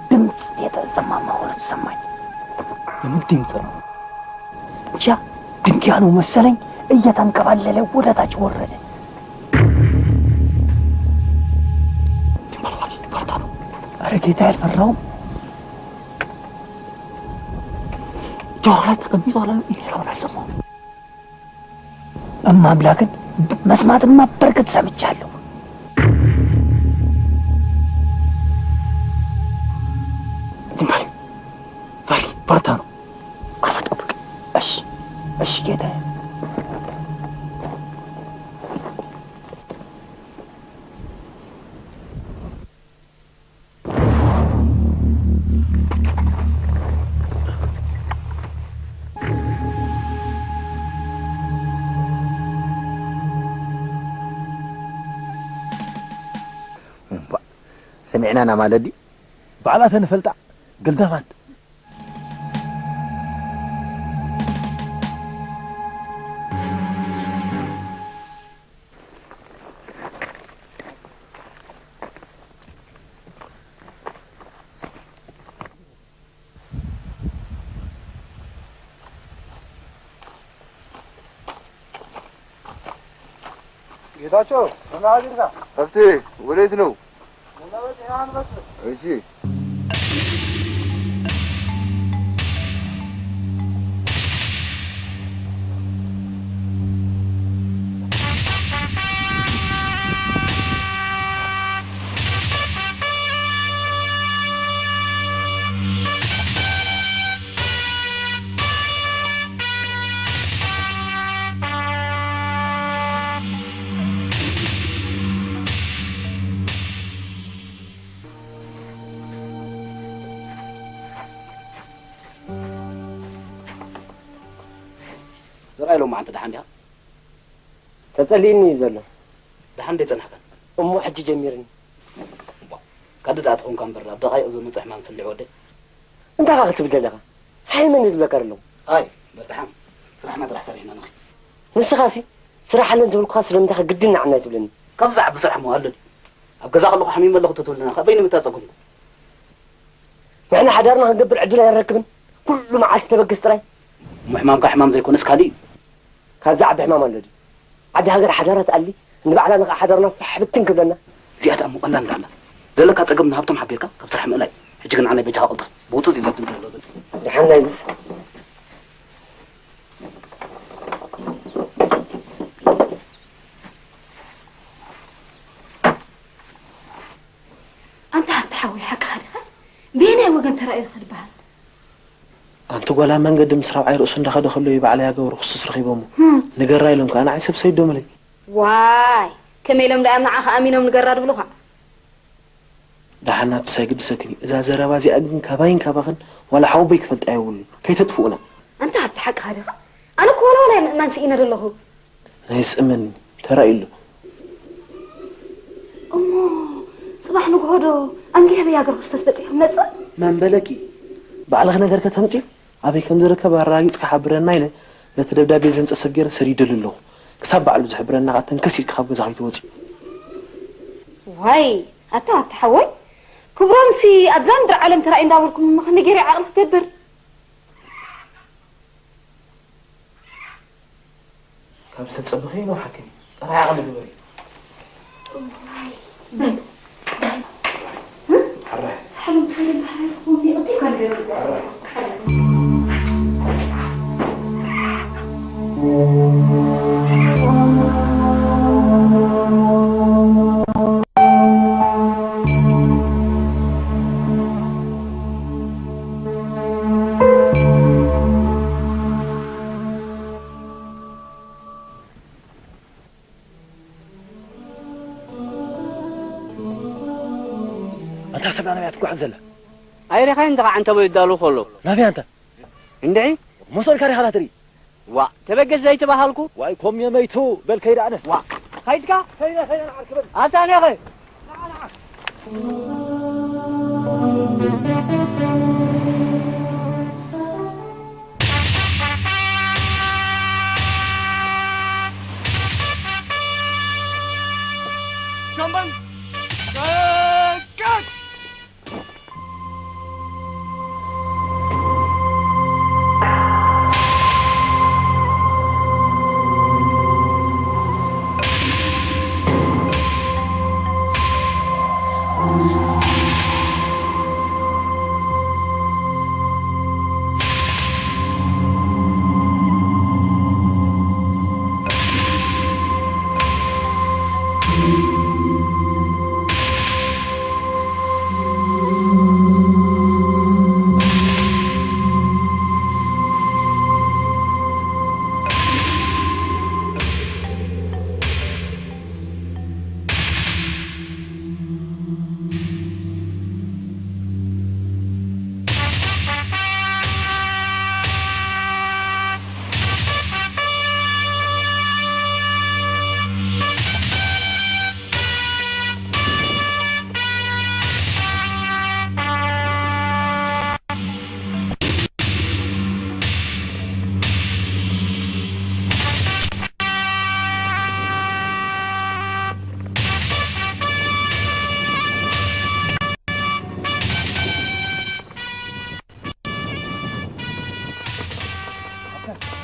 ድምፅ የተሰማማ ሆኖ ተሰማኝ። የምን ድምፅ ነው? እንጃ፣ ድንጋይ ነው መሰለኝ፣ እየተንከባለለ ወደ ታች ወረደ። በርታ ነው። ኧረ ጌታ፣ አልፈራሁም። ጆሮ ላይ ተቀምጦ አላለም፣ እኔ እስካሁን አልሰማሁም። እማምላክን መስማትማ በርግጥ ሰምቻለሁ። ዝም በል። ፈሪ፣ በርታ ነው። አርፈህ ጠብቅ። እሺ፣ እሺ ጌታዬ። እምቧ፣ ሰሚዕናና ማለት ድዩ? ባዕላተን ፈልጣ ገልዳፋት። ጌታቸው፣ ደህና አደርካ? ሀብቴ፣ ወዴት ነው? ደህና በል፣ ደህና አንበስ። እሺ። ዘርኣይ ሎማዓንቲ ደሓን ዲኻ? ተጸሊእኒ እዩ ዘሎ። ደሓን ደይጸናሕካ? እሞ ሕጂ ጀሚርኒ። እባ፣ ካልእ ደኣ ትኾንካ እምበር፣ ኣብ ደቓይቕ ዝመጽእ ሕማም ስልዕ ወደይ። እንታይ ኢኻ ክትብል ዘለኻ? ሓይ መን ይብለካ ኣለኹ? ኣይ፣ በል ደሓን፣ ስራሕና ጥራሕ ሰሪሕና ንኸይድ። ንስኻሲ፣ ስራሕ ኣለን ትብልኩኻ ስለምንታይ ግድን ንዓና ኣይትብለኒ? ካብ ዝዓቢ ስራሕ እሞ ኣሎ ድዩ? ኣብ ገዛ ከለኹ ሓሚመ ኣለኹ ተትብለና ከ በይኑ ምታ ጸጉምኩ። ንሕና ሓዳርና ክንገብር ዕድል ኣይንረክብን። ኩሉ መዓልቲ ተበገስ ጥራይ። እሞ ሕማምካ ሕማም ዘይኮነስ ካልእ እዩ። ካብዚ ዓቢ ሕማም ኣሎ ድዩ? ዓዲ ሃገር ሓዳራ ትኣሊ፣ ንባዕላና ከኣ ሓዳርና ፋሕ ብትን ክብለና። እዚኣ ደኣ እሞ ቀላል እንዳላ። ዘለካ ጸገም ንሃብቶም ሓቢርካ ካብ ስራሕ ምእላይ። ሕጂ ግን ንዓናይ በጃኻ ቅልጥፍ። ብውጽእ እዩ ዘብል ዘሎ ዘሎ። ደሓን ናይዝስ። ኣንታ ሃብቲ ሓወይ፣ ሓቅኻ ዲኻ? በየናይ ወገን ተራእዩ ኸ ዝበሃል? ኣንቲ ጓል ኣብ መንገዲ ምስ ራብዓይ ርእሱ እንዳኸደ ከሎ እዩ ባዕለይ ኣገው ርኹስስ ረኺቦሞ። ህም። ንገራ ኢሎም ከኣ ንዓይ ሰብ ሰይዶምለይ። ዋይ፣ ከመይ ኢሎም ደኣ ንዓኻ ኣሚኖም ንገራ ድብሉኻ? ደሓን ናትስ ኣይግድሰክን እዩ። እዛ ዘረባ እዚኣ ግን ካባይን ካባኽን ዋላ ሓወቦይ ክፈልጣ የብሉን። ከይተጥፍኡና። ኣንታ ሃብቲ ሓቅኻ ዲኻ? ኣነ እኮ ዋላ ዋላ እየ ምእማን ስኢነ ዘለኹ። ናይስ እመኒ፣ ተራእዩ ኣሎ። እሞ ጽባሕ ንግሆ ዶ ኣንጊሀ በያ ገርኩስ ተስበጢሑ ክመጽእ? መን በለኪ? ባዕልኺ ነገር ከተምጽኢ? ኣበይ ከም ዝርከብ ኣረጋጊጽካ ሓብረና ኢለ ነቲ ደብዳቤ ዘምጸ ሰብ ገይረ ሰዲደሉ ኣለኹ። ክሳብ ባዕሉ ዝሕብረና ከኣ ተንከስ ኢልኪ ካብ ገዛ ከይትወጺ። ዋይ፣ ኣታ ኣታ ሓወይ፣ ክብሮምሲ ኣብዛ ምድሪ ዓለም ተራእዩ እንዳበልኩም ምኽኒ ገይረ ዓቕሊ ክገብር። ካብ ዝተጸበኺ ይመርሓክን እዩ። ጥራይ ዓቕሊ ግበሪ። እዋይ፣ በል፣ በል። ሕራይ። ሳሕሉ እንታይ ደለ ሕራይ ክኾን ይቕቲ ይኮን ገይሩ። ሕራይ። ኣንታ ሰብ ናበይ እያ ትጓዓዝ ዘላ? ኣይረኻይን ዲኻ ዓንተቦይ ይዳሉ ከሎ? ናበይ ኣንታ? እንድዒ? መሰልካ ዲኻ ትርኢ? ዋእ፣ ተበገስ ዘይተባሃልኩ? ዋይ፣ ኮም የመይቱ፣ በል ከይደ ኣነ። ዋእ፣ ከይድካ? ከይደ፣ ከይደ፣ ንዓርኪ በል። ኣታ ነኸ? ንዓ፣ ንዓ። ጀምበል፣ ደቀት!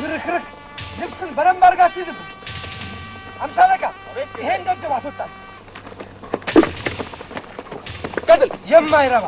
ዝርክርክ ልብሱን በደንብ አድርጋችሁ ዝም። አምሳ አለቃ፣ ይሄን ደብድብ አስወጣት። ቀጥል። የማይረባ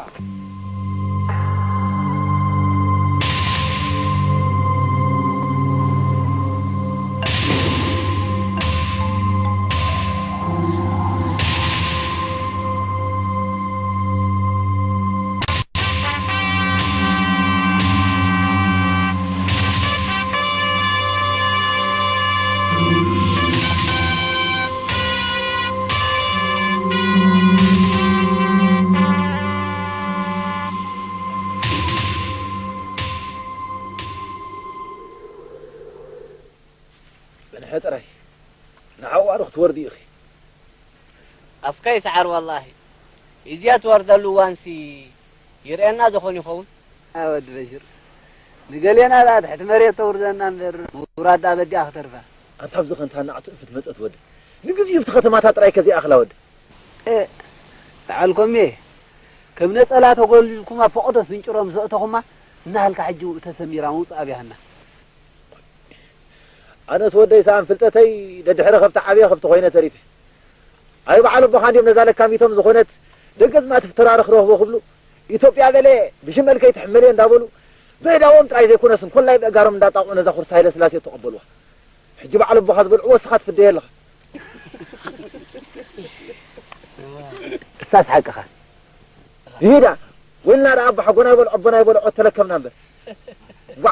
ጽንሐ ጥራይ ንዓኡ ኣዶ ክትወርዲ ኢኺ። ኣፍካ ይስዓር ወላሂ። እዚኣ ትወርደሉ እዋንሲ ይርእየና ዝኾን ይኸውን? ኣወድ በሽር፣ ንገሌና ደኣ ትሕቲ መሬት ተውርደና እምበር ምውራድ ደኣ በዲኣ ክተርፋ። ኣንታ ኣብዚ ኸንታ ናዕቲ እፍት መጸት ወዲ። ንግዚኡ ኣብቲ ከተማታት ጥራይ ከዚኣ ኣኽላ ወዲ። እ፣ በዓል ኮሜ፣ ከም ነጸላ ተጎልልኩም ኣብ ፈቐዶ ስንጭሮ ምስ ኣእተኹማ፣ እናሃልካ ሕጂ ተሰሚራ ምውጻእ ኣብያሃና። ኣነስ ወደይ ሰኣን ፍልጠተይ ደድሕረ ከብቲ ዓብየ ከብቲ ኮይነ ተሪፈ። ኣይ በዓል ኣቦኻ እንዲዮም ነዛ ለካሚቶም ዝኾነት ደገዝማት ፍተራሪ ክረኽቦ ክብሉ ኢትዮጵያ በለ ብሽመል ከይትሕመልዮ እንዳበሉ ብእዳዎም ጥራይ ዘይኮነስ እንኮላይ ብእጋሮም እንዳጣቕዑ ነዛ ኩርሲ ሃይለ ስላሴ ተቐበልዋ። ሕጂ በዓል ኣቦኻ ዝበልዕዎ እስኻ ትፍደዮ ኣለኻ። እስታስ ሓቅኻ። ይሂዳ ወልና ደኣ ኣቦ ሓጎና ይበልዖ ኣቦና ይበልዖ ተለከምና እምበር። ዋ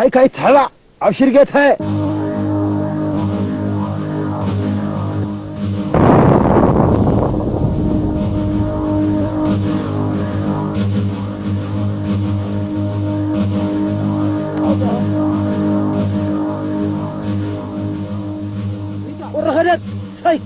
ኣይ ካይትሕባእ ኣብ ሽርገተ። ቁሪ ኸደት ሰይ።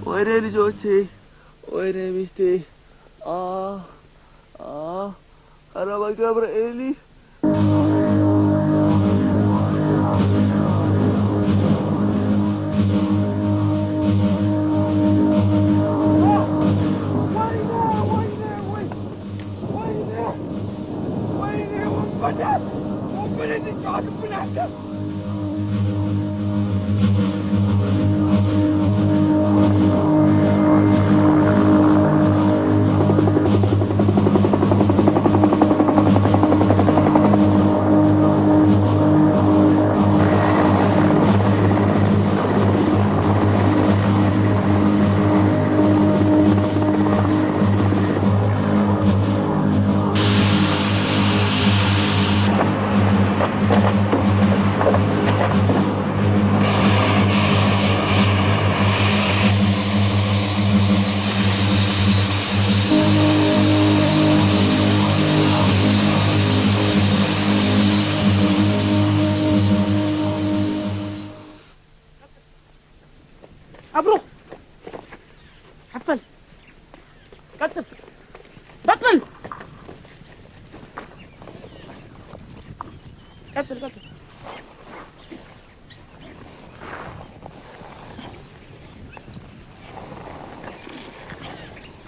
ወይኔ ልጆቼ፣ ወይኔ ሚስቴ። አ፣ አ፣ ኧረ በገብርኤል። ኣብሮ! ሓፈል! ቀጽል! ቀጽል! ቀጽል፣ ቀጽል።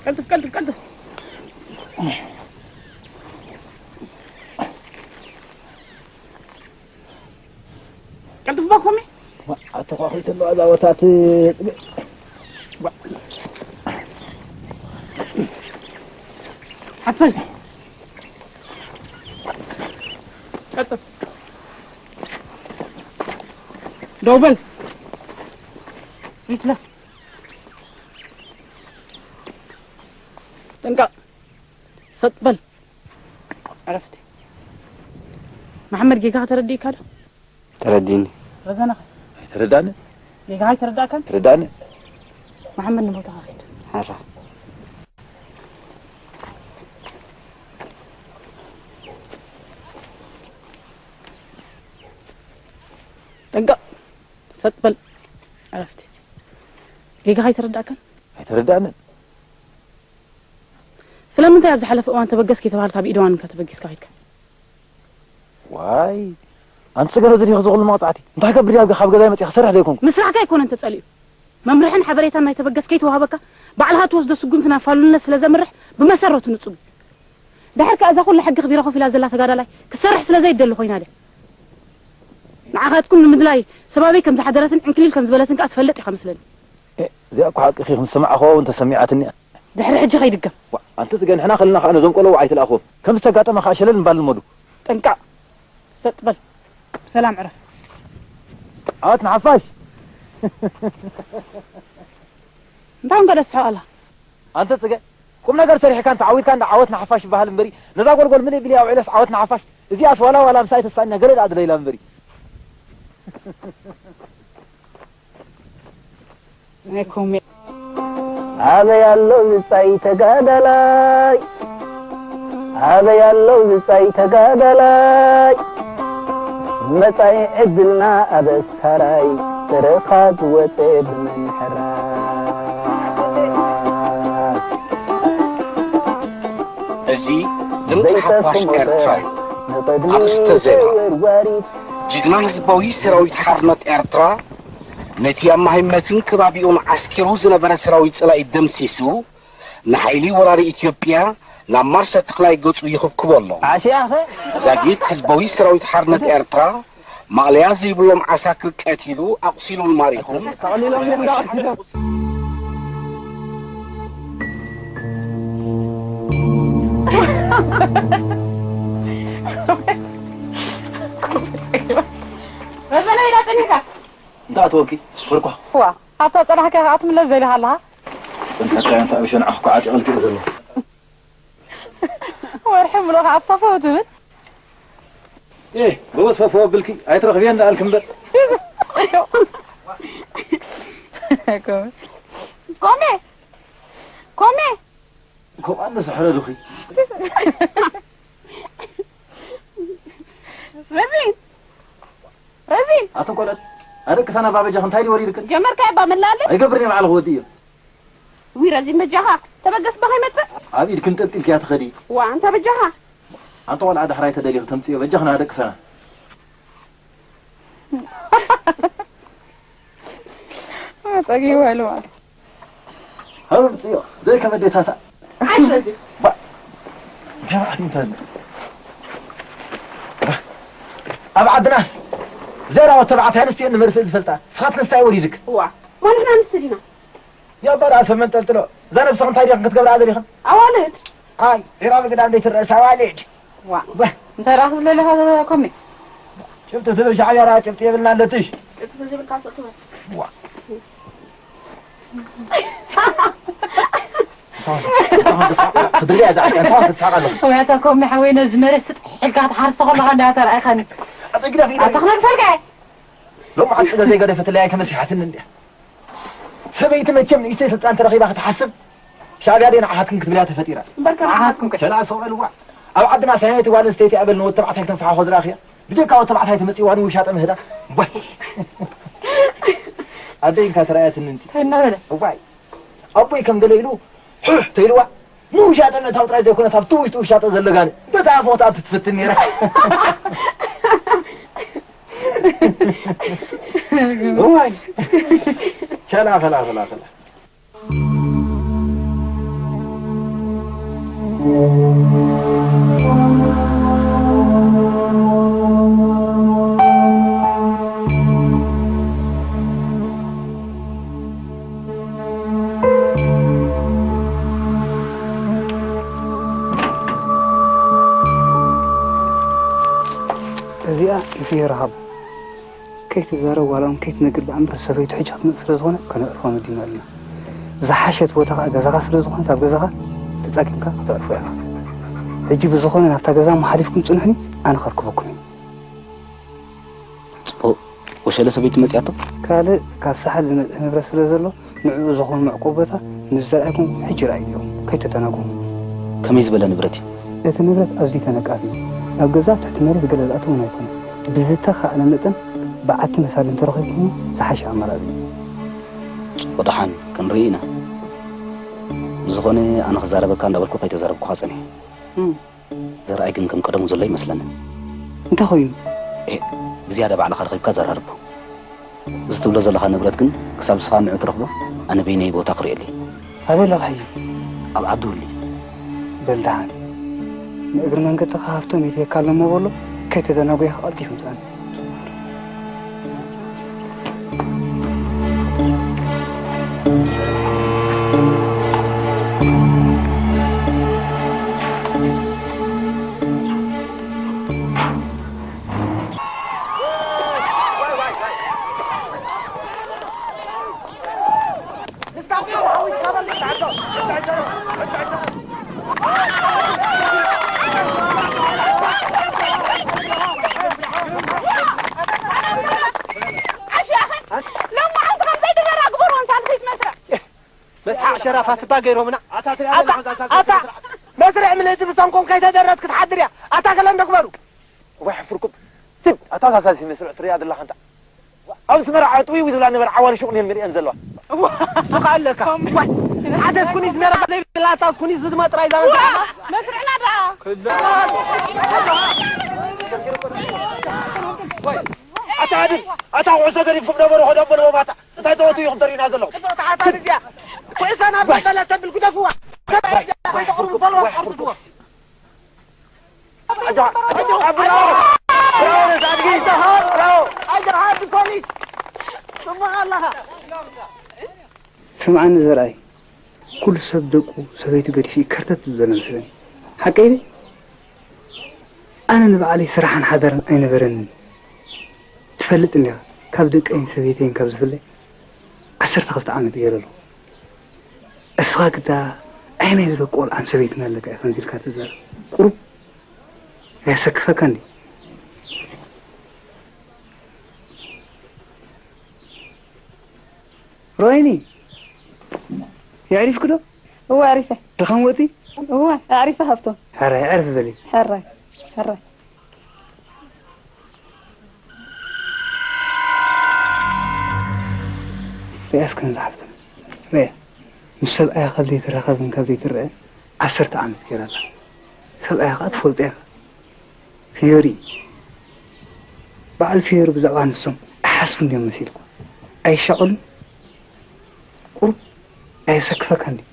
ቀልጥፍ፣ ቀልጥፍ፣ ቀልጥፍ። ቀልጥፍ ባኮሚ። ኣተኳኺቱ ኣሎ ኣዛወታት ጽገ። ሓፈል። ቀልጥፍ። ደው በል። ሪትለፍ። ጥንቃቕ። ሰጥ በል። ዕረፍቲ። መሓመድ ጌጋኻ ተረዲእካ ዶ? ተረዲእኒ። ረዘነ ኸ? ኣይተረዳእንን። ጌጋኻ ኣይተረዳእካን? ተረዳእኒ። መሓመድ ንቦታኻ ኺድ። ሓራ። ጥንቃቕ። ሰጥ በል። ዕረፍቲ። ጌጋኻ ኣይተረዳእካን? ኣይተረዳእንን። ስለምንታይ ኣብ ዝሓለፈ እዋን ተበገስ ከይተባሃልካ ብኢደዋን እንካ ተበጊስካ ኸድካ? ዋይ፣ ኣንቲ ጽገ ነዚ ዲኺ ዝኹሉ መቕጻዕቲ? እንታይ ክገብር እየ ኣብ ገ-፣ ካብ ገዛይ መጺኣ ክሰርሕ ዘይኮንኩ? ምስራሕካ ኣይኮነን ተጸሊኡ። መምርሕን ሓበሬታን ናይ ተበገስ ከይተዋህበካ፣ ባዕልኻ እትወስዶ ስጉምቲ ናብ ፋሉልነት ስለ ዘምርሕ፣ ብመሰረቱ ንጹግ እዩ። ድሕር ከኣ እዛ ኩላ ሕጊ ክቢራ ኮፍ ኢላ ዘላ ተጋዳላይ፣ ክትሰርሕ ስለ ዘይደሊ ኮይና ድያ? ንዓኻትኩም ንምድላይ፣ ሰባበይ ከም ዝሓደረትን ዕንክሊል ከም ዝበለትን ከኣ ትፈልጥ ኢኻ መስለኒ። እ፣ እዚኣ እኮ ሓቂ ኢኺ፣ ምስ ሰማዕኽዋ እውን ተሰሚዓትኒ እያ። ድሕሪ ሕጂ ከይድገም። ዋ፣ ኣንቲ ጽገ፣ ንሕና ከለና ከኣ ነዞም ቆልዑ ኣይትልኣኽዎም። ከም ዝተጋጠመ ከኣ ሸለል ምባል ልመዱ። ጥንቃቕ። ሰጥ በል። ብሰላም ዕረፍ። ዓወት ንሓፋሽ። እንታይ እንኳ ደስ ሓላ። ኣንተ ጽገ፣ ቁም ነገር ሰሪሕካ እንተ ዓዊትካ እንዳ ዓወት ንሓፋሽ ይበሃል እምበሪ፣ ነዛ ጎልጎል ምልእ ብልያ ውዒለስ ዓወት ንሓፋሽ። እዚኣስ ዋላ ዋላ ምሳይ ተሳእኛ ገለ ደኣ ድለይላ እምበሪ። ናይ ኮሜ- ኣበይ ኣሎ ብጻይ ተጋዳላይ? ኣበይ ኣሎ ብጻይ ተጋዳላይ? መጻኢ ዕድልና ኣበሳራይ፣ ጥርኻ ዝወጸ ብመን ሕራይ? እዚ ድምጺ ሓፋሽ ኤርትራ እዩ። ኣርእስተ ዜና። ጅግና ህዝባዊ ሰራዊት ሓርነት ኤርትራ ነቲ ኣብ ማሂመትን ከባቢኡን ዓስኪሩ ዝነበረ ሰራዊት ጸላኢ ደምሲሱ፣ ንሓይሊ ወራሪ ኢትዮጵያ ናብ ማርሰ ተኽላይ ገጹ ይኽብክቦ ኣሎ። ዛጊት ህዝባዊ ሰራዊት ሓርነት ኤርትራ ማእለያ ዘይብሎም ዓሳክር ቀቲሉ፣ ኣቑሲሉን ማሪኹን። ረዘነ ኢላ ጸኒሕካ። እንታይ ኣተወኪ? ወርቋ። ዋ፣ ኣብታ ጸናሕካ ከኣ ትምለስ ዘሊኻ ኣለኻ። ጽንፈካ እንተ ኣብ ሸንዓኽ እኮ ዓጢቕልኪ እየ ዘለኹ። ወርሒ ምሉእ ከኣ ፈፈው ትብል። ኤ፣ ጎበዝ ፈፈው ኣቢልኪ ኣይትረኽብየን ደኣልኪ እምበር። ኮሜ፣ ኮሜ። ከምኡ ኣነስ ሕረዱኺ። ረዚን፣ ረዚን። ኣቶ ቆለጥ፣ ኣደቅሰና ባበጃኽ እንታይ ድዩ ወሪድክን? ጀመርካዮ እባ መላለይ? ኣይገብርን እየ፣ ባዕልኺ ወዲ እየ። ዊ ረዚን በጃኻ፣ ተበገስ እባ ከይመጽእ። ኣብ ኢድክን ጠልጢልክያ ትኸዲ። ዋ፣ ኣንታ በጃኻ። ኣንታ ቆልዓ ዳሕራይ ተደሊኺ ተምጽዮ፣ በጃኽና ኣደቅሰና። ጸጊቡ ኢሉ ማለት። ሃው ጽዮ፣ ዘይከም ኣዴታታ። ኣይ፣ ስለዚ። ባ-፣ እንታይ ማለት እዩ እንታይ ኣሎ? ኣብ ዓድናስ ዘራወት ተባዕታይ ኣንስትዮ ንመርፍእ ዝፈልጣ። ስኻትክስ እንታይ ወሪድክ? እዋ፣ እሞ ንሕና ኣንስቲ ዲና? ያባ ራእሰ መንጠልጥሎ። እዛ ነብስኽ እንታይ ዲኽን ክትገብራ ዘሊኽን? ኣዋልድ። ኣይ፣ ዒራ ብግዳ እንዴት ትረእስ ኣዋልድ? ዋ። ዋ። እንታይ ደኣ ክትብል ኣለኻ ኮሜ? ጭብጢ ትብል ሻዕብያ ደኣ ጭብጢ የብልና ኣለትሽ። ጭብጢ ተዘይብልካ ስቕ ትበል። ዋ። እንታይ ትስሓቕ? ክትድርያ እዛ ዓዲ፣ እንታይ ትስሓቕ ኣለኻ? ወይ ኣታ ኮሜ ሓወይ ነዚ መሬት ስጥ ኢልካ ክትሓርሶ ከለኻ እንዳ ተራእኻኒ። ኣጸግዳ ፊት ኣታ ክነግፈልካ እየ። ሎሚ ዓዲ ስለ ዘይገደፈትለይ ኣይተመሲሓትን እንድያ። ሰበይቲ መቸም ንእሽተይ ስልጣን ተረኺባ ክትሓስብ ሻዕብያ ደይ ንዓኻትክን ክትብልያ ተፈጢራ። እምበር ከም ንዓኻትኩም ከ? ሸላ ሰው በልዋ። ኣብ ዓድና ሳይነቲ ጓል ኣንስተይቲ ኣበል ንወድ ተባዕታይ ክተንፍሓ ኾ ዝረኣኽያ? ብጀካ ወድ ተባዕታይ ተመጺእዋ ንውሻጠ ምህዳ። እዋይ። ኣደይ እንካ ተራእያትኒ እንቲ። እንታይ እናበለ? እዋይ። ኣቦይ ከም ገለ ኢሉ፣ ሑሕ ተይልዋ፣ ንውሻጠ ምእታው ጥራይ ዘይኮነ፣ ካብቲ ውሽጢ ውሻጠ ዘሎ ጋኔን በታ ኣፎ ክትኣቱ ትፍትን ነይራ። እዋይ። ሸላ፣ ኸላ፣ ኸላ፣ ኸላ። እዚኣ ኢፊ ረሃቡ። ከይትዛረብ ዋላ እውን ከይትነግር ደኣ እምበር ሰበይቱ ሕጂ ክትመጽእ ስለ ዝኾነ ከነዕርፎ መዲብና ኣለና። ዝሓሸት ቦታ ኸኣ ገዛኻ ስለ ዝኾነት ኣብ ገዛኻ ተጻጊምካ ከተዕርፎ ኢኻ። ሕጂ ብዝኾነ ናብታ ገዛ እሞ ሓሊፍኩም ጽንሑኒ፣ ኣነ ከርክበኩም እየ። ጽቡቕ። ወሸለ ሰበይቱ መጺኣቶ? ካልእ ካብ ሳሕል ዝመጽእ ንብረት ስለ ዘሎ ንዕኡ ዝኾን መዕቆቢ ቦታ ምስ ዘርኣይኩም ሕጂ ርኣዩ ኢኹም። ከይተተናግሩ። ከመይ ዝበለ ንብረት እዩ? እቲ ንብረት ኣዝዩ ተነቃፊ እዩ። ኣብ ገዛ ኣብ ትሕቲ መሬት ገለ ዝኣተወ እውን ኣይኮነን። ብዝተኻእለ መጠን በዓቲ መሳሊ እንተረኺብኩም ዝሓሸ ኣማራጺ እዩ። ጽቡቕ ደሓን ክንርኢ ኢና። ብዝኾነ ኣነ ክዛረበካ እንዳበልኩ ከይተዛረብኩኻ ጸኒሐ። እም። ዘርኣይ ግን ከም ቀደሙ ዘሎ ይመስለኒ። እንታይ ኮይኑ? ኤ፣ ብዝያዳ ባዕልኻ ረኺብካ ዘራርቦ። እዚ ትብሎ ዘለኻ ንብረት ግን ክሳብ ንስኻ ንዑ ትረኽቦ ኣነ በይነይ ቦታ ክርእየሉ እየ። ኣበይ ኣለኻ ሕጂ? ኣብ ዓዲ ሁሉ። በል ደሓን። ንእግሪ መንገድኻ ሃፍቶም የድልየካ ኣሎ እሞ በሎ፣ ከይተደናጎይካ ቀልጢፉ ምጽኣኒ። ዓሽ ኣኸ፣ ሎም መዓልቲ ከም ዘይተዘራ ግበርዎ፣ እንሳልኺት መስርዕ። መስሓቕ ሸራፋ ስባ ገይሮምና። ኣታ ትሪኣ ኣታ፣ ዘለኻ ዛንታ ኣታ፣ መስርዕ ምልእቲ ብሰንኮም ከይተደረት ክትሓድር እያ። ኣታ ከለ እንደግበሩ። እዋይ፣ ሕፍርኩም። ስም፣ ኣታ ሳሳሲ መስርዕ ትሪኣ ዘለኻ እንታ። ኣብ ኣስመራ ዕጥዊ ዝብላ ነበር ዓዋሪ ሹቕ እየን መሊአን ዘለዋ። እዋ፣ ሱቕ ኣለካ። እዋይ፣ ሓደ ስኩኒ ዝነበረ ዘይብላ፣ ኣታ ስኩኒ ዝድማ ጥራይ ዛመት። እዋ፣ መስርዕና ደኣ። ክላ። ኣታ ዓድል፣ ኣታ ኩዕሶ ገዲፍኩም ነበሩ፣ ኸደሞ ነበሩ፣ ኣታ እንታይ ጸወቱ ኢኹም ተሪእና ዘለኹም? ጽቡቕ ተሓታሪ እዚኣ። ኩዕሶ ናብ ዋይ። መበለት ተብል ግደፍዋ። ዋይ፣ ዋይ፣ ዋይ፣ ዋይ፣ ዋይ። ስምዓኒ ዘርኣይ፣ ኩሉ ሰብ ደቁ ሰበይቱ ገዲፉ እዩ ከርተት ዝብል ዘሎ መስለኒ። ሓቀይ ድዩ? ኣነ ንባዕለይ ስራሕን ሓዳርን ኣይነበረንን። ትፈልጥ እንዲኻ፣ ካብ ደቀይን ሰበይተይን ካብ ዝፍለ ዓሰርተ ክልተ ዓመት ገይረ ኣለኹ። እስኻ ግዳ ኣየናይ ዝበል ቆልዓን ሰበይትን ኣለካ እዩ ከምዚ ኢልካ ትዛረብ? ቁሩብ ኣየሰክፈካ እንዲ? ሮይኒ፣ የዕሪፍኪ ዶ? እወ፣ ኣዕሪፈ። ድኻም ወጺ? እወ፣ ኣዕሪፈ ሃብቶም። ሕራይ፣ ዕርፍ በሊ። ሕራይ፣ ሕራይ። ሪኣስ ከም ዝሓፍትን። ሪኣ፣ ምስ ሰብኣያ ካብ ዘይትራኸብን ካብ ዘይትረአ ዓሰርተ ዓመት ገይራ ኣላ። ሰብኣያ ኸኣ ትፈልጦ ኢኻ። ፊዮሪ፣ በዓል ፊዮሪ ብዛዕባ ንሶም ኣይሓስቡን ድዮም መሲልኩም? ኣይሻቐሉን? ቁሩብ ኣየሰክፈካን ድዩ?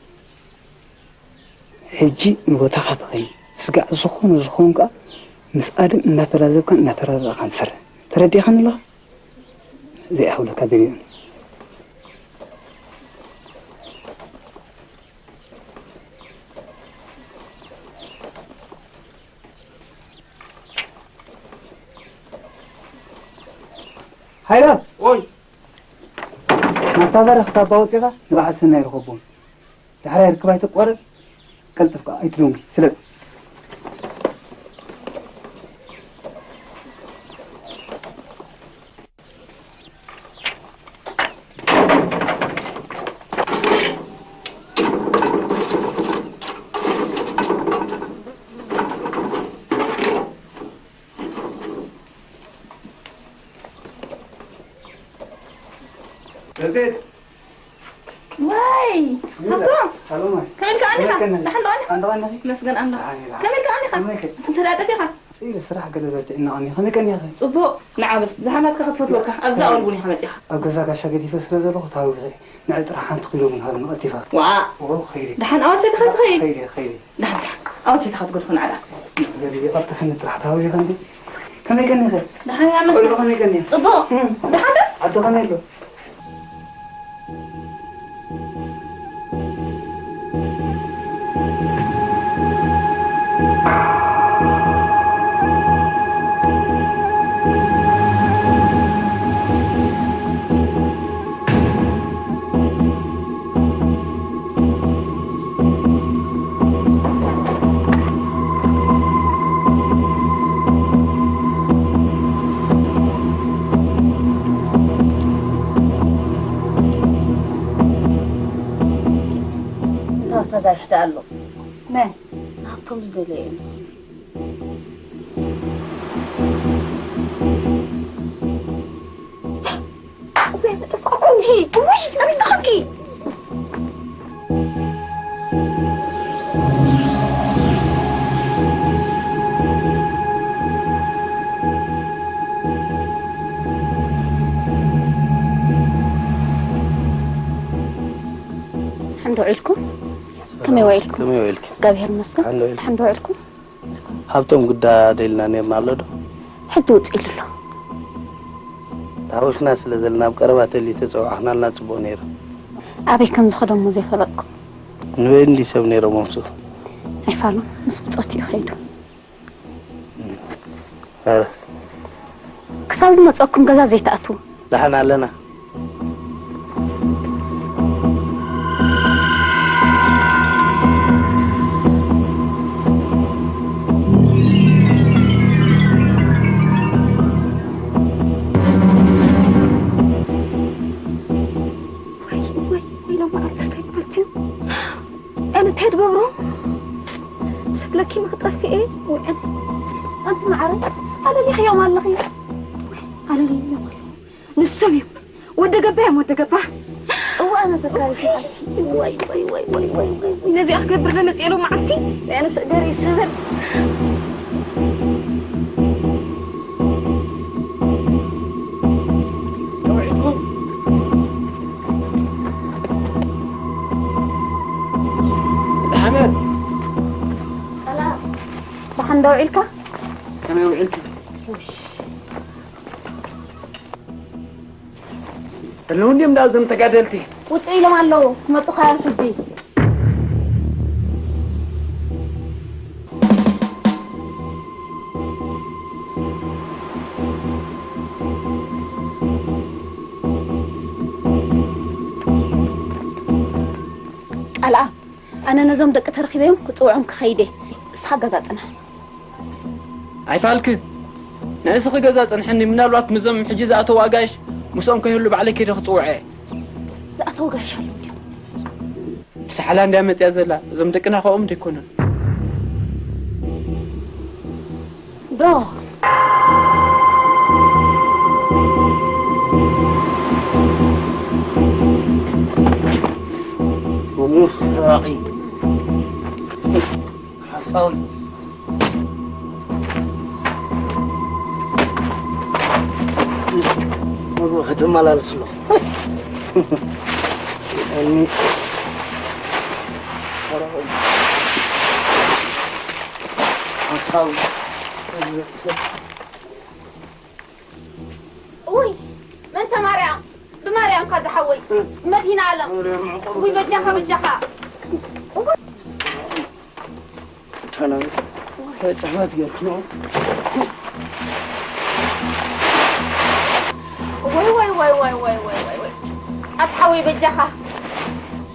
ሕጂ ንቦታኻ ተቐይም። ስጋዕ ዝኾነ ዝኸውን ከኣ ምስ ኣደም እናተላዘብካን እናተረዳእካን ስረ። ተረዲእካኒ ኣለኻ? ዘይኣኽብለካ ደሊሉ። ሃይለ! ወይ! ናብታ በረኽታ ኣባ ወፂኻ ንበዓል ሰናይ ርኸቦም። ዳሕራይ ርክብ ኣይተቋረጽ፣ ቀልጥፍካ ኣይትደንጉ፣ ስለጥ። ሰልቤት! ዋይ! ሃብቶም! ሃሎ ማይ። ከመይ ኢልካ ኣኒኻ? ከመይ ከመይ? ደሓን ዶ ኣኒኻ? ደሓን ዶ ኣኒኺ? መስገን ኣምላኽ። ኣይ፣ ደሓን። ከመይ ኢልካ ኣኒኻ? ከመይ ከ? እንተ ደኣ ጠፊእኻ? ኢለ ስራሕ ገለ በርቲዕና ኣኒ። ከመይ ከኒኻ? ጽቡቕ። ንዓ በል፣ ዝሓላትካ ክትፈትወካ። ኣብዛ ኣወል ቡን ኢኻ መጺኻ። ኣብ ገዛ ጋሻ ገዲፈ ስለ ዘለኹ ታዊኸ። ንዕ ጥራሕ ሓንቲ ኪሎ ቡን ሃብኒ ቀልጢፋ። ዋእ! ኦ፣ ኸይደ። ደሓን ኣወል ሰይትኻ ትኸይድ? ኸይደ፣ ኸይደ። ደሓን፣ ደሓን። ኣውጺእካ ክትገድፎ ንዓዳ። ገለ ይቐልጥፍኒ ጥራሕ ታዊኸ እንዲ። ከመይ ከኒኸ? ደሓን እያ መስገን። ቆልዑ ከመይ ከኒኻ? ጽቡቕ። እም። ደሓን ዶ? ዓዲ ከመይ ኣሎ? እንታይ ተዛሽተ ኣሎ? መን? ሃብቶም ዝደለየ እዩ። እወ፣ ጠፋእኩ እንድዒ። እውይ፣ ኣበይ ተኾንኪ? ሓንዶ ዒልኩም? ከመይ ውዒልኩም? ከመይ ውዒልኪ? እግዚኣብሔር ይመስገን። ሓንዶ ዒልኩም? ሓንዶ ውዒልኩም? ሃብቶም ግዳ ደልና ኔርና ኣሎ ዶ? ሕጂ ውጽእ ኢሉ ኣሎ። ተሃዊኽና ስለ ዘለና ኣብ ቀረባ ተልዩ ተጸዋዕኽናልና ጽቡቕ ነይሩ። ኣበይ ከም ዝኸደ እሞ ዘይፈለጥኩ። ንበይኑ እንዲ ሰብ ነይሮም ምስኡ? ኣይፋሉን፣ ምስ ብጾት እዩ ከይዱ። ኧረ። ክሳብ ዝመጸኩም ገዛ ዘይትኣትዉ። ደሓን ኣለና። ወይ፣ ወይ፣ ወይ፣ ሎማ ኣርቲስት ኣይኮነትን። ኣነ እንታይ ትገብሮ? ሰብለኪ ንኽጠፍእ እየ ውዕል። ኣንቲ መዓረይ፣ ኣለሊኽዮም ኣለኺ። ኣለሊኽዮም ኣለኹ። ንሶም እዮም። ወደ ገባ እዮም፣ ወደ ገባ። እዋ፣ ኣነ ተካሪት መዓልቲ። ወይ፣ ወይ፣ ወይ፣ ነዚኣ ክገብር ለመጽእ ሎም መዓልቲ። ናይ ኣነ ስእገር ይስበር። ደሓን። ሰላም። ደሓን ዶ ውዒልካ? ከመይ ውዒልኪ? ውሽ። ኣለዉ እንድዮም ዳ እዞም ተጋደልቲ? ውጽእ ኢሎም ኣለዉ። ክመጹኻ እዮም ሕጂ። ኣልኣ፣ ኣነ ነዞም ደቂ ተረኺበዮም ክጽውዖም ክኸይደ። እስኻ ገዛ ጽናሕ። ኣይፋልክ፣ ንእስኺ ገዛ ጽንሕኒ። ምናልባት ምዞም ሕጂ ዝኣተው ኣጋይሽ ምስኦም ከይህሉ ባዕለይ ከይደ ክጽውዖ እየ። ዝኣተው ኣጋይሽ ኣለዉ ድዮም? ብሳሕላ እንድያ መጽያ ዘላ። እዞም ደቅና ካብኦም ደይኮኑን። ዶ። ሙስ ራቂ ሓሳዊ መግቢ ከተመላልስ ኣለኹ። እኒ ሓሳዊ። ውይ፣ መንተ ማርያም፣ ብማርያምካ ዝሓወይ፣ መድሂነ ኣለም። ውይ፣ በጃኻ፣ በጃኻ። ተናገር። ጽሕፈት ጌርክኖ። ወይ፣ ወይ፣ ወይ። ኣታ ሓወይ በጃኻ።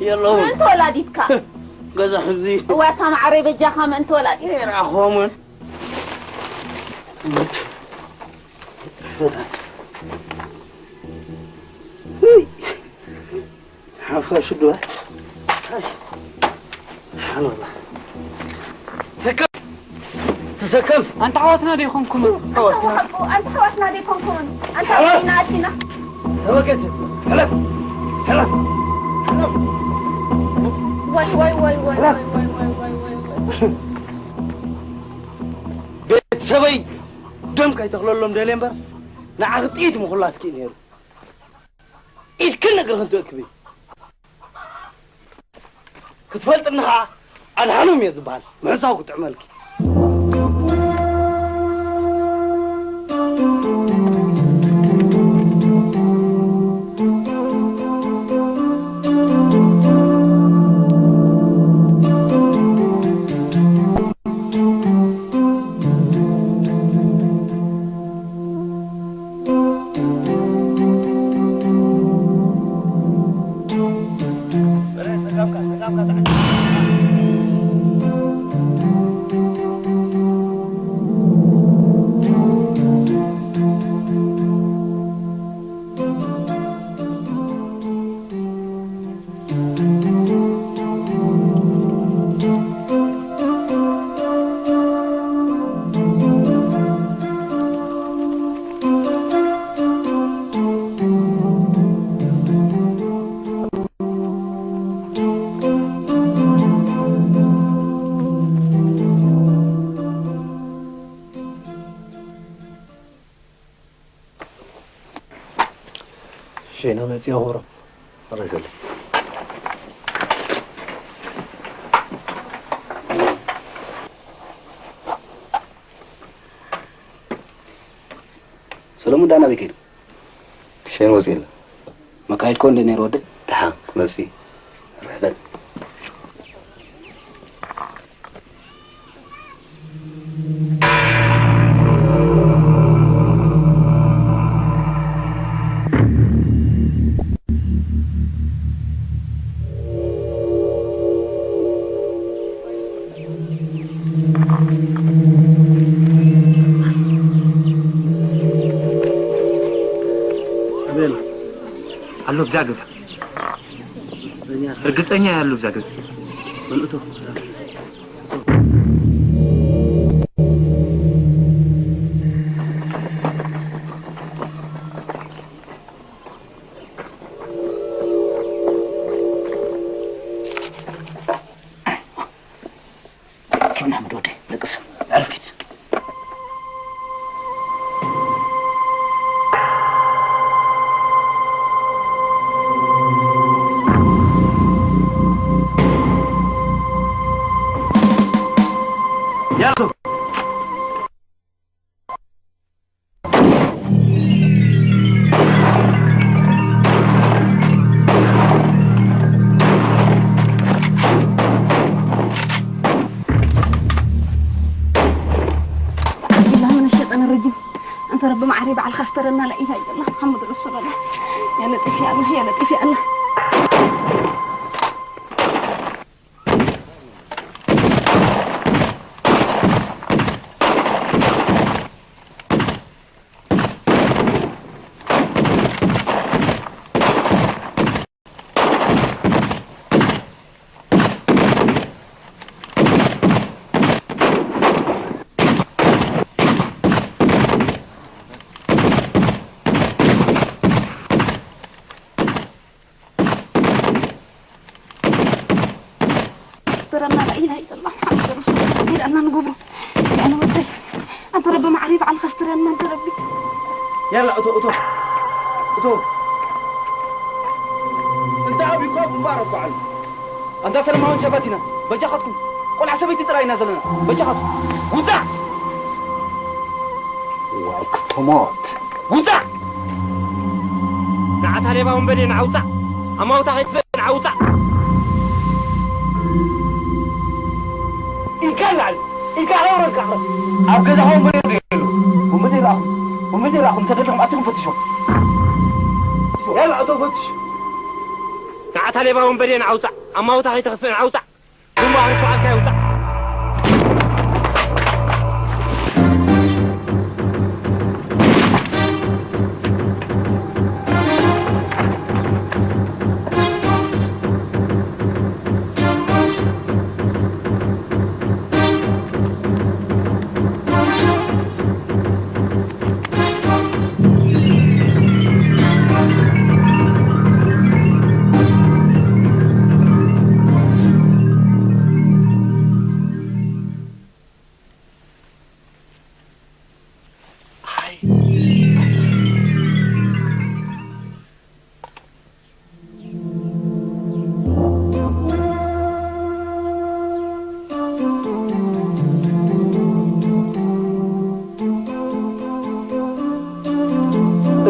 የለውን። ምእንቲ ወላዲትካ። ገዛ ሕዚ። እዋታ ማዕረይ በጃኻ ምእንቲ ወላዲትካ። ይረኣኽዎምን። እምት። ጽሕፈታት። ውይ። ሓፋሽ ዶ? ኣይ፣ ሓኖላ። ተሰከም። ተሰከም። ኣንታ ኣሕዋትና ዶ ይኾንኩም? ኣንታ ኣሕዋትና ዶ ይኾንኩም? ኣንታ ኣሕዋትና ኣቲና። ተበገስ። ሕለፍ። ሕለፍ። ሕለፍ። ወይ፣ ወይ፣ ወይ። ቤተሰበይ ደም ከይተኽለሎም ደልየ እምበር፣ ንዓኺ ጥይት ምኹላስኪ እዩ ነይሩ። ኢድክን እግርኽን ትእክቢ። ክትፈልጥኒ ኸዓ ኣድሓኖም እየ ዝበሃል። ምሕሳው ክጥዕመልኪ። ሸይና መጽያ ሆሮ። ኣረሰለ። ሰለሙን ዳና ቤት ሄዱ። ክሸን ወጺ የለ። መካይድ ኮ እንደ ነይሩ ወደ? ደሓ ክመጺ። ርሕለት። ኣቤል ኣሎ ብዛ ገዛ። ርግጸኛ እየ ኣሎ ብዛ ገዛ። በልእቶ። ኪድ ንሓመድ ወደይ፣ ደቅስ፣ ኣዕርፍ ኪድ። ያሱ። أعوذ بالله من الشيطان الرجيم. أنت رب معري بعل خاسترنا لا إله إلا الله محمد رسول الله. يا لطيف يا الله، يا لطيف يا الله. ያላ እቶ እቶ እቶ እንተ ኣቢኮ ግንባር ኣኳዓሉ። ኣንታ ሰላማውያን ሰባት ኢና። በጃኻትኩም። ቆልዓ ሰበይቲ ጥራይ ኢና ዘለና። በጃኻትኩም። ውጻእ! ዋይ ክትሞት። ውጻእ! ንዓታ ሌባ ወንበዴ ንዓውጻእ! ኣማውታ ከይትበል ንዓውጻእ! ኢልካ ንላዕሊ! ኢልካ ከውረድካ ቅረብ! ኣብ ገዛኻ ወንበዴ ዶ የሎ? ወንበዴ ይረኣኹም። ወንበዴ ይረኣኹም። እንተ ደለኹም ኣትኹም ፈትሾም። ያላ እቶ ፈትሽ። ንዓታ ሌባ ወንበዴ ንዓውጻእ! ኣማውታ ከይተኽፍእ ንዓውጻእ! ግንባር ኳዕካ ይውጻእ!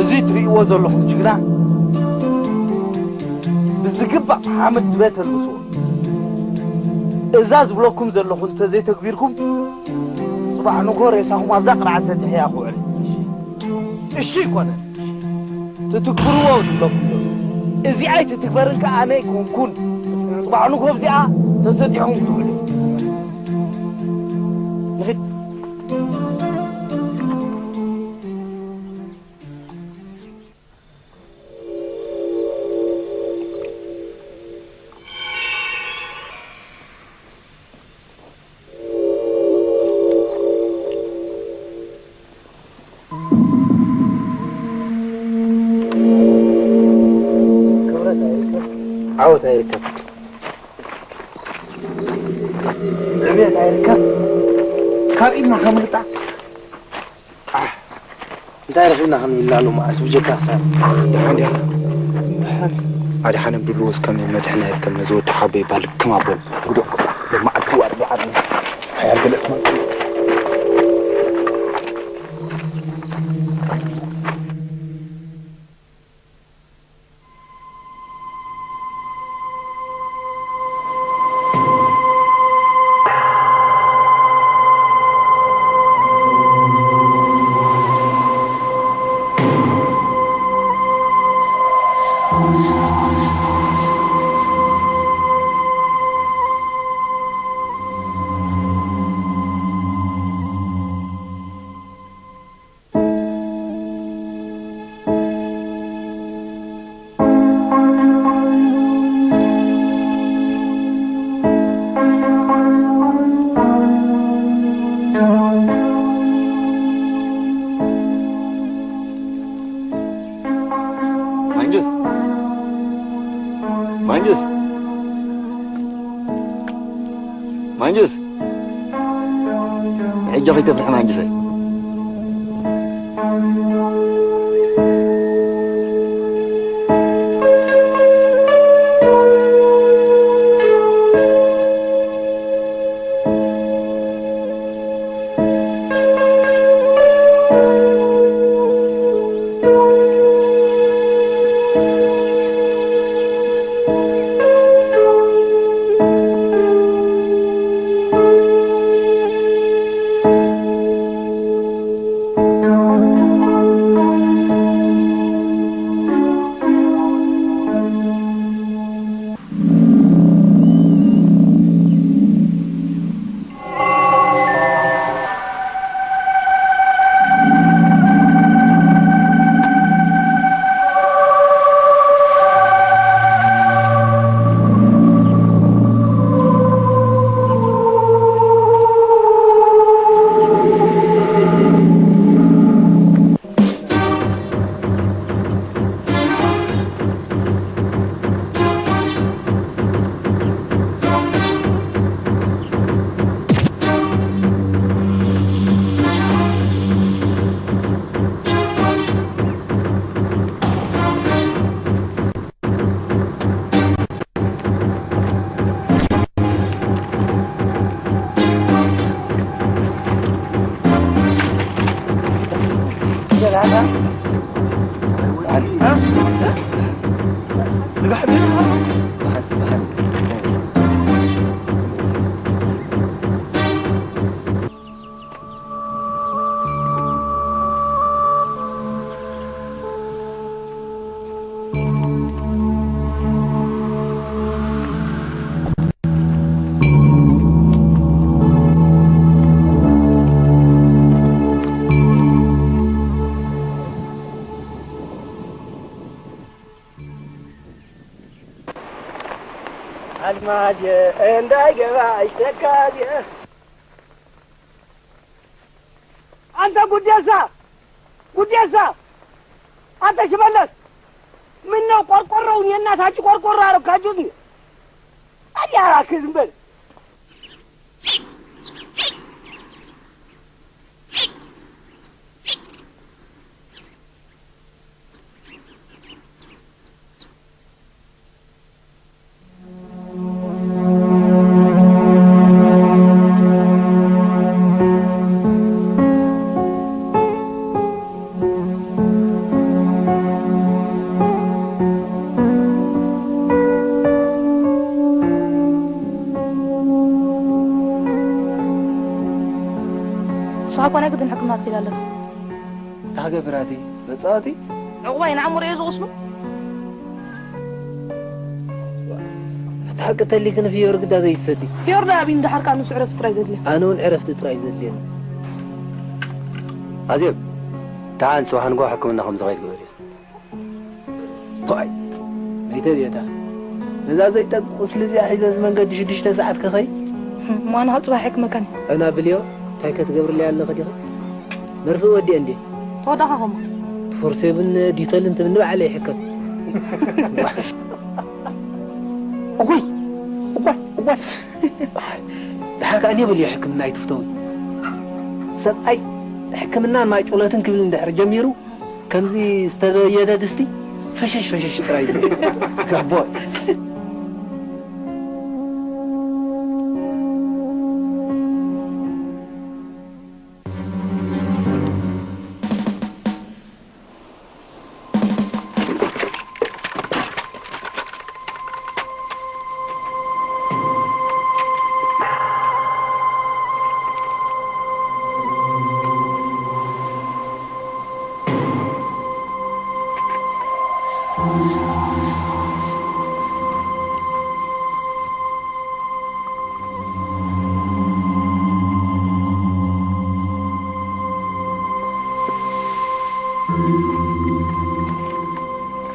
እዚ ትርእይዎ ዘለኹም ጅግና ብዝግባእ ሓመድ ድበ ተልብስዎ። እዛ ዝብለኩም ዘለኹ እንተዘይተግቢርኩም፣ ጽባሕ ንግሆ ሬሳኹም ኣብዛ ቅርዓት ሰጢሐያ ክውዕል። እሺ ይኮነ። ትትግብርዎ ዝብለኩም ዘሎ። እዚኣ ኣይትትግበርን ከኣ ኣነ ኣይኮንኩን። ጽባሕ ንግሆ ኣብዚኣ ተሰጢሖም ክትውዕሉ። ንኺድ። ክብረት ኣይርከብ፣ ዓወት ኣይርከብ፣ ዕብየት ኣይርከብ፣ ካብ ኢድና ከምልጣ። ኣሕ፣ እንታይ ረኺብና ክንብል ኣሎ መዓልቲ ብጀካ ክሳብ። ደሓን ዲኻ? ደሓን። ኣድሓነ ብድልዎ እስከ መድሕና ይርከብ፣ ነዚ ወዲ ሓቦ ይባል ክም ኣቦን። ግዶ፣ መዓልቲ ዋር ብዓር። ሓያል ገለ ትማል። ማንጁስ፣ ማንጁስ፣ ማንጁስ። ሕጂ ከይተፍርሒ ማንጅሰይ። ኣልማዝ እንዳይገባ ይሽተካዝ። ኣንተ ጉዴሳ፣ ጉዴሳ፣ ኣንተ ሽመለስ፣ ምነው ቆርቆሮውን የእናታችሁ ቆርቆሮ አረካችሁት እንዴ? አዲ አራክ ዝም በል። ንስኻ እኮ ናይ ግድን ሕክምና ትኸይድ ኣለካ። እንታይ ክገብር ኣቲ? መጻወቲ? ዕቑባይ ንዓሙ ርእዮ ዝቕስኑ? እቲ ሓቂ ተሊክን ፍዮር ግዳ ዘይሰዲ። ፍዮር ዶ ኣብይ? እንድሓር ከኣ ንሱ ዕረፍቲ ጥራይ ዘድልዮ። ኣነ እውን ዕረፍቲ ጥራይ ዘድልየኒ። ኣዜብ፣ ደሓን ጽባሕ ንግሆ ሕክምና ከም ዝኸይድ ግበሪ። ፖይ! መይተ እዚኣታ። ነዛ ዘይጠቅም ቁስሊ እዚኣ ሒዘ እዚ መንገዲ ሽዱሽተ ሰዓት ክኸይ? እሞ ኣነ ካብ ጽባሕ ይሕክመካን። ዕና ብልዮ፣ እንታይ ከ ትገብርለይ ኣለኺ ዲኺ? መርፍእ ወዲአ እንዴ? ተወዳእካ ኸሞ? ፎርሴብን ዲተልን ትብል ንባዕለይ ይሕከም። እጉይ! እጓይ! እጓይ! ደሓር ከኣ እኔ በልዮ ሕክምና ኣይትፍተውን። ሰብኣይ ሕክምናን ማይ ጩለትን ክብል እንድሕር ጀሚሩ፣ ከምዚ ዝተበየደ ድስቲ ፈሸሽ ፈሸሽ ጥራይ እዩ። ስጋ ቦይ።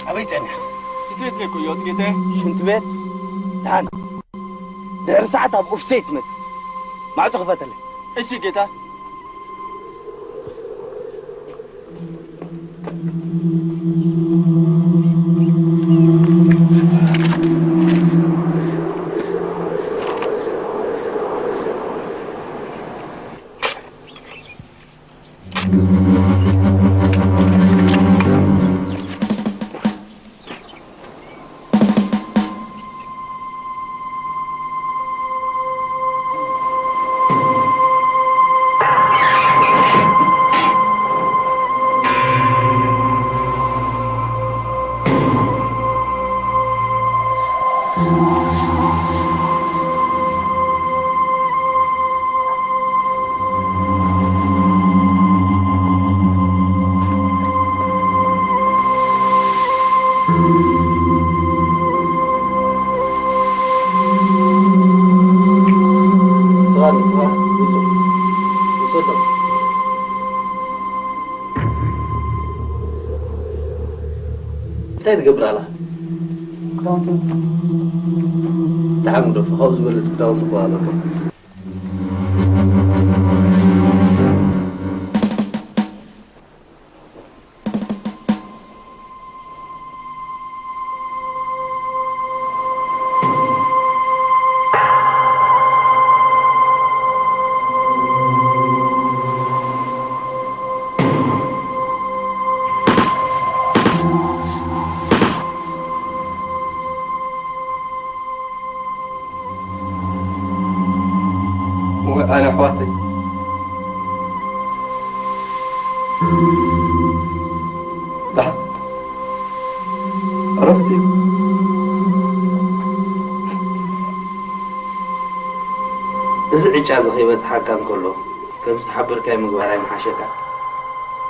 ኣበይ ጸኒሕካ? ሽንቲ ቤት እየ እኮ እየወጥ ጌታዬ። ሽንቲ ቤት? ደሓን። ድሕሪ ሰዓት ኣብ ኦፍሴ ትመጽእ። ማዕጾ ክፈተለይ። እሺ ጌታ። ስራ ንስራ ውጹ ውሰዶ። እንታይ ትገብር ኣላ? ክዳውንቲ። ደሓን ግደፎ፣ ካብኡ ዝበለጽ ክዳውንቲ እኮ ኣለካ። ወይ ኣነ ኣሕዋተይ። ደሓን። ዕረፍቲ እዩ። እዚ ዕጫ እዚ ከይበጽሓካ እንከሎ፣ ከም ዝተሓበርካዮ ምግባር ኣይምሓሸካ?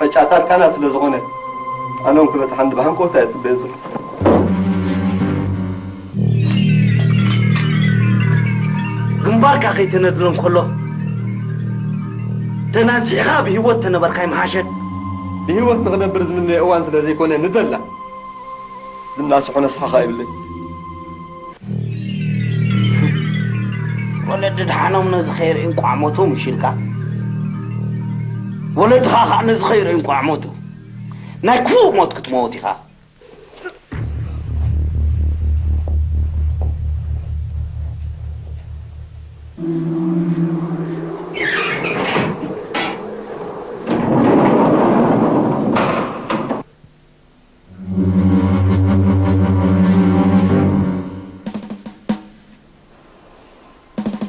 ዕጫ ጻድቃና ስለ ዝኾነ፣ ኣነ እውን ክበጽሓኒ ብሃንቀውታ እየ ጽበዮ ዘለኹ። ግንባርካ ከይተነድሎ እንከሎ፣ ተናዚሕኻ ብህይወት ተነበርካ ኣይምሓሸን? ብህይወት ንኽነብር ዝምነዮ እዋን ስለ ዘይኮነ ንደላ። ዝናስሖ ነስሓኻ ይብለይ። ወለዲ ደሓኖም ነዚ ከይርኢ እንቋዕ ሞቶም ኢልካ፣ ወለድኻ ኸዓ ነዚ ከይርኢ እንቋዕ ሞቱ። ናይ ክፉእ ሞት ክትመውት ኢኻ።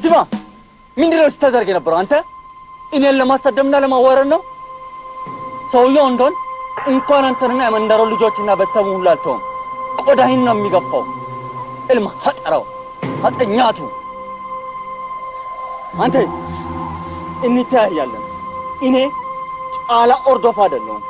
ስማ፣ ምንድነው ስታደርግ የነበረው አንተ? እኔን ለማሳደምና ለማዋረድ ነው? ሰውየው እንደሆን እንኳን አንተንና የመንደሩ ልጆችና ቤተሰቡን ሁሉ አልተውም። ቆዳህን ነው የሚገፋው። እልም ሀጠረው ሀጠኛቱ። አንተ፣ እንተያያለን። እኔ ጫላ ኦርዶፋ አይደለሁም።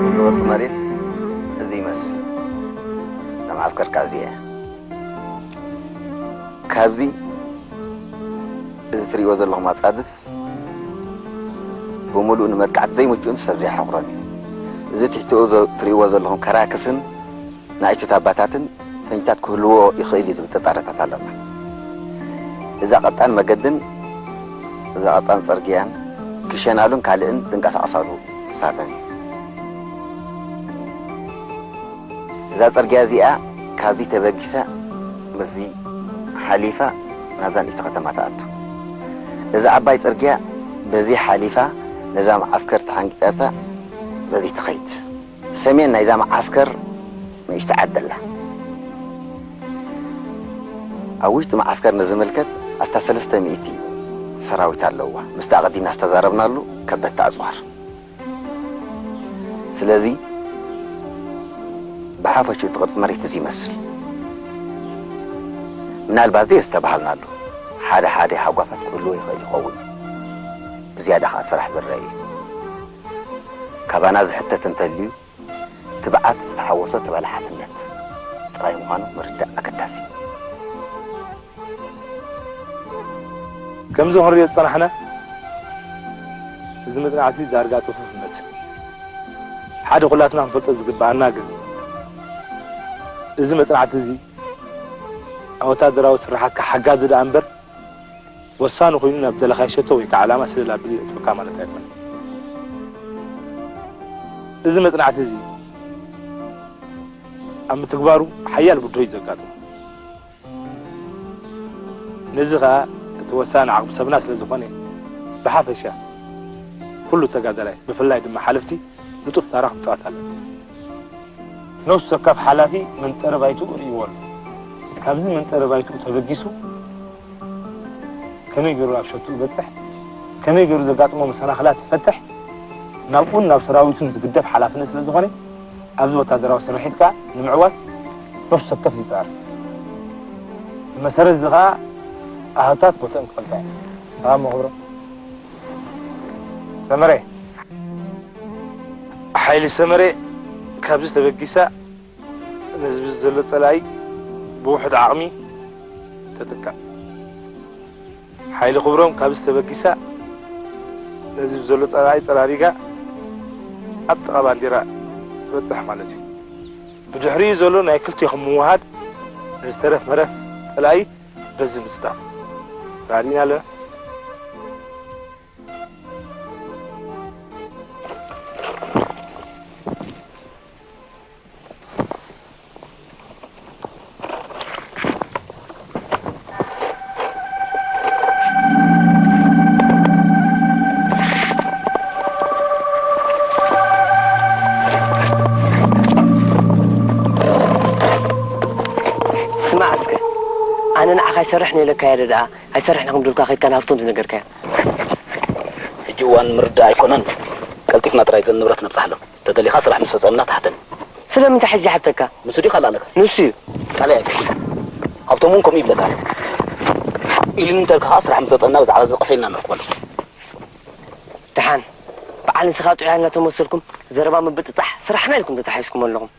እዚ ቅርጺ መሬት እዚ ይመስል። እዛ መዓስከር ከኣ እዚኣ እያ። ካብዚ እዚ ትርእይዎ ዘለኹም ኣጻድፍ ብምሉኡ ንመጥቃዕቲ ዘይምቹእን ሰብ ዘይሓቑሮን እዩ። እዚ ትሕትኡ ዘ-፣ ትርእይዎ ዘለኹም ከራክስን ንኣሽቱ ታባታትን ፈንጅታት ክህልዎ ይኽእል እዩ ዝብል ጥርጣረታት ኣለና። እዛ ቀጣን መገድን እዛ ቀጣን ጽርግያን ክሸናሉን ካልእን ዝንቀሳቐሳሉ ንሳተን እዩ። እዛ ጽርግያ እዚኣ ካብዚ ተበጊሳ በዚ ሓሊፋ ናብዛ ንእሽቶ ከተማ ትኣቱ። እዛ ዓባይ ጽርግያ በዚ ሓሊፋ ነዛ መዓስከር ተሓንጊጣታ በዚ ትኸይድ። ሰሜን ናይዛ መዓስከር ንእሽቶ ዓዲ ኣላ። ኣብ ውሽጢ መዓስከር ንዝምልከት ኣስታት ሰለስተ ሚእቲ ሰራዊት ኣለዋ። ምስቲ ኣቐዲምና ዝተዛረብናሉ ከበድቲ ኣጽዋር። ስለዚ ብሓፈሽኡ እቲ ቅርጺ መሬት እዚ ይመስል። ምናልባት ዘየስተባሃልናሉ ሓደ ሓደ ሃጓፋት ክህልዎ ይኽእል ይኸውን። ብዝያዳ ኸኣ ፍራሕ ዝረአ እዩ። ካባና ዝሕተት እንተልዩ፣ ትብዓት ዝተሓወሶ ተበላሓትነት ጥራይ ምዃኑ ምርዳእ ኣገዳሲ እዩ። ከምዚ ክንሪኦ ዝጸናሕና፣ እዚ መጽናዕቲ ዳርጋ ጽፉፍ ይመስል። ሓደ ኩላትና ክንፈልጦ ዝግብኣና ግን፣ እዚ መጽናዕቲ እዚ ኣብ ወታደራዊ ስራሓትካ ሓጋዚ ደኣ እምበር፣ ወሳኒ ኮይኑ ናብ ዝደለኻዮ ሸቶ ወይ ከዓ ዕላማ ስልል ኣቢሉ የእትወካ ማለት ኣይኮነን። እዚ መጽናዕቲ እዚ ኣብ ምትግባሩ ሓያል ብድሆ እዩ ዘጋጥሞ። ነዚ ኸኣ እቲ ወሳኒ ዓቕሚ ሰብና ስለ ዝኾነ፣ ብሓፈሻ ኩሉ ተጋዳላይ፣ ብፍላይ ድማ ሓለፍቲ፣ ንጡፍ ታራ ክጻወት ኣለና። ነፍሲ ወከፍ ሓላፊ መንጠሪ ባይትኡ ርእይዎ ኣሎ። ካብዚ መንጠሪ ባይትኡ ተበጊሱ ከመይ ገይሩ ናብ ሸትኡ ይበጽሕ፣ ከመይ ገይሩ ዘጋጥሞ መሰናኽላት ይፈትሕ፣ ናብኡን ናብ ሰራዊቱን ዝግደፍ ሓላፍነት ስለ ዝኾነ፣ ኣብዚ ወታደራዊ ስርሒት ከኣ ንምዕዋት ነፍሲ ወከፍ ይጻረ። ብመሰረት እዚ ከኣ ኣሃታት ቦትአን ክፈልጣ እየን። ተማም መኽብሮ። ሰመረ። ሓይሊ ሰመረ ካብዚ ተበጊሳ ነዚ ዘሎ ጸላኢ ብውሑድ ዓቕሚ ተጥቅዕ። ሓይሊ ክብሮም ካብዚ ተበጊሳ ነዚ ዘሎ ጸላኢ ጸራሪጋ ኣብ ጥቓ ባንዴራ ትበጽሕ ማለት እዩ። ብድሕሪኡ ዘሎ ናይ ክልቴኹም ምውሃድ ነዚ ተረፍ መረፍ ጸላኢ በዚ ምጽዳፍ። ተራዲእና ኣለና። ኣነ ንዓኻ ኣይሰርሕን እየ ኢለካዮ ደኣ። ኣይሰርሕን ኢኹም ድልካ ከይድካ ንሃብቶም ዝነገርካዮ። ሕጂ እዋን ምርዳእ ኣይኮነን። ቀልጢፍና ጥራይ ዘን ንብረት ነብጽሓሎም። ተደሊኻ ስራሕ ምስ ፈጸምና ትሓተኒ። ስለምንታይ ሕጂ ይሓተካ? ንሱ ዲኻ ኣለካ? ንሱ እዩ። ቃለይ ኣይከ። ሃብቶም እውን ከምኡ ይብለካ ኣሎ። ኢሉኒ እንተልካ ከኣ ስራሕ ምስ ፈጸምና ብዛዕባ እዚ ቀስ ኢልና ነርክበሉ። ደሓን። በዓል ንስኻ ጥዑያት እናተመሰልኩም ዘረባ ምብጥጣሕ ስራሕና ኢልኩም ተታሒዝኩም ኣለኹም።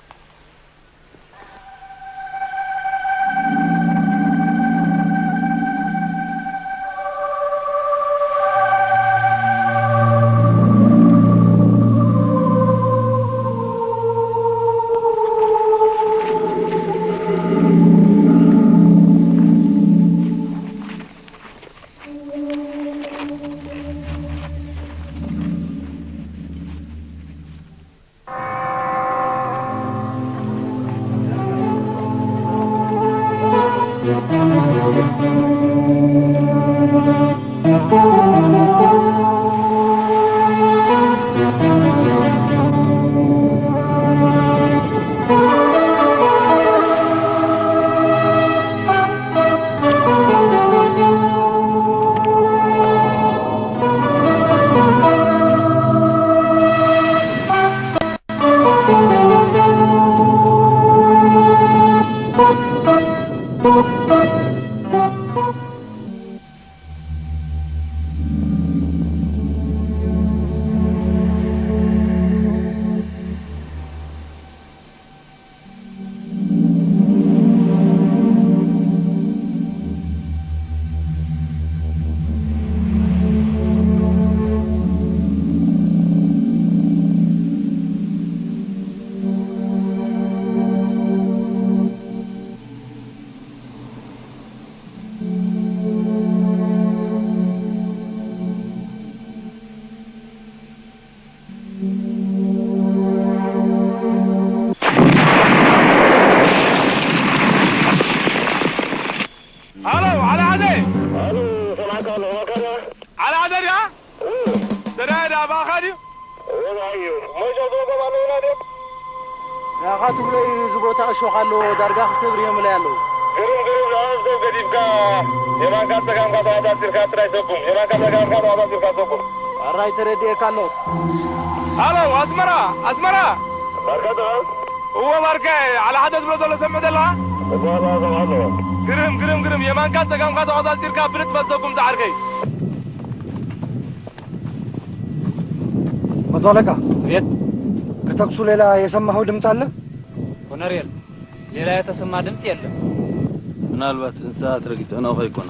ሃሎ፣ ዓሊ ሓደ። ዓሊ ሓደ ድያ? ሰናይ ዳ ባኻ ድዩ? ናኻ ትብሎ እዩ፣ እዚ ቦታ እሾኽ ኣለዎ፣ ዳርጋ ክልተ ብር እዮም እላይ ኣለዉ። ግርም፣ ግርም፣ ንኣብ ሰብ ገዲፍካ፣ የማንካ ጸጋምካ ተዋሳሲርካ ጥራይ ሰጉም፣ የማንካ ጸጋምካ ተዋሳሲርካ ሰጉም። ኣራይ ተረዲኤካ ኣለኹ። ሃሎ፣ ኣስመራ፣ ኣስመራ። ባርካ ዶ? እወ፣ ባርካ፣ ዓሊ ሓደ ዝብሎ ዘሎ ሰምዕ ዘለኻ? እወ፣ እወ፣ እወ፣ እወ። ግርም፣ ግርም፣ ግርም፣ የማንካ ጸጋምካ ተዋሳሲርካ ብልጥ በል ሰጉም፣ ጻዕርከይ። መቶ ኣለቃ፣ ቤት። ከተኩሱ ሌላ የሰማኸው ድምፅ አለ? ኮነሬል፣ ሌላ የተሰማ ድምፅ የለም። ምናልባት እንስሳት ረጊጸንኦ ከይኮና።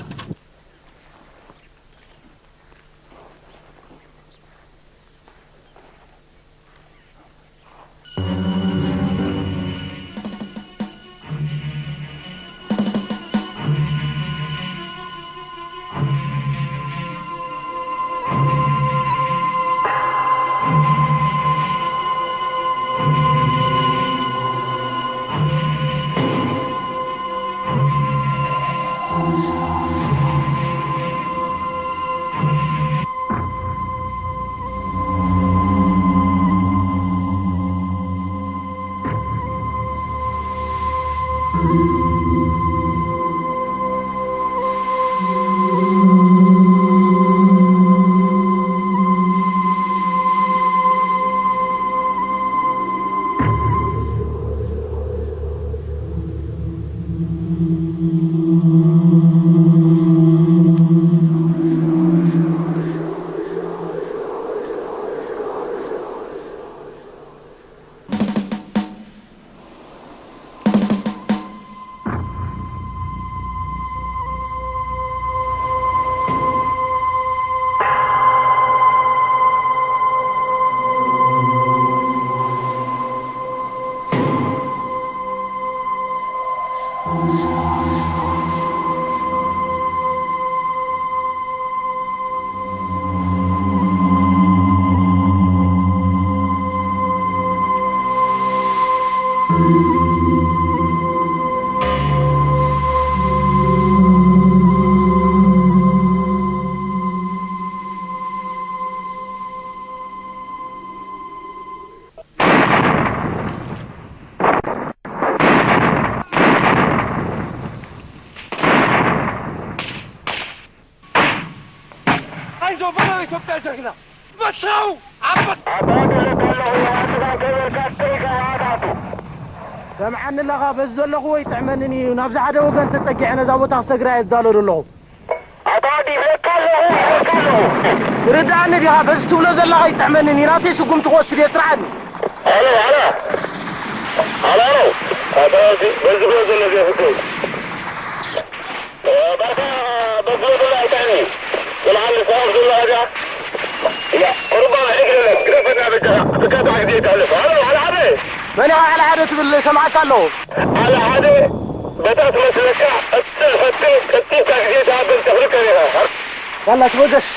ዞበሎ ኢትዮጵያ ጀግና በሻው ዓበ ኣባዲ ለካለኹ የዋትኻ ከበርካ ከይካ ዋታቱ ሰምዓኒ ኣለኻ፣ በዚ ዘለኹዎ ይጥዕመንን እዩ። ናብዚ ሓደ ወገን ተጸጊዐ ነዛ ቦታ ክሰግራ እየ ዝዳሎ ዘለኹ። ኣባዲ ይብለካ ኣለኹ፣ ይብለካ ኣለኹ። ትርድኣኒ ዲኻ? በዚ ትብሎ ዘለኻ ይጥዕመንን እዩ። ናተይ ስጉምቲ ክወስድ እየ፣ ስርዓኒ። ሃሎ፣ ሃሎ። ሃሎ፣ ሃሎ። ኣባዲ በዚ ብሎ ዘሎ ዘይፍትው። ባርካ በዚ ብሎ ዘሎ ኣይጥዕምን እዩ። ስምዓኒ፣ ሰዓት ዘሎ ኣዚያ። ያ፣ ቁርባ ብሕግ ለለ፣ ግደፈና በጃኻ። ብጋጣ ግዜ ይተሕልፍ። ሃሎ፣ ሃሎ፣ ሃሎ። መን ኢኻ ዓለ ሓደ ትብል? ሰምዓካ ኣለኹ። ዓለ ሓደ በታ ትመስለካ ቀጽል፣ ፈትን ቀልጢፍካ ግዜ ትሃበን ተኽልከ ኢኻ። ዋላ ትበገስ።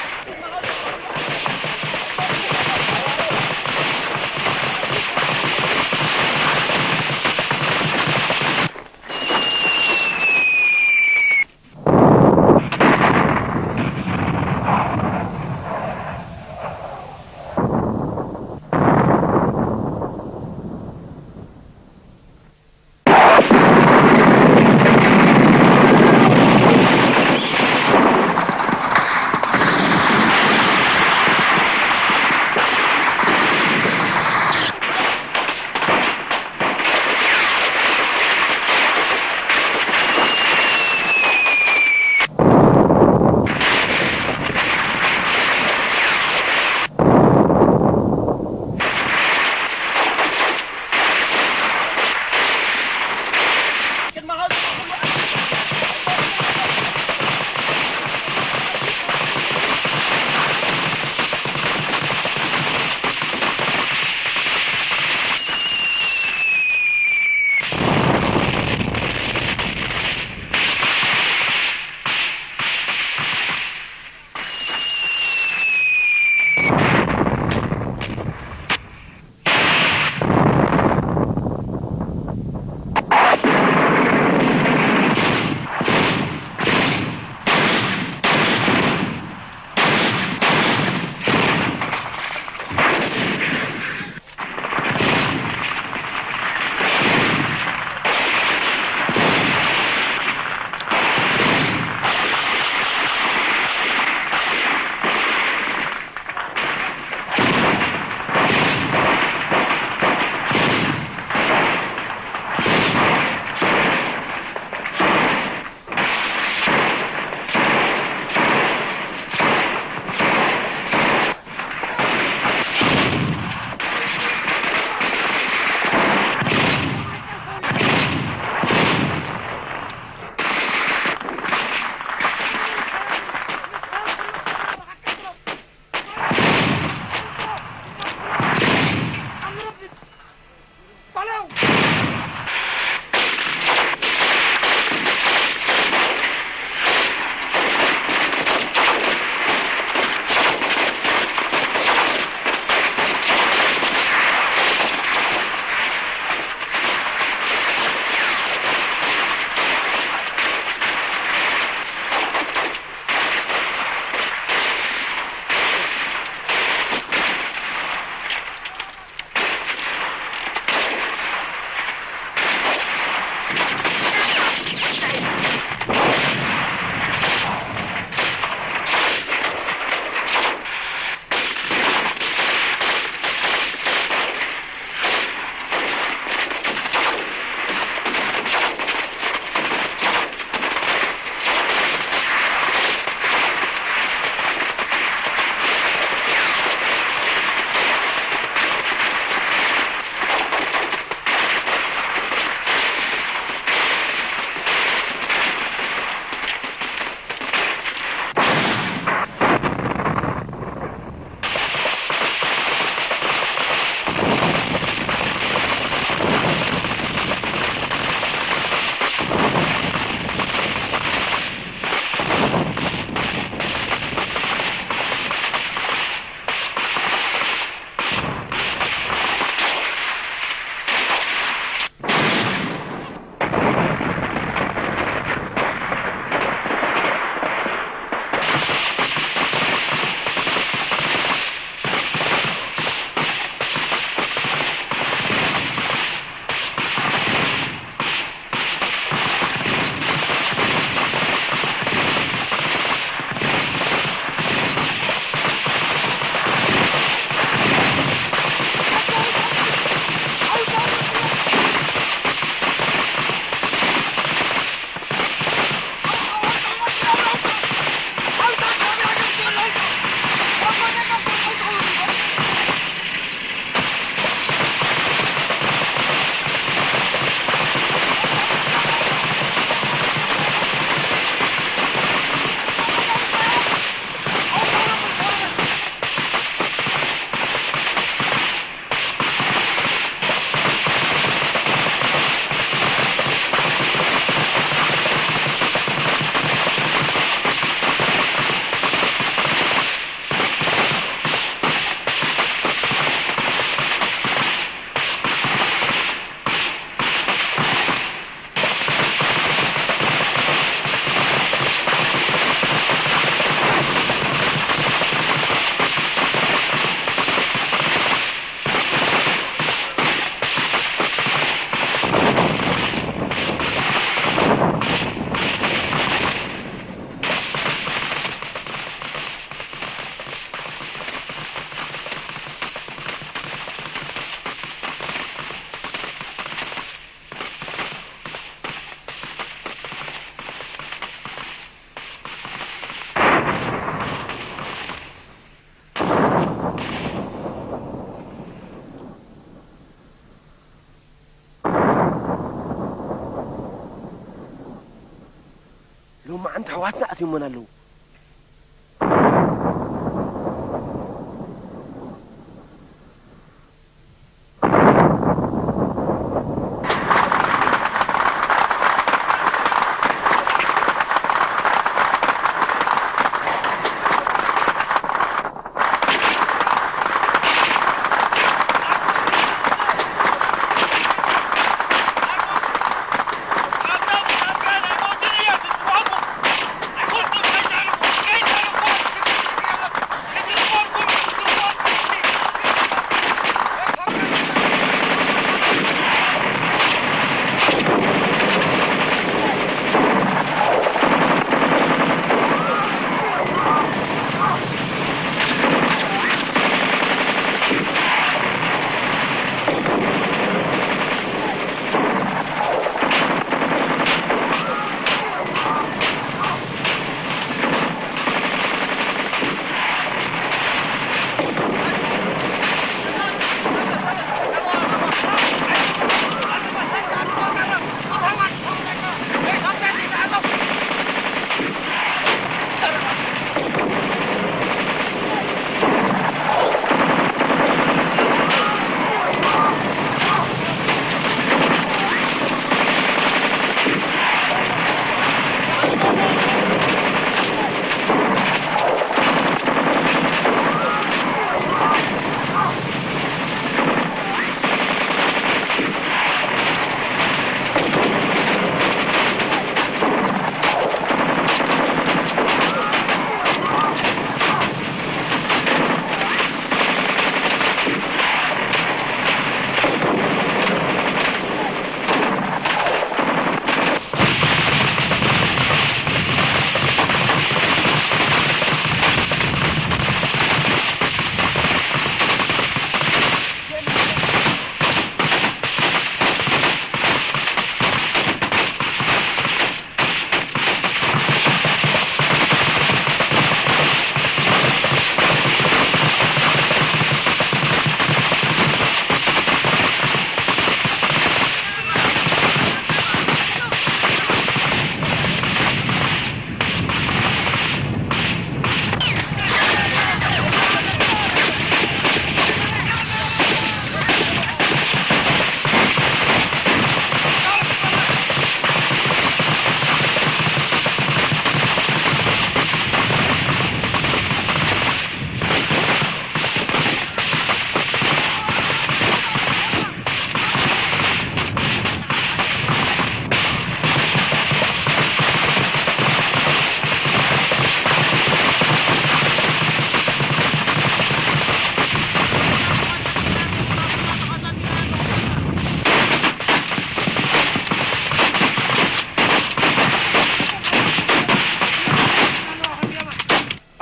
መዓንት ኣሕዋትና ኣትዮሞና ኣለዉ።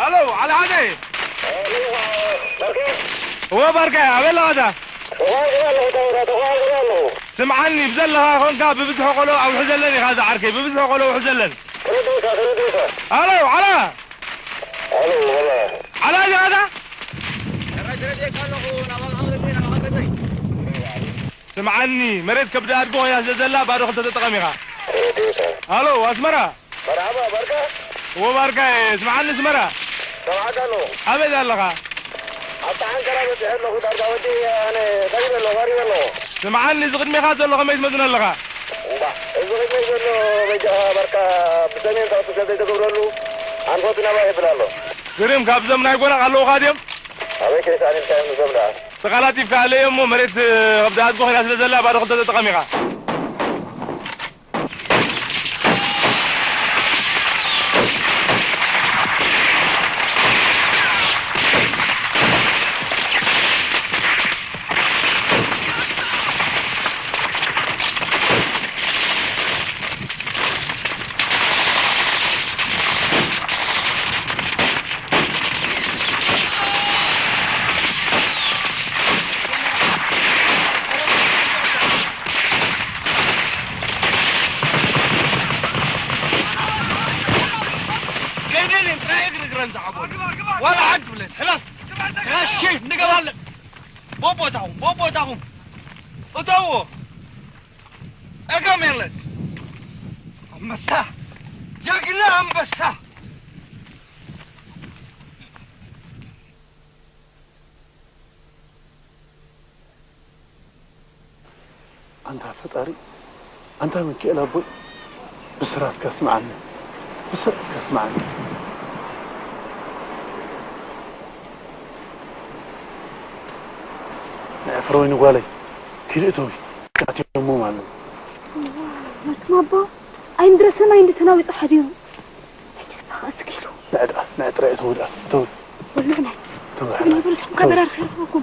ኣለው ዓለ ሓደ። እወ ባርካይ ኣበይ ኣለኻ እዛ? ስምዓኒ ብዘለኻ ኾንካ ብብዝሒ ቆሎ ኣውሕዘለን ኢኻ እዛ ዓርከይ ብብዝሒ ቆሎ ኣውሕዘለን። ኣለው ዓላ። ዓላ እዚኣ እዛ። ስምዓኒ መሬት ከብዲ ኣድጎ ኮይና ስለ ዘላ ባዶ ክልተ ተጠቐም ኢኻ። ኣለው ኣስመራ። መርሓባ ባርካ። እዎ ባርካየ፣ ስምዓኒ ኣስመራ። ሰምዓካ ኣለኹ። ኣበይ ኣለኻ? ኣብታ ዓንከራ በጺሐ ኣለኹ፣ ዳርጋ ወዲአ ኣነ ቀሪበ ኣለኹ፣ ቀሪበ ኣለኹ። ስምዓኒ፣ እዚ ቅድሜኻ ዘሎ ከመይ ትመዝኖ ኣለኻ? እምባ፣ እዚ ቅድመይ ዘሎ በጃኻ ባርካ ብሰሜን ተኹሲ ስለ ዘይተገብረሉ ኣንፈቱ ናባይ ይብል ኣሎ። ግርም፣ ካብዞም ናይ ጎራቕ ኣለዉኻ ድዮም? ኣበይ ከይሰኣን ኢልካ እዮም ንሶም ደኣ። ተቐላጢፍካ ኣለዮ እሞ መሬት፣ እ፣ ከብዲ ኣድጎ ኮይና ስለ ዘላ ባዶ ክልተ ተጠቐም ኢኻ። ከይደልን ጥራይ እግሪ እግረን ዝዓቦ ዋላ ሓንቲ ብለን ሕለፍ ሕለፍ ሺ ንገባለን። ቦቦታኹም ቦቦታኹም እተዎ ጸገም የለን። ኣንበሳ ጀግና ኣንበሳ። ኣንታ ፈጣሪ፣ ኣንታ ሚካኤል ኣቦይ፣ ብስራትካ ስምዓኒ፣ ብስራትካ ስምዓኒ። ናይ ፍረወይኒ ጓለይ፣ ኪድ እተዊ፣ ኣትዮሞም ኣለዉ። ናትኩም ኣቦ፣ ኣይ ምድረ ሰማይ እንዲ ተናዊጹ ሓዲሩ። ሕጂ ስባኻ እስኪ ኢሉ። ንዕዳ፣ ንዕጥራ እተዊ ደኣ፣ እተዊ። ወልዑ ናይ። እተዊ፣ እተዊ፣ ሓላ። እተዊ።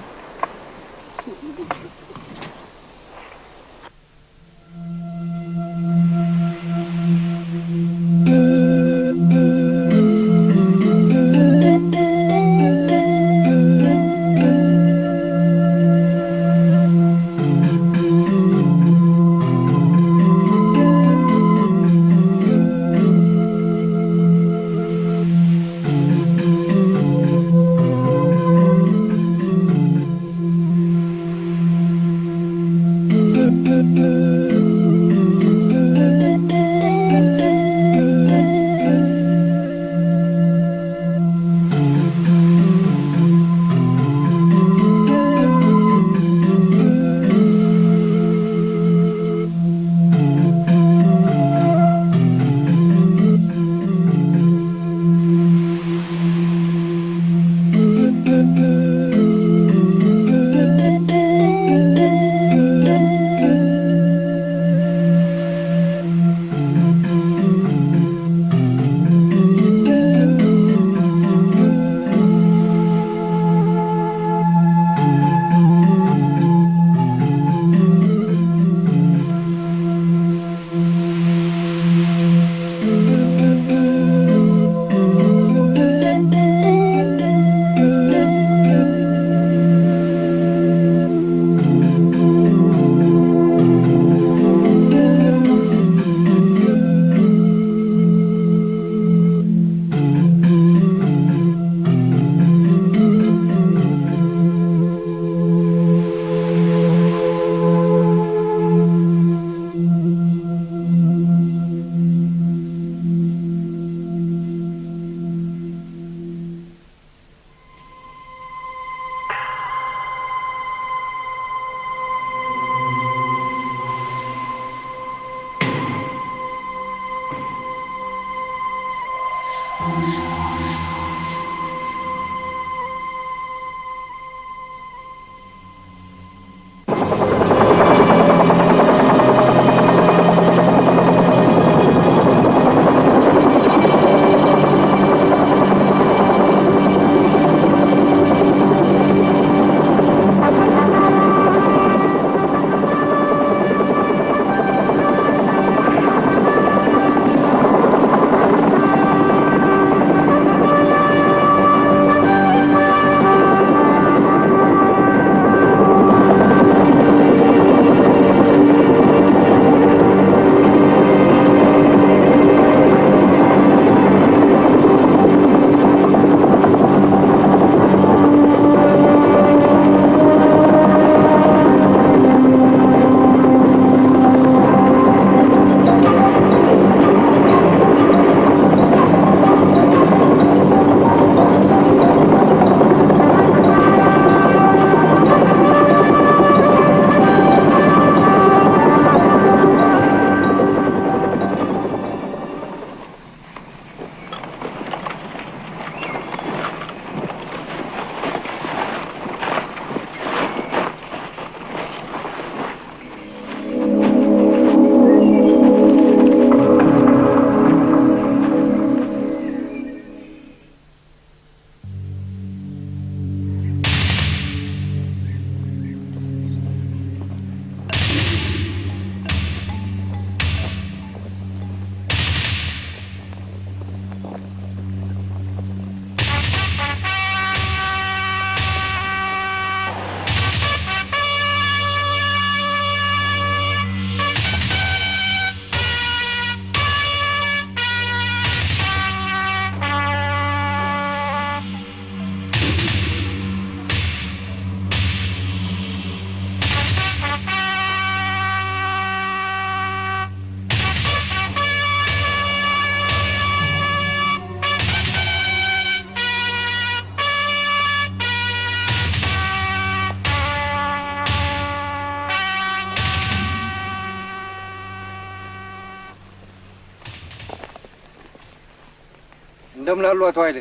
እንደምን አሉ አቶ ኃይሌ?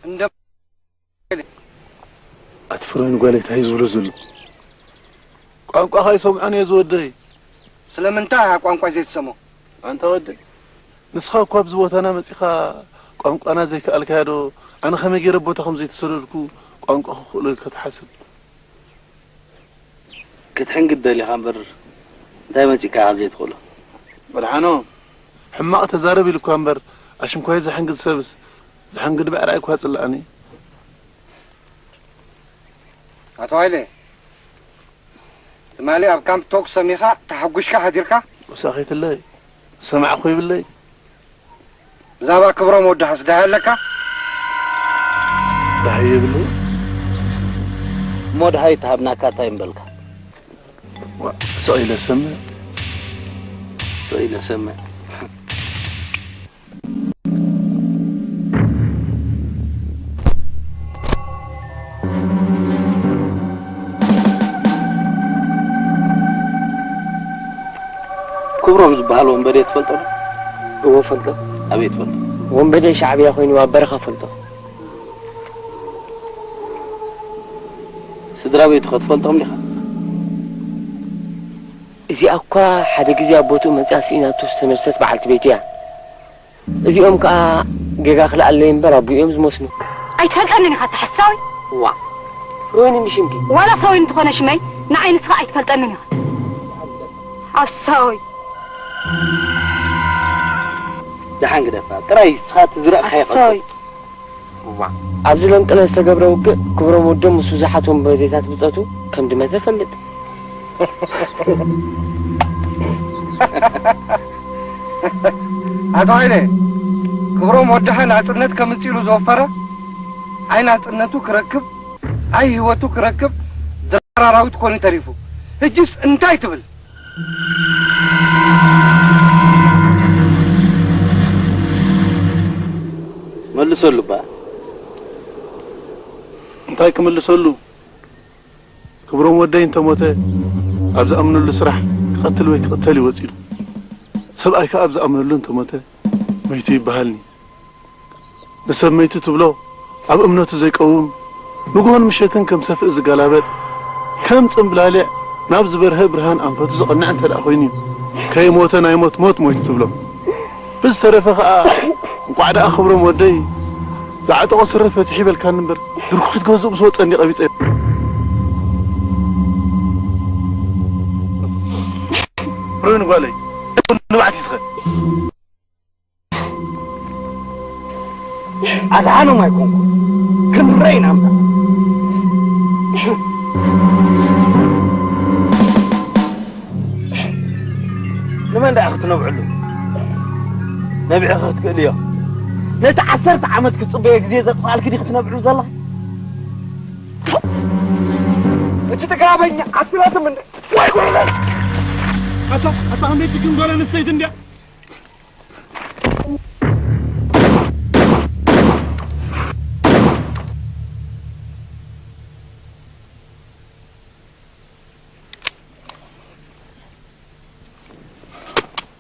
እንደምን አሉ? አትፍረን ጓለይ፣ እንታይ ዝብሎ ዘሎ? ቋንቋኻ ይሰምዖን እየ ዝወደይ። ስለምንታይ እያ ቋንቋ ዘይትሰምዖ? ኣንታ ወደይ፣ ንስኻ እኳ ኣብዚ ቦታና መጺኻ ቋንቋና ዘይከኣልካዮ ዶ፣ ኣነ ከመይ ገይረ ቦታኹም ዘይተሰደድኩ ቋንቋ ክኽእሎ ኢልካ ትሓስብ? ክትሕንግድ ደሊኻ እምበር እንታይ መጺእካ ኢኻ ዘይትኽእሎ? ወድሓኖ፣ ሕማቕ ተዛረብ ኢሉ እኳ እምበር፣ ኣሽንኳይ ዘሕንግድ ሰብስ፣ ዘሕንግድ ብዕራይ እኳ ጽላእኒ። ኣቶ ሃይለ፣ ትማሊ ኣብ ካምፕ ቶክ ሰሚኻ ተሓጒሽካ ሓዲርካ? ውሳኺትለይ፣ ዝሰማዕኹ ይብለይ። ብዛዕባ ክብሮም ወዲ ሓስ ደሃይ ኣለካ? ደሃይ የብለይ። እሞ ደሃይ ተሃብናካ እንታይ ምበልካ? ዋ፣ ስቕ ኢለ ሰምዕ። ስቕ ኢለ ሰምዕ። ክብሮም ዝበሃል ወንበዴ ትፈልጦ ዶ? እወ፣ ፈልጦ። ኣበይ ትፈልጦ? ወንበዴ ሻዕብያ ኮይኑ ኣብ በረኻ ፈልጦ። ስድራ ቤቱ ከ ትፈልጦም ዲኻ? እዚኣ እኳ ሓደ ግዜ ኣብ ቦትኡ መጺኣ ስኢናቶ ዝተመልሰት በዓልቲ ቤት እያ። እዚኦም ከኣ ጌጋ ክልኣለይ እምበር ኣቦኦም ዝመስሉ። ኣይትፈልጠንን ኢኻ፣ ኣታ ሓሳዊ። ዋ፣ ፍሮይን እንዲ ሽምኪ። ዋላ ፍሮይን እንተኾነ ሽመይ፣ ንዓይ ንስኻ ኣይትፈልጠንን ኢኻ። ሓሳዊ። ደሓን ግደፋ። ጥራይ ንስኻ እቲ ዝረእኻዮ ሓሳዊ። ቀጽል። እዋ። ኣብዚ ለምቅነ ዝተገብረ ውግእ ክብሮም ወዶም ምስ ብዙሓት ወንበዴታት ብጸቱ ከም ድመተ እፈልጥ። ኣቶ ሃይለ፣ ክብሮም ወድኻ ናጽነት ከምጽእ ኢሉ ዝወፈረ፣ ኣይ ናጽነቱ ክረክብ፣ ኣይ ህይወቱ ክረክብ ድራር ኣራዊት ኮይኑ ተሪፉ። ሕጂስ እንታይ ትብል? መልሰሉ እባ። እንታይ ክምልሰሉ? ክብሮም ወደይ እንተሞተ፣ ኣብ ዝኣምነሉ ስራሕ ክቐትል ወይ ክቕተል እዩ ወጺኡ። ሰብኣይ ከኣ ኣብ ዝኣምነሉ እንተሞተ፣ መይቱ ይበሃልኒ። ንሰብ መይቱ ትብሎ፣ ኣብ እምነቱ ዘይቀውም፣ ንግሆን ምሸትን ከም ሰፍእ ዝገላበጥ፣ ከም ጽምብላሊዕ ናብ ዝበርሀ ብርሃን ኣንፈቱ ዝቐንዕ እንተ ደኣ ኮይኑ እዩ፣ ከይሞተ ናይ ሞት ሞት ሞይቱ ትብሎ። ብዝተረፈ ኸኣ፣ እንቋዕ ደኣ ክብሮም ወደይ፣ ዝዓጠቖ ስረ ፈትሑ ይበልካኒ እምበር፣ ድርኩኺት ገዝኡ ምስ ወጸኒ ቀቢጸ። ሮይን ጓለይ፣ ንባዕቲ ስኸ። ኣድሓኖም ኣይኮንኩ፣ ክንረይ ናምታ። ንመን ደኣ ክትነብዕሉ? ነቢዕኺ ክትክእልዮ? ነቲ ዓሰርተ ዓመት ክጽበዮ ግዜ ዘጥፍኣልኪ ዲኺ ትነብዕሉ ዘለኺ? እቲ ጥጋበኛ ኣስላትም እንደ ወይ ጉዕለ! ኣታ፣ ኣታ ከመይ ትግን ጓል ኣንስተይቲ እንድያ?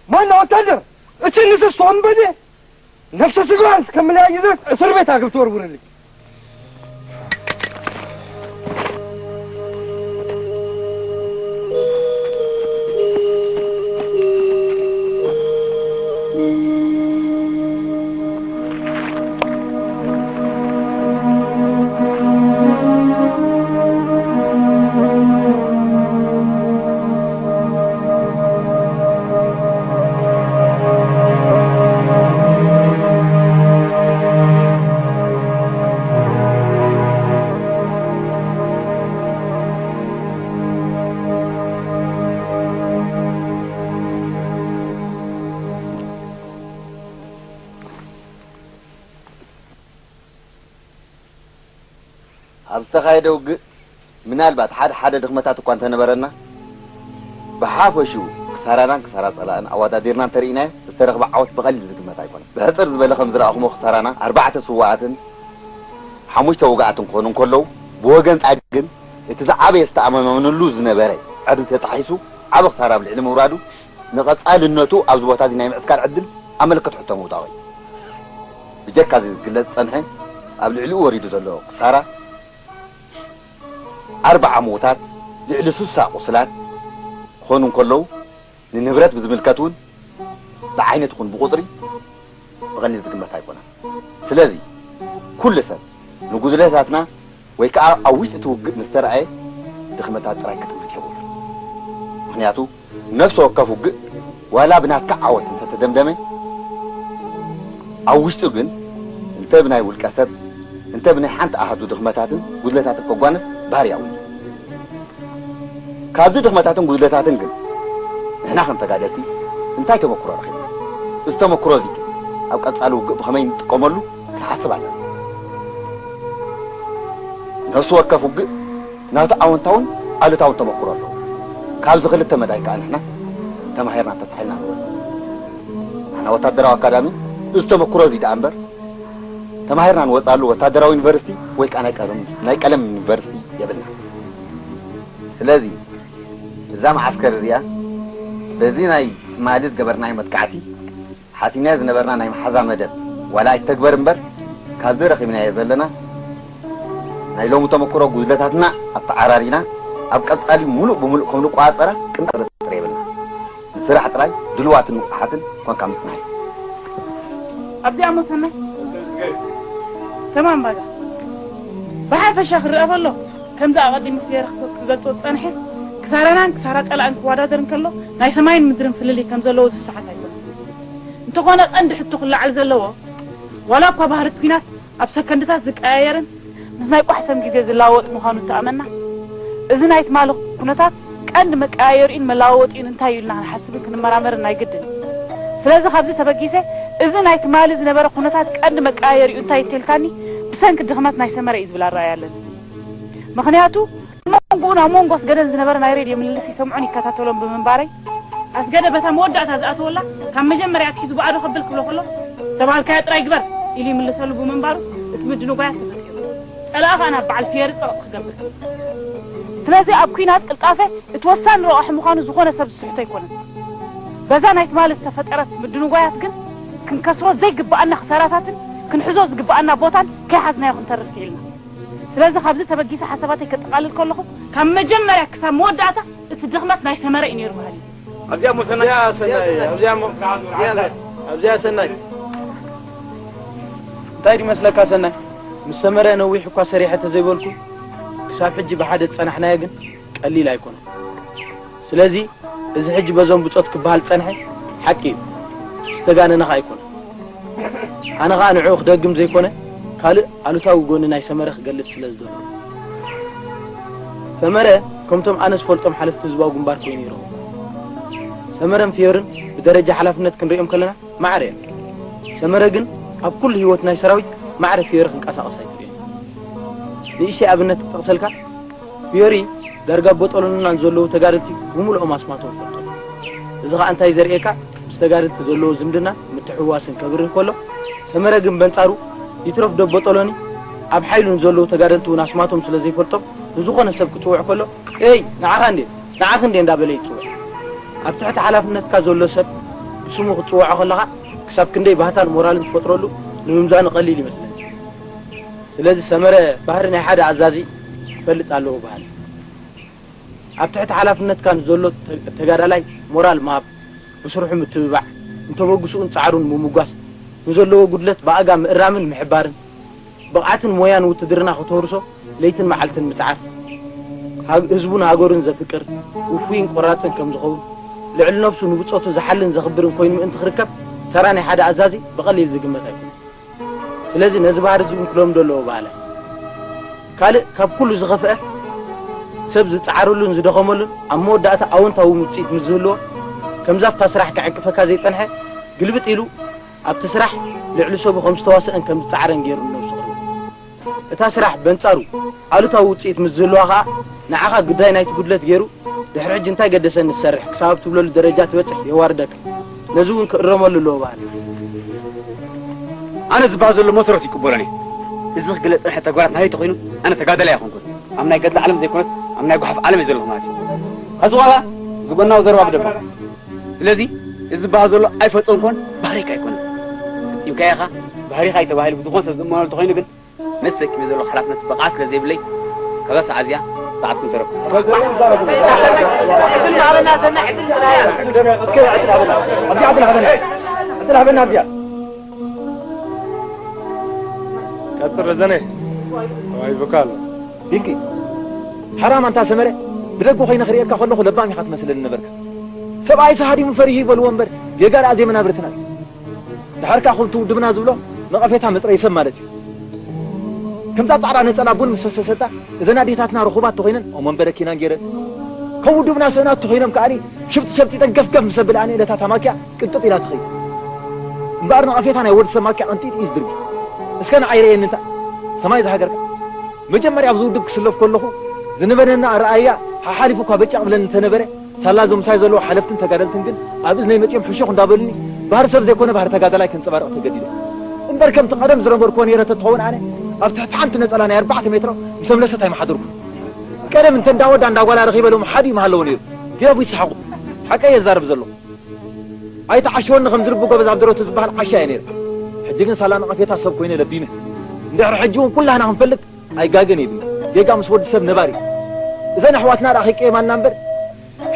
ማን ወታደር? እቺ ንስስት ወንበዴ ነፍሰ ስጋዋን እስከምለያይ ድረስ እስር ቤት ኣግብ ትወርውርልኝ። ኣብ ዝተኻየደ ውግእ ምናልባት ሓደ ሓደ ድኽመታት እኳ እንተነበረና፣ ብሓፈሽኡ ክሳራናን ክሳራ ጸላእን ኣወዳዲርና እንተርኢናዮ፣ ዝተረኽበ ዓወት ብቐሊል ዝግመት ኣይኮነን። ብሕጽር ዝበለ ከም ዝረኣኹሞ ክሳራና ኣርባዕተ ስዉኣትን ሓሙሽተ ውጉኣትን ክኾኑ እንከለዉ፣ ብወገን ጸላኢ ግን እቲ ዝዓበየ ዝተኣማመንሉ ዝነበረ ዕድል ተጣሒሱ ዓቢ ክሳራ ኣብ ልዕሊ ምውራዱ፣ ንቐጻልነቱ ኣብዚ ቦታ እዚ ናይ ምዕስካር ዕድል ኣመልክት ሕቶ ምውዳቑ እዩ። ብጀካ እዚ ዝግለጽ ዝጸንሐ ኣብ ልዕሊኡ ወሪዱ ዘሎ ክሳራ ኣርብዓ ምዉታት፣ ልዕሊ ስሳ ቁስላት ክኾኑ እንከለዉ፣ ንንብረት ብዝምልከት እውን ብዓይነት ይኹን ብቁጽሪ ብቐሊል ዝግመት ኣይኮነን። ስለዚ ኩሉ ሰብ ንጉድለታትና ወይ ከኣ ኣብ ውሽጢ እቲ ውግእ ንዝተረኣየ ድኽመታት ጥራይ ክጥምት የብሉን። ምኽንያቱ ነፍሲ ወከፍ ውግእ ዋላ ብናትካ ዓወት እንተተደምደመ፣ ኣብ ውሽጡ ግን እንተ ብናይ ውልቀ ሰብ እንተ ብናይ ሓንቲ ኣሃዱ ድኽመታትን ጉድለታትን ከጓንፍ ባህርያዊ እዩ። ካብዚ ድኽመታትን ጉድለታትን ግን ንሕና ከም ተጋደልቲ እንታይ ተመክሮ ረኺብና? እዚ ተመክሮ እዚ ኣብ ቀጻሊ ውግእ ብኸመይ ንጥቀመሉ ክንሓስብ ኣለና። ነፍሲ ወከፍ ውግእ ናቱ ኣወንታውን ኣሉታውን ተመክሮ ኣለዎ። ካብዚ ክልተ መዳይ ከኣ ንሕና ተማሂርና ተሳሒልና ንወጽእ። ንሕና ወታደራዊ ኣካዳሚ እዚ ተመክሮ እዚ ደኣ እምበር ተማሂርና ንወጽኣሉ ወታደራዊ ዩኒቨርሲቲ ወይ ከኣ ናይ ቀለም ናይ ቀለም ዩኒቨርሲቲ የብልና። ስለዚ እዛ መዓስከር እዚኣ በዚ ናይ ትማሊ ዝገበርናዮ መጥቃዕቲ ሓሲብናዮ ዝነበርና ናይ መሓዛ መደብ ዋላ ኣይተግበር እምበር ካብዚ ረኺብናዮ ዘለና ናይ ሎሚ ተመክሮ ጉድለታትና ኣተዓራሪና ኣብ ቀጻሊ ሙሉእ ብሙሉእ ከም ንቆጻጸራ ቅንጣብ ጥርጥር የብልና። ንስራሕ ጥራይ ድልዋትን ንቑሓትን ኮንካ ምጽናሕ እዩ። ኣብዚኣ እሞ ሰናይ ተማም ባጋ ብሓፈሻ ክረኣ ከሎ ከምዚ ኣቐዲሙ ክገርኽ ክገልጾ ዝጸንሐ ክሳራናን ክሳራ ጸላእን ክወዳደር እንከሎ ናይ ሰማይን ምድርን ፍልልይ ከም ዘለዎ ዝሰሓት ኣይኮነን። እንተኾነ ቀንዲ ሕቶ ክለዓል ዘለዎ ዋላ እኳ ባህሪ ኲናት ኣብ ሰከንድታት ዝቀያየርን ምስ ናይ ቋሕሰም ግዜ ዝለዋወጥ ምዃኑ እተኣመና፣ እዚ ናይ ትማሊ ኩነታት ቀንዲ መቀያየሪኡን መለዋወጢኡን እንታይ እዩ ኢልና ክንሓስብን ክንመራመርን ናይ ግድን እዩ። ስለዚ ካብዚ ተበጊሰ እዚ ናይ ትማሊ ዝነበረ ኩነታት ቀንዲ መቀያየሪኡ እንታይ እዩ ተልካኒ ብሰንኪ ድኽመት ናይ ሰመረ እዩ ዝብል ኣረኣእያ ኣለኒ። ምኽንያቱ ኣብ መንጎኡን ኣብ መንጎ ኣስገደን ዝነበረ ናይ ሬድዮ ምልልስ ይሰምዖን ይከታተሎን ብምንባረይ፣ ኣስገደ በታ መወዳእታ ዝኣተወላ ካብ መጀመርያ ኣትሒዙ ባዕዶ ከብል ክብሎ ከሎ ዝተባህልካዮ ጥራይ ግበር ኢሉ ይምልሰሉ ብምንባሩ እቲ ምድንጓያት ተፈጢሩ። ጸላኢ ከኣ ናብ በዓል ፊየሪ ጸቕጢ ክገብር። ስለዚ ኣብ ኲናት ቅልጣፈ እቲ ወሳኒ ረቋሒ ምዃኑ ዝኾነ ሰብ ዝስሕቶ ኣይኮነን። በዛ ናይ ትማሊ ዝተፈጠረት ምድንጓያት ግን ክንከስሮ ዘይግብኣና ክሳራታትን ክንሕዞ ዝግብኣና ቦታን ከይሓዝናዮ ክንተርፍ ክኢልና። ስለዚ ካብዚ ተበጊሰ ሓሳባተይ ከጠቓልል ከለኹ ካብ መጀመርያ ክሳብ መወዳእታ እቲ ድኽመት ናይ ሰመረ እዩ ነይሩ በሃሊ። ኣብዚኣ እሞ ሰናይ፣ ኣብዚኣ እሞ፣ ኣብዚኣ ሰናይ። እንታይ ድመስለካ ሰናይ? ምስ ሰመረ ነዊሕ እኳ ሰሪሐ ተዘይበልኩ፣ ክሳብ ሕጂ ብሓደ ዝጸናሕናዮ ግን ቀሊል ኣይኮነን። ስለዚ እዚ ሕጂ በዞም ብጾት ክበሃል ዝጸንሐ ሓቂ እዩ። ዝተጋነነ ኸኣ ኣይኮነን። ኣነ ኸኣ ንዕኡ ክደግም ዘይኮነ፣ ካልእ ኣሉታዊ ጎኒ ናይ ሰመረ ክገልጽ ስለ ዝደለኹ። ሰመረ ከምቶም ኣነ ዝፈልጦም ሓለፍቲ ህዝባዊ ግንባር ኮይኑ ይረኽቦ። ሰመረን ፊዮርን ብደረጃ ሓላፍነት ክንሪኦም ከለና ማዕረ እዮም። ሰመረ ግን ኣብ ኩሉ ህይወት ናይ ሰራዊት ማዕረ ፊዮሪ ክንቀሳቐስ ኣይክእልን። ንእሽተይ ኣብነት ክጠቕሰልካ፣ ፊዮሪ ዳርጋ ቦጦሎንና ንዘለዉ ተጋደልቲ ብምሉኦም ኣስማቶም ፈልጦም። እዚ ኸኣ እንታይ ዘርእየካ፣ ምስ ተጋደልቲ ዘለዎ ዝምድና ምትሕውዋስን ከብርን ከሎ፣ ሰመረ ግን በንጻሩ ይትረፍ ዶ ቦጦሎኒ ኣብ ሓይሉ ንዘለዉ ተጋደልቲ እውን ኣስማቶም ስለ ዘይፈልጦም ንዝኾነ ሰብ ክጽውዕ ከሎ፣ ኤይ ንዓኻ እንዴ ንዓኺ እንዴ እንዳበለ ይጽውዕ። ኣብ ትሕቲ ሓላፍነትካ ዘሎ ሰብ ብስሙ ክትጽውዖ ከለኻ ክሳብ ክንደይ ባህታን ሞራልን ትፈጥረሉ ንምምዛኑ ቀሊል ይመስለኒ። ስለዚ ሰመረ ባህሪ ናይ ሓደ ኣዛዚ ክፈልጥ ኣለዎ በሃሊ። ኣብ ትሕቲ ሓላፍነትካ ንዘሎ ተ- ተጋዳላይ ሞራል ምሃብ፣ ብስርሑ ምትብባዕ፣ ንተበግስኡን ጻዕሩን ምምጓስ፣ ንዘለዎ ጉድለት ብኣጋ ምእራምን ምሕባርን፣ ብቕዓትን ሞያን ውትድርና ከተውርሶ ለይትን መዓልትን ምጽዓር፣ ሃግ- ህዝቡን ሃገሩን ዘፍቅር፣ ውፉይን ቆራጽን ከም ዝኸውን፣ ልዕሊ ነብሱ ንብጾቱ ዝሓልን ዘኽብርን ኮይኑ ምእንቲ ክርከብ፣ ተራ ናይ ሓደ ኣዛዚ ብቐሊል ዝግመት ኣይኮነን። ስለዚ ነዚ ባህሪ እዚ እውን ክለምዶ ኣለዎ በሃላይ። ካልእ ካብ ኩሉ ዝኸፍአ፣ ሰብ ዝጸዓረሉን ዝደኸመሉን ኣብ መወዳእታ ኣወንታዊ ውጽኢት ምስ ዝህልዎ፣ ከምዛ ኣብታ ስራሕ ክዕንቅፈካ ዘይጸንሐ፣ ግልብጥ ኢሉ ኣብቲ ስራሕ ልዕሊ ሰቡ ከም ዝተዋስአን ከም ዝጸዓረን ገይሩ ንነብሱ ቅርብ። እታ ስራሕ በንጻሩ ኣሉታዊ ውጽኢት ምስ ዝህልዋ ኸኣ፣ ንዓኻ ግዳይ ናይቲ ጉድለት ገይሩ፣ ድሕሪ ሕጂ እንታይ ገደሰኒ ዝሰርሕ ክሳብ ኣብ ትብለሉ ደረጃ ትበጽሕ የዋርደካ። ነዚ እውን ክእረመሉ ኣለዎ በሃሊ። ኣነ ዝበሃል ዘሎ መስረቱ ይቅበሎን እየ። እዚ ክግለጽ ዝጸንሐ ተግባራት ናተይ ተኾይኑ፣ ኣነ ተጋዳላይ ኣይኮንኩን። ኣብ ናይ ገድሊ ዓለም ዘይኮነስ፣ ኣብ ናይ ጓሓፍ ዓለም እየ ዘለኹ ማለት እዩ። ሕዚ ዋላ ዝጎናዊ ዘረባ ብደንቢ። ስለዚ፣ እዚ ዝበሃል ዘሎ ኣይፈጸምኩን፣ ባህሪካ ኣይኮነን። ይብካየኻ ባህሪኻ እዩ ተባሂሉ ብዝኾን ሰብ ዝእመነሉ ተኾይኑ ግን ንሰኪመ ዘለኹ ሓላፍነት ብቕዓት ስለ ዘይብለይ ካብዛ ሰዓት እዚኣ ሰዓትኩም ተረኩ። ኣብዚኣ ዕድል ሃበና ኣብዚኣ። ቀጽል ረዘነ ተባሂሉካ ኣሎ። ቢንኪ ሓራም ኣንታ ሰመረ ብደገ ኮይነ ክርእየካ ከለኹ ለባም ኢኻ ትመስለኒ ነበርካ። ሰብኣይስ ሃዲሙ ፈሪሁ ይበልዎ እምበር ጌጋ ደኣ ዘይመናብርትና እዩ። ድሓር ከኣ ከምቲ ውድብና ዝብሎ ነቐፌታ መጽረዪ ሰብ ማለት እዩ። ከምዛ ጻዕዳ ነጸላ ቡን ምስ ፈሰሰታ እዘን ኣዴታትና ርኹባት ተኾይነን ኣብ መንበረ ኪዳን ገይረን ከም ውድብና ስእናት ተኾይኖም ከኣኒ ሽብጢ ሸብጢጠን ገፍገፍ ምስ ኣብልኣኒ እለታ ታማኪያ ቅንጥጥ ኢላ ትኸይድ። እምበኣር ነቐፌታ ናይ ወዲ ሰብ ማኪያ ቅንጢጥ እዩ ዝድርቢ። እስከ ንዓይ ረየኒ እንታ ሰማይ ዝሃገርካ። መጀመርያ ኣብዚ ውድብ ክስለፍ ከለኹ ዝነበረኒ ኣረኣእያ ሓሓሊፉ እኳ በጫቕ ብለኒ እንተነበረ ሳላ እዞም ምሳይ ዘለዉ ሓለፍትን ተጋደልትን ግን ኣብ እዝነይ መጺኦም ሕሹኽ እንዳበሉኒ ባህሪ ሰብ ዘይኮነ ባህሪ ተጋዳላይ ከንጸባርቕ ተገዲደ። እምበር ከምቲ ቀደም ዝነበርክዎ ነይረ ተትኸውን ኣነ ኣብ ትሕቲ ሓንቲ ነጸላ ናይ ኣርባዕተ ሜትሮ ምስ ኣምለሰት ኣይምሓደርኩን። ቀደም እንተ እንዳወዳ እንዳጓላ ረኺበ ሎሚ ሓዲ ምሃለዎ ነይሩ። ዲያቡ ይስሓቑ። ሓቀይ እየ ዝዛረብ ዘለኹ። ኣይትዓሽወኒ ከምዚ ልቡ ጎበዝ ኣብ ደረቱ ዝበሃል ዓሻ እየ ነይረ። ሕጂ ግን ሳላ ነቐፌታ ሰብ ኮይነ ለቢመ። እንድሕሪ ሕጂ እውን ኩላህና ክንፈልጥ ኣይጋገን የብሉ። ጌጋ ምስ ወዲ ሰብ ነባሪ እዩ። እዘን ኣሕዋትና ደኣ ከይቀየማልና እምበር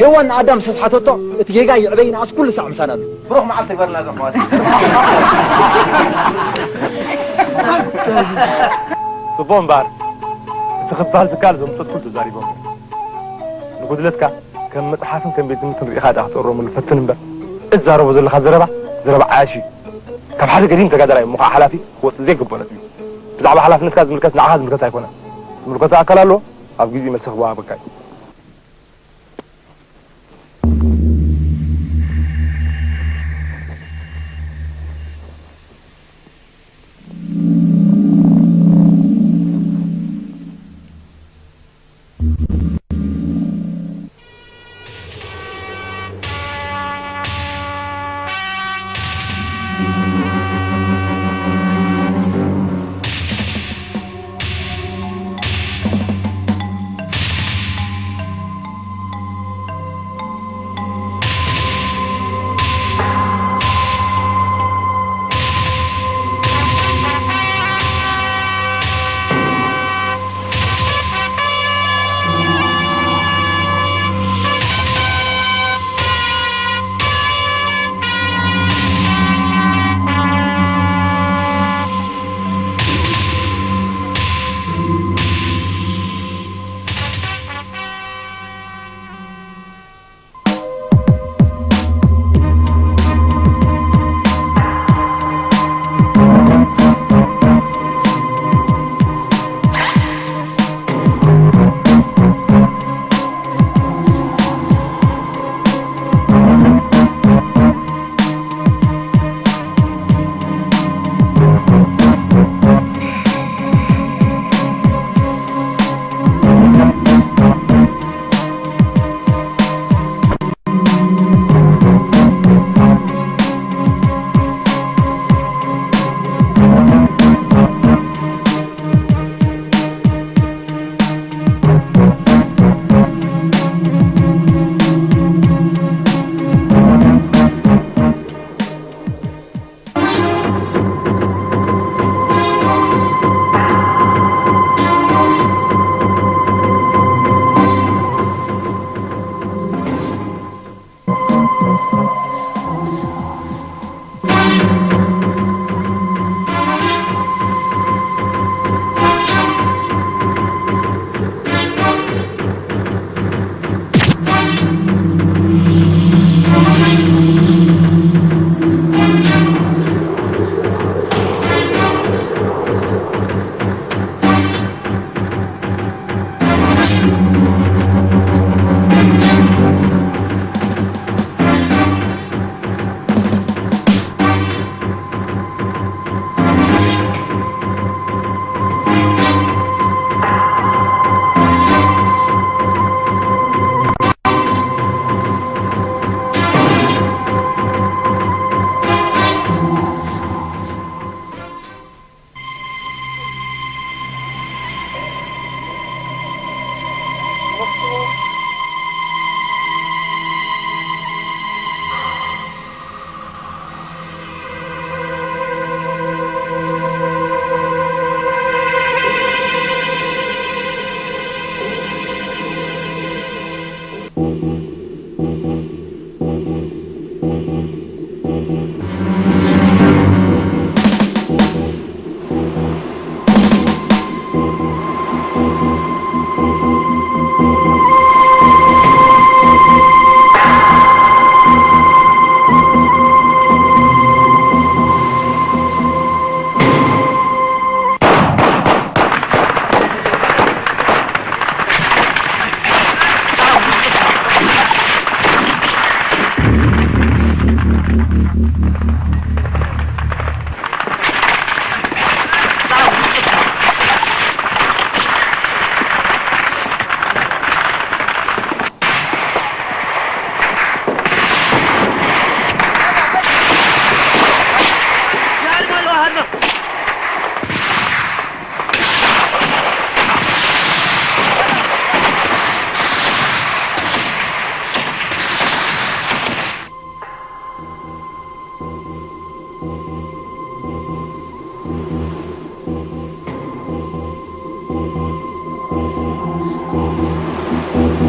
ሄዋን ንኣዳም ዝተስሓተቶ እቲ ጌጋ ይዕበይ ንኣስ ኩሉ ሳዕ ምሳና ኣሎ። ብሩኽ መዓልቲ ይግበርልና እዞም ኣሕዋት። ጽቡቕ እምበኣር እቲ ክባል ዝከኣል እዞም ጸጥኩል ተዛሪቦም ንጉድለትካ ከም መጽሓፍን ከም ቤት ትምህርትን ርኢኻ ደኣ ክትእረመሉ ፈትን እምበር። እትዛረቦ ዘለኻ ዘረባ ዘረባ ዓያሽ እዩ። ካብ ሓደ ገዲም ተጋዳላይ እሞ ከዓ ሓላፊ ክወጽእ ዘይግቦ ነጥቢ እዩ። ብዛዕባ ሓላፍነትካ ዝምልከት ንዓኻ ዝምልከት ኣይኮነን። ዝምልከቶ ኣካል ኣሎ፣ ኣብ ግዜኡ መልሲ ክወሃበካ እዩ።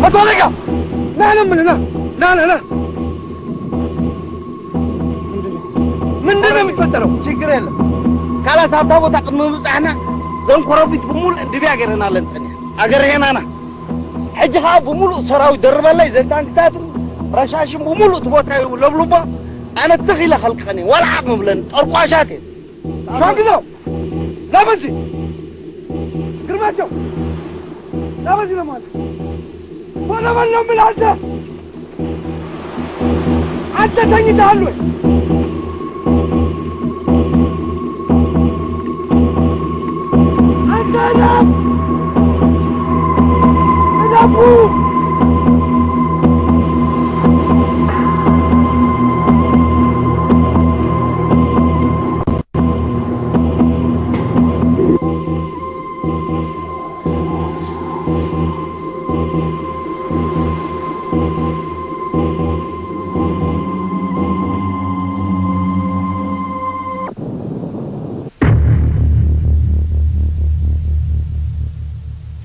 ኣቶ ኣለቃ፣ ና፣ ና፣ ምን፣ ና፣ ና፣ ና፣ ና። ምንድን ነው የሚፈጠረው? ችግር የለም። ካላስ ኣብታ ቦታ ቅድሚ ምብጻሕና ዘንኮረቢት ብምሉእ እንድብያ ገይረና ኣለንጸን እያ። ኣገር ሄናና። ሕጂ ኸዓ ብምሉእ ሰራዊት ደርበለይ ዘን ታንክታትን ረሻሽን ብምሉእ እቲ ቦታ እዩ ለብልቦ። ኣነ ትኽ ኢለ ከልቅቐን እየ። ዋላ ዓቕሚ ብለን ጠርቋሻት እየ። ሻንግዛው! ና በዚ! ግርማቸው! ና በዚ ነው ማለት። ወደ በል ነው የምልህ አንተ! አንተ ተኝተሃል ወይ? አንተ እረፍ! እረፉ!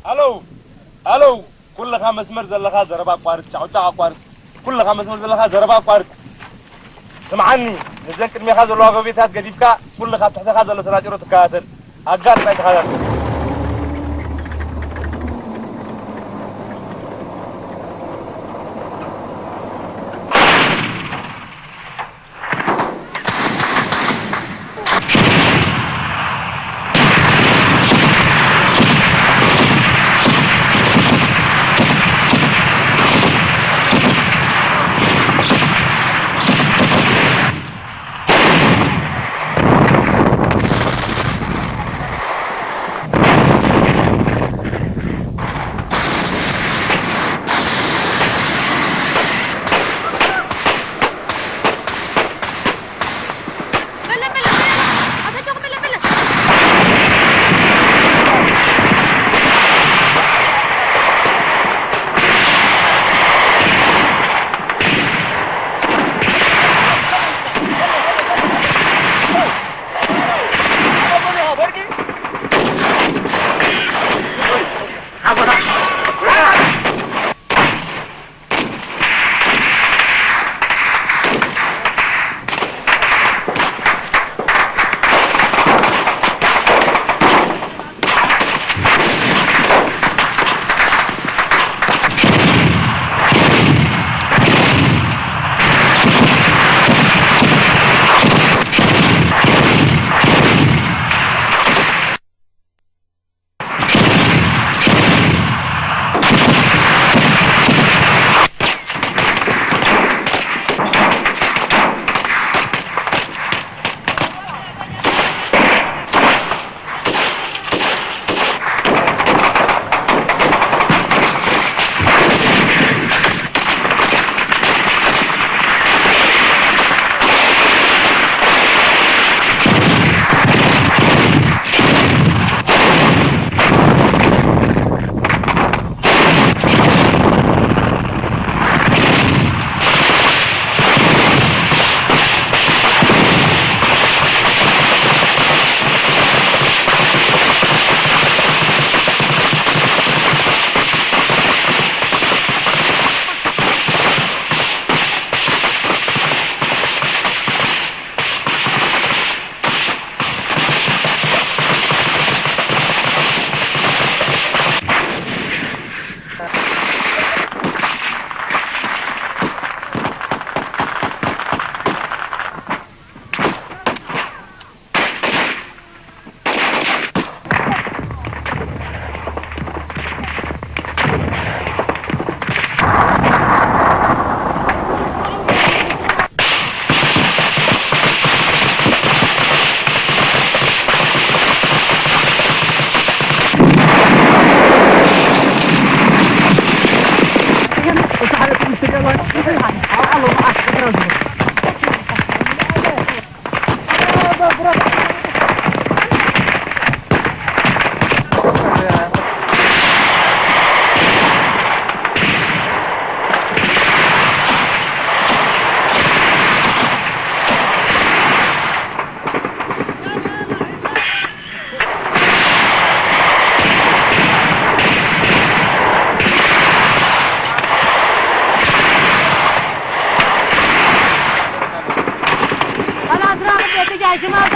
ኣለው፣ ኣለው፣ ኩልኻ መስመር ዘለኻ ዘረባ ኣቋርጽ፣ ጫቕጫቕ ኣቋርጽ። ኩልኻ መስመር ዘለኻ ዘረባ ኣቋርጽ። ስምዓኒ፣ ነዘን ቅድሜኻ ዘለዋ ጎቤታት ገዲፍካ፣ ኩልኻ ኣብ ትሕተኻ ዘሎ ሰናጢሮ ትከታተል። ኣጋር ጥራይ ተኸታተል።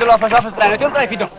ዘለዋ ፈሳሲ ጥራይ ነቲኦም ጥራይ ፊዶም።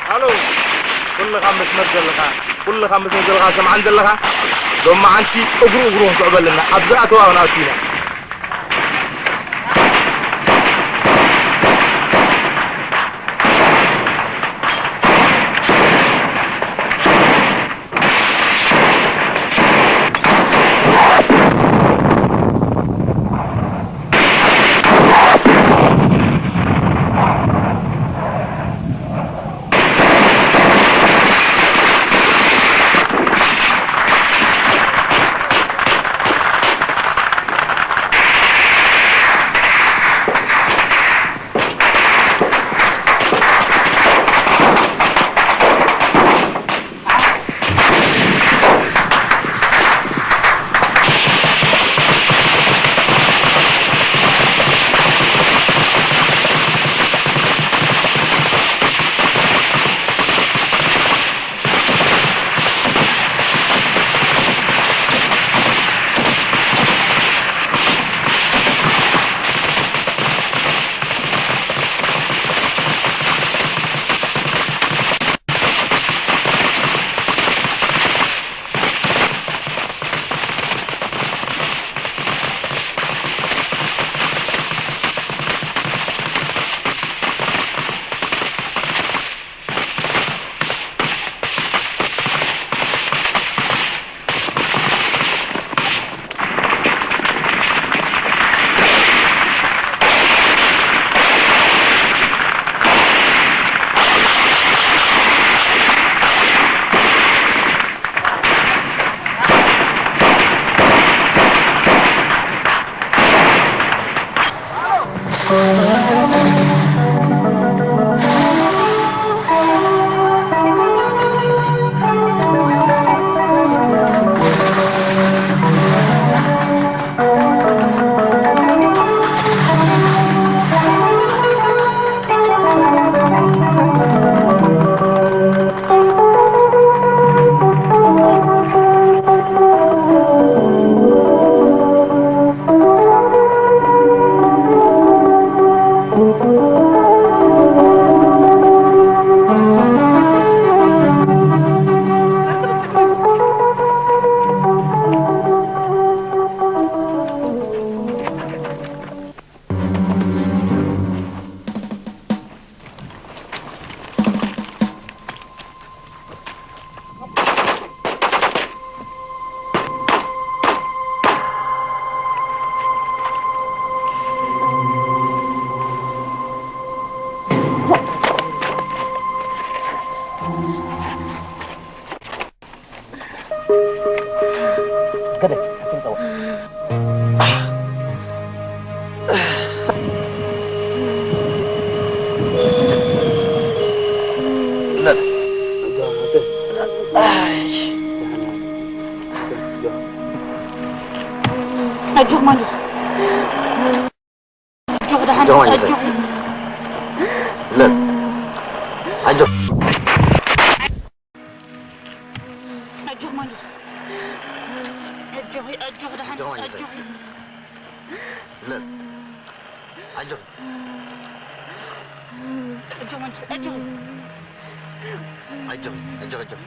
ሃሎ፣ ኩልኻ መስመር ዘለኻ፣ ኩልኻ መስመር ዘለኻ፣ ሰምዓን ዘለኻ፣ ሎማዓንቲ እግሩ እግሩ ክንስዕበ ኣለና። ኣብ ዝኣተዋ ክንኣቱ ኢና። ከደ ኣትምጸው። ኣጆኽ ማንጆስ። ኣጆኽ ደሓን ኣጆኽ ማንጆስ። ኣጆኽ። ለን። ኣጆኽ። ኣጆኽ ማንጆስ። ኣጆኺ፣ ኣጆኺ ደሓን ኣጆኽ ማንጆስ። ኣጆኺ። ለን። ኣጆኺ። ኣጆኽ ማንጆስ፣ ኣጆኺ። ኣጆኺ፣ ኣጆኺ፣ ኣጆኺ።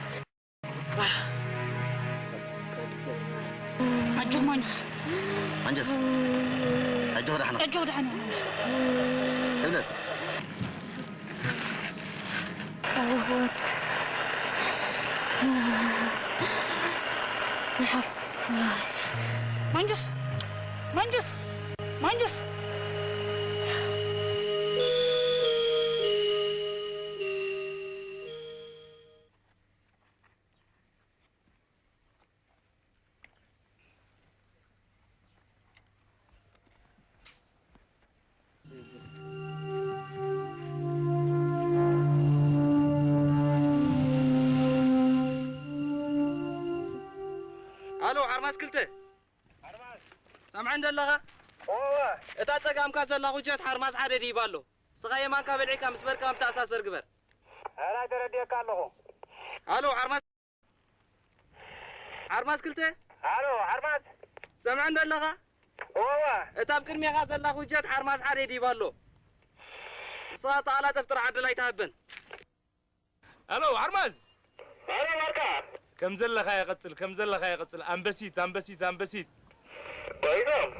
ኣጆኽ ማንጆስ። ማንጆስ። ኣጆኽ ደሓን። ኣጆኽ ደሓን። እብለት። ኣወት። ንሓፋሽ። ማንጆስ። ማንጆስ። ማንጆስ። ኣሎ፣ ሓርማዝ ክልተ። ሓርማዝ። ሰምዐ እንደ ኣለኻ? እወ። እታ ጸጋምካ ዘላ ኩጀት ሓርማዝ ሓደ ድይባ ኣሎ። ስኻ የማንካ በልዒካ ምስ በርካ ምተኣሳሰር ግበር። ሕራይ ተረዲኤካ ኣለኹ። ኣሎ፣ ሓርማዝ ሓርማዝ ክልተ? ኣሎ፣ ሓርማዝ። ሰምዐ እንዶ ኣለኻ? እወ፣ እወ። እታ ኣብ ቅድሜኻ ዘላ ኩጀት ሓርማዝ ሓደ ዲባ ኣሎ። ንስኻ ተቓላጠፍ ጥራሕ ዕድል ኣይትሃበን። ኣሎ፣ ሓርማዝ። ኣሎ፣ ማርካ። ከም ዘለኻ ይቐጽል፣ ከም ዘለኻ ይቐጽል። ኣንበሲት፣ ኣንበሲት፣ ኣንበሲት። ኮይኖም።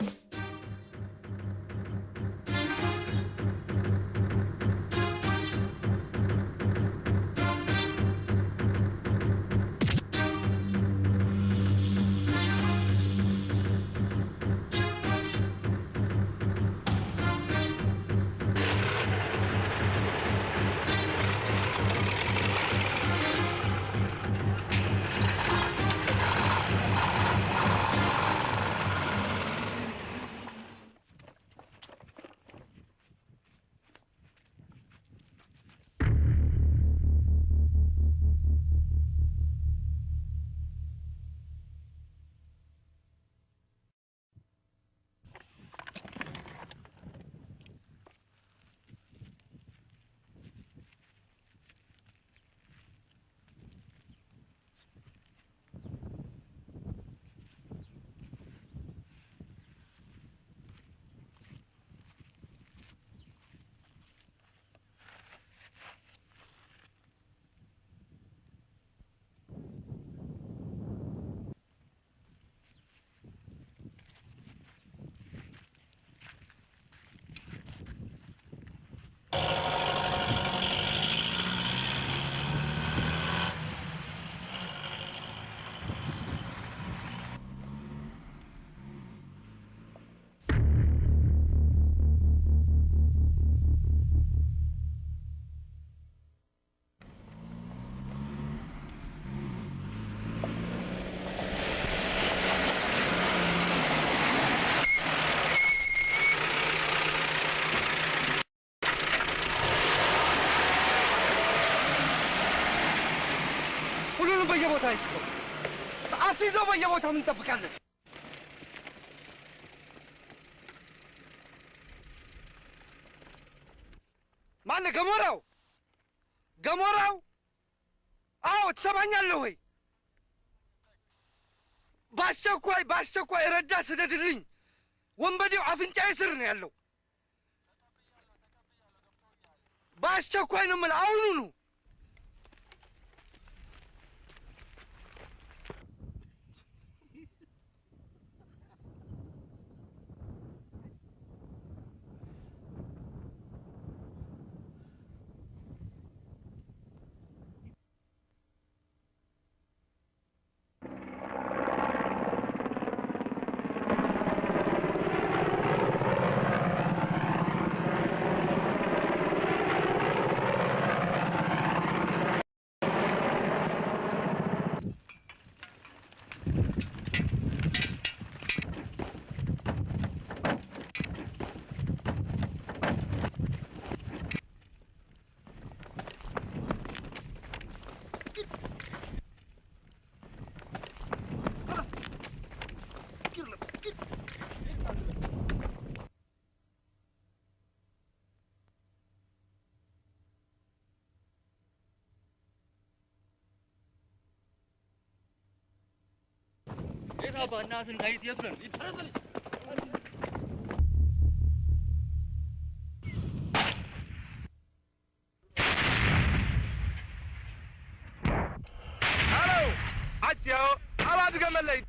ሁሉንም በየቦታ ይስሰው። አስይዘው በየቦታው እንጠብቃለን። ማነህ ገሞራው? ገሞራው? አዎ፣ ትሰማኛለህ ወይ? በአስቸኳይ፣ በአስቸኳይ ረዳት ስደድልኝ። ወንበዴው አፍንጫዬ ስር ነው ያለው። በአስቸኳይ ነው የምልህ፣ አሁኑኑ። የት አባ እናትን ከይት የት ብለን ይተረፈል። ሃሎ፣ ዓጭዮ፣ ኣብ ኣድገመለይ።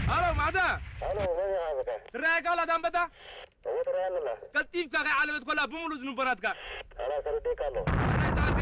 ሃሎ፣ ማዕዛ! ሃሎ፣ መን ኢኻ ኣንታ? ትረኣየካ ኣላ እታ ኣንበጣ? እወ፣ ትረኣየኒ ኣላ። ቀልጢፍካ ከይዓለበት ከላ ብምሉእ ዝንቦ ናትካ። ኣና ተረዲእካ ኣሎ። ኣናይ ዝኣልከ።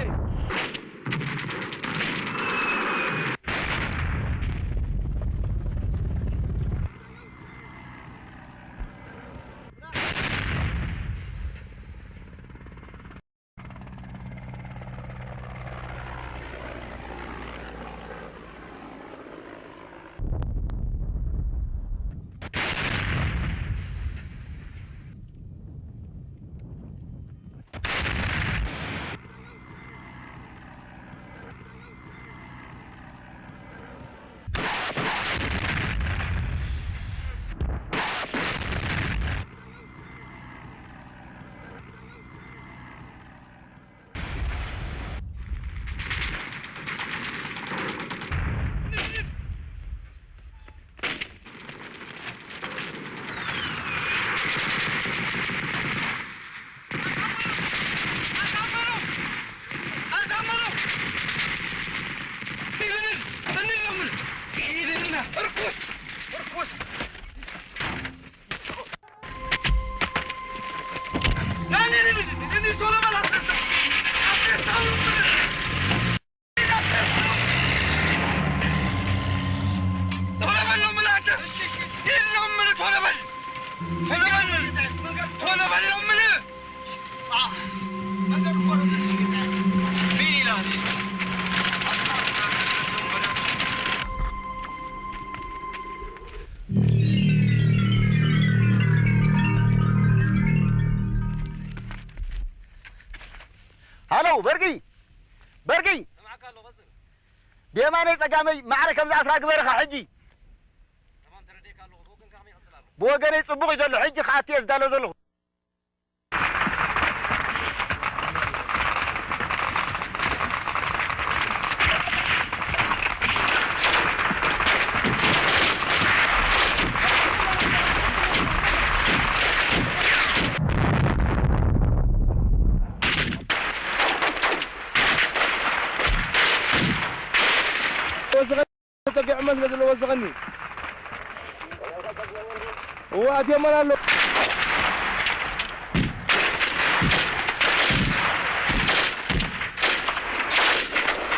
ሃሎ፣ በርጊ! በርጊ! ብየማነይ ጸጋመይ ማዕረ ከም ዝኣስራ ግበርኻ ሕጂ። ብወገነይ ጽቡቕ እዩ ዘሎ፣ ሕጂ ክኣቱ እየ ዝዳሎ ዘለኹ። ተጠቂዑ መስለ ዘለዎ ዝኸኒ። እዋ፣ ኣትዮም ኣለዉ።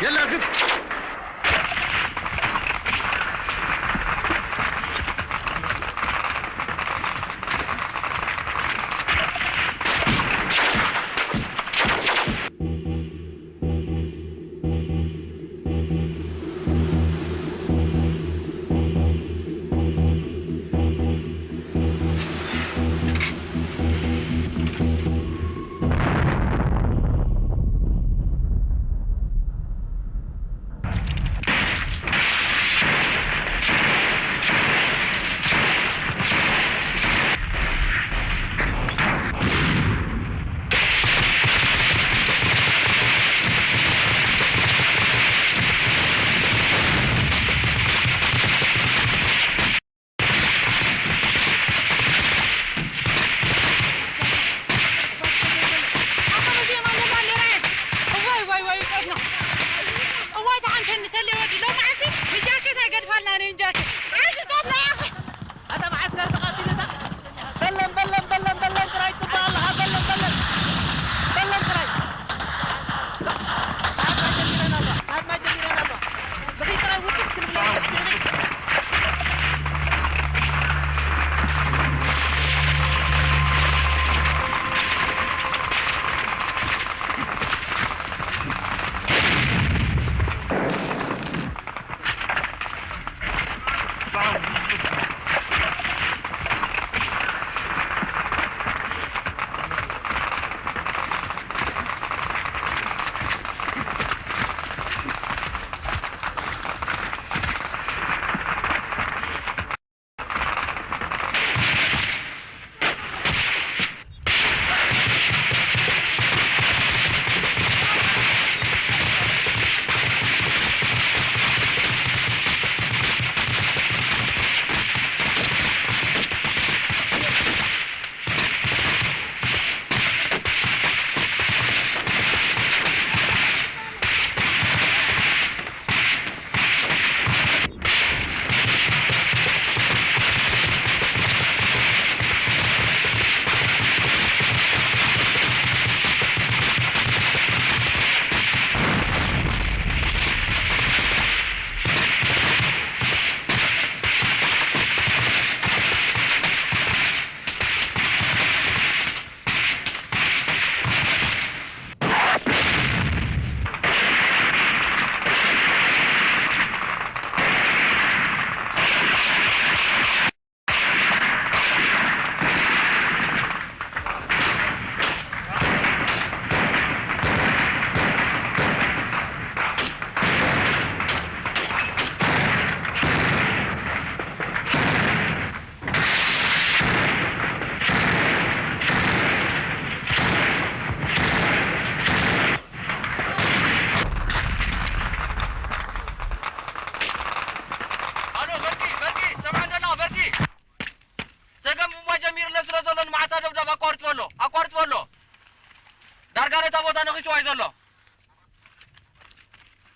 የላ፣ ርክብ። ቦታ ነኺስዋ እዩ ዘሎ።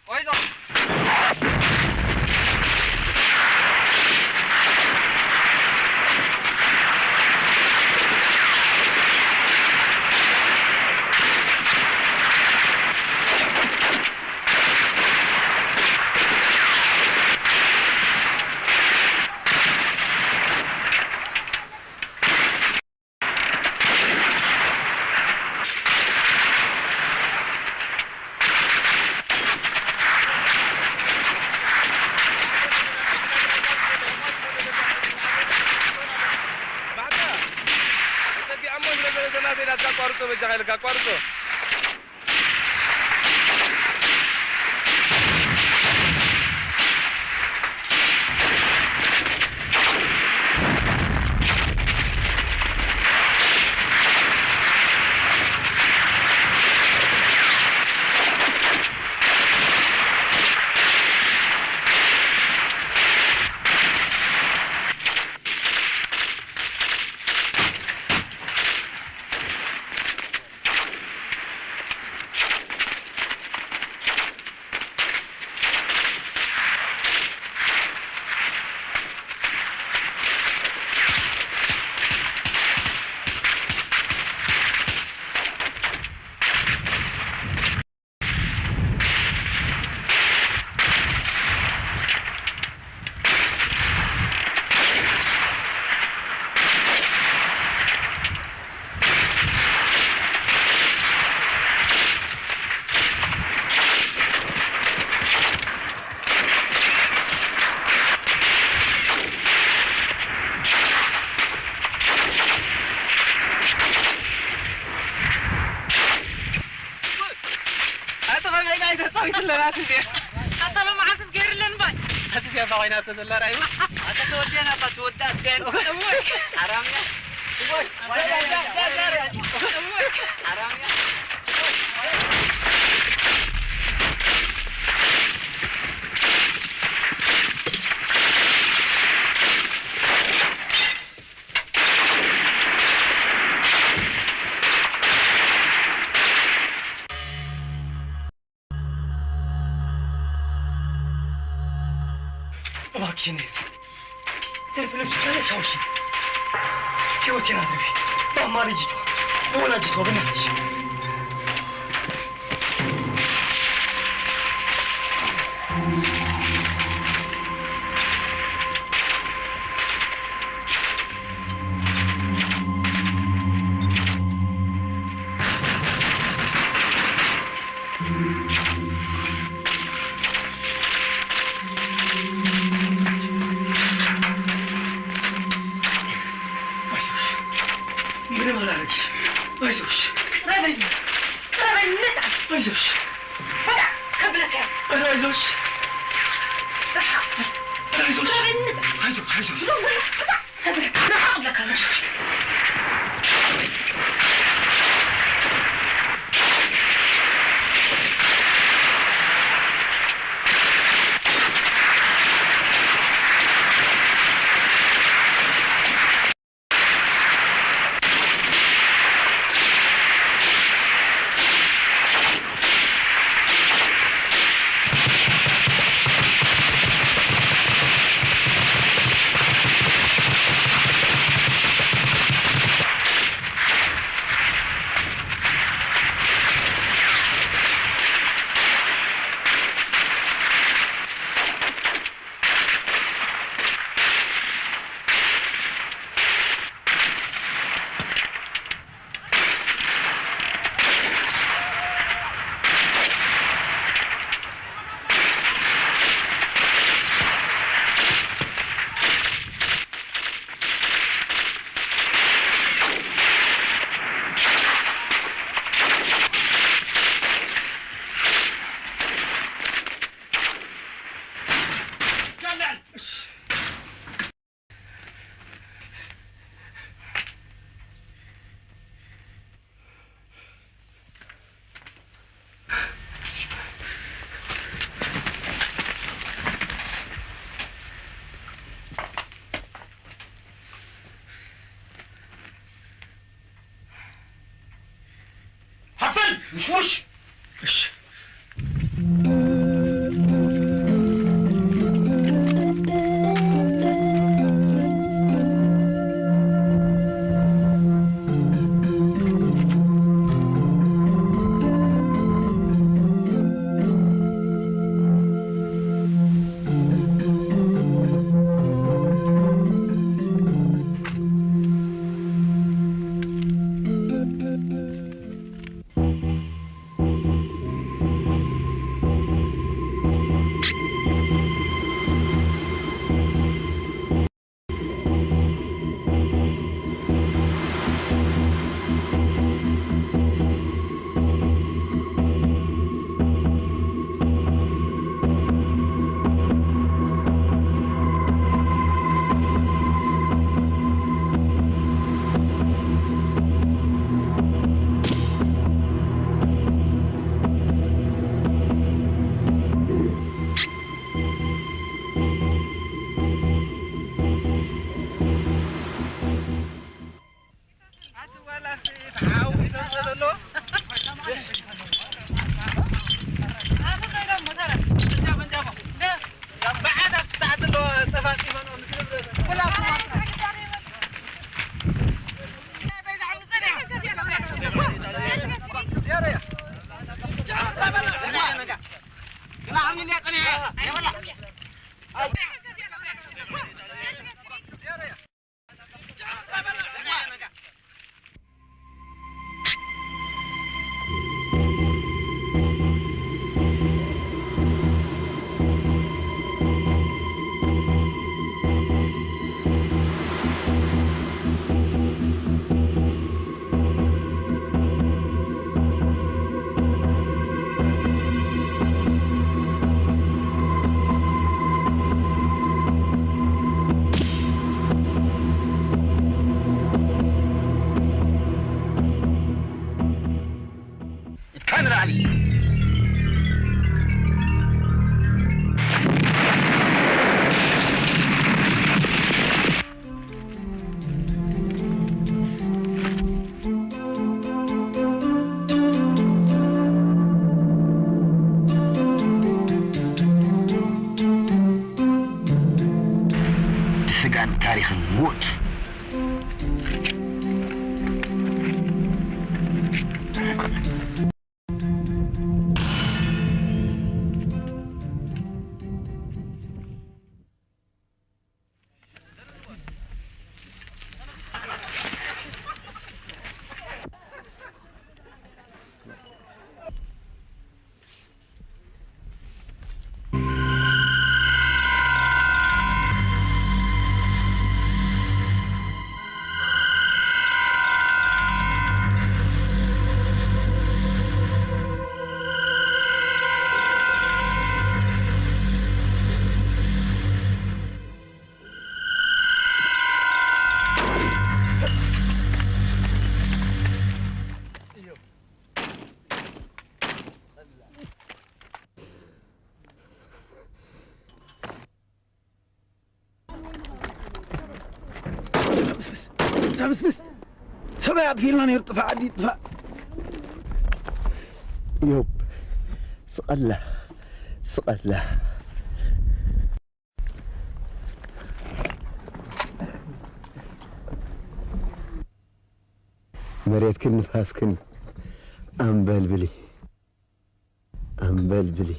ወይ ዘሎ። ባዕዳ ተጠጊዖሞ ስለ ዘሎ ናተይ ናትካ ኣቋርጾ በጃኻ ኢልካ ኣቋርጾ። ኣቲ ኸመይ ናይ ተጻዊት ኣለና ኣቲ ዜር። ኣታ ሎማዓክስ ገይርለን ባይ። ኣቲ ዜር ባይ ናተ ዘላ ራእዩ። ኣታ ተወዲያና እባ ትወዳት ደን። እወ። ሓራምያ። እወ። ሓራምያ። እባክሽን እህት፣ ተርፊ ነብስሽ ካለሽ ሓውሽኝ። ህይወቴን አትርፊ። በአማላጅቷ፣ በወላጅቷ በእናትሽ። ምንም አላረግሽ። አይዞሽ። ቅረበኝ፣ ቅረበኝ፣ ንጣ። አይዞሽ። ወዳ ከብለከ። ኧረ አይዞሽ። ርሓ። ኧረ አይዞሽ። ቅረበኝ፣ ንጣ። አይዞሽ፣ አይዞሽ። ርሓ ከብለከ። ርሓ ከብለከ። አይዞሽ። ምሽሙሽ። እሺ። ኢድካ ንላዕሊ። ብስጋን ታሪኽን ምዉት። ተብስብስ፣ ተብስብስ። ሰማይ ኣጥፊእልና ነይሩ። ጥፋእ ዓዲ፣ ጥፋእ። ዮብ፣ ስቐላ፣ ስቐላ። መሬትክን ንፋስክን ኣንበልብሊ፣ ኣንበልብሊ።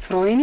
ፍሮይኒ?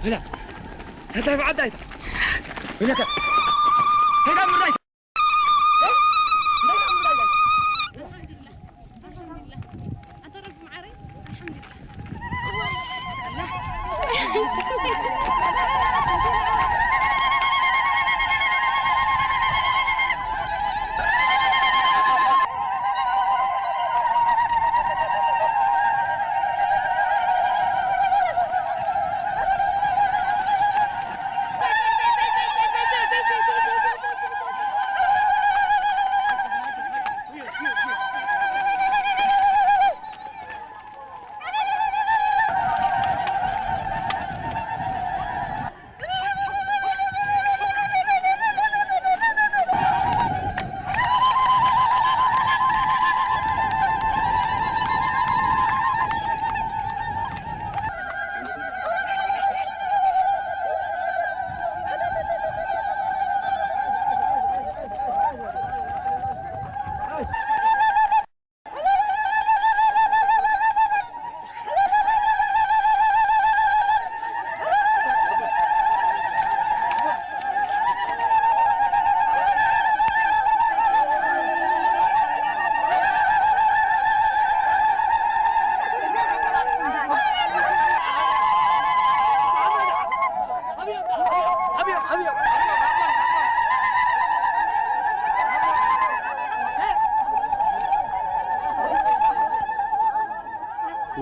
هلا. هلا بعد هاي. هلا. هلا من راي. ኣልሓምዱሊላህ። ኣንተ ረቢ መዓረይ፣ ኣልሓምዱሊላህ።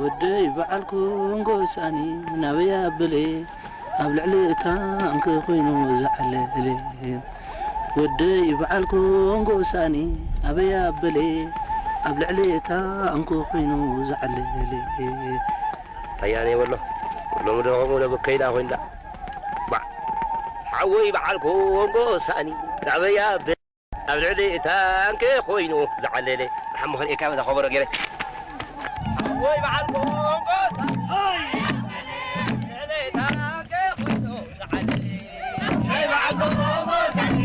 ወደይ በዓል ኮንጎ ሳኒ ናበይ ኣበለ፣ ኣብ ልዕሊ እታ እንኮ ኮይኑ ዝዓለለ። ወደይ በዓል ኮንጎ ሳኒ ኣበይ ኣበለ፣ ኣብ ልዕሊ እታ እንኮ ኮይኑ ዝዓለለ። ታያነ ወሎ ሎሚ ዶ ከምኡ ዶ ብከይዳ ኮይንዳ። ባዕ ሓወይ በዓል ኮንጎ ሳኒ ናበይ ኣበለ፣ ኣብ ልዕሊ ታንክ ኮይኑ ዝዓለለ። ንሓሞ ክንኤካ በዛ ከበሮ ገይረ። ሓወይ በዓል ኮንጎ ሳኒ ልዕሊ ታንክ ኮይኑ ዝዓለለ። ሓወይ በዓል ኮንጎ ሳኒ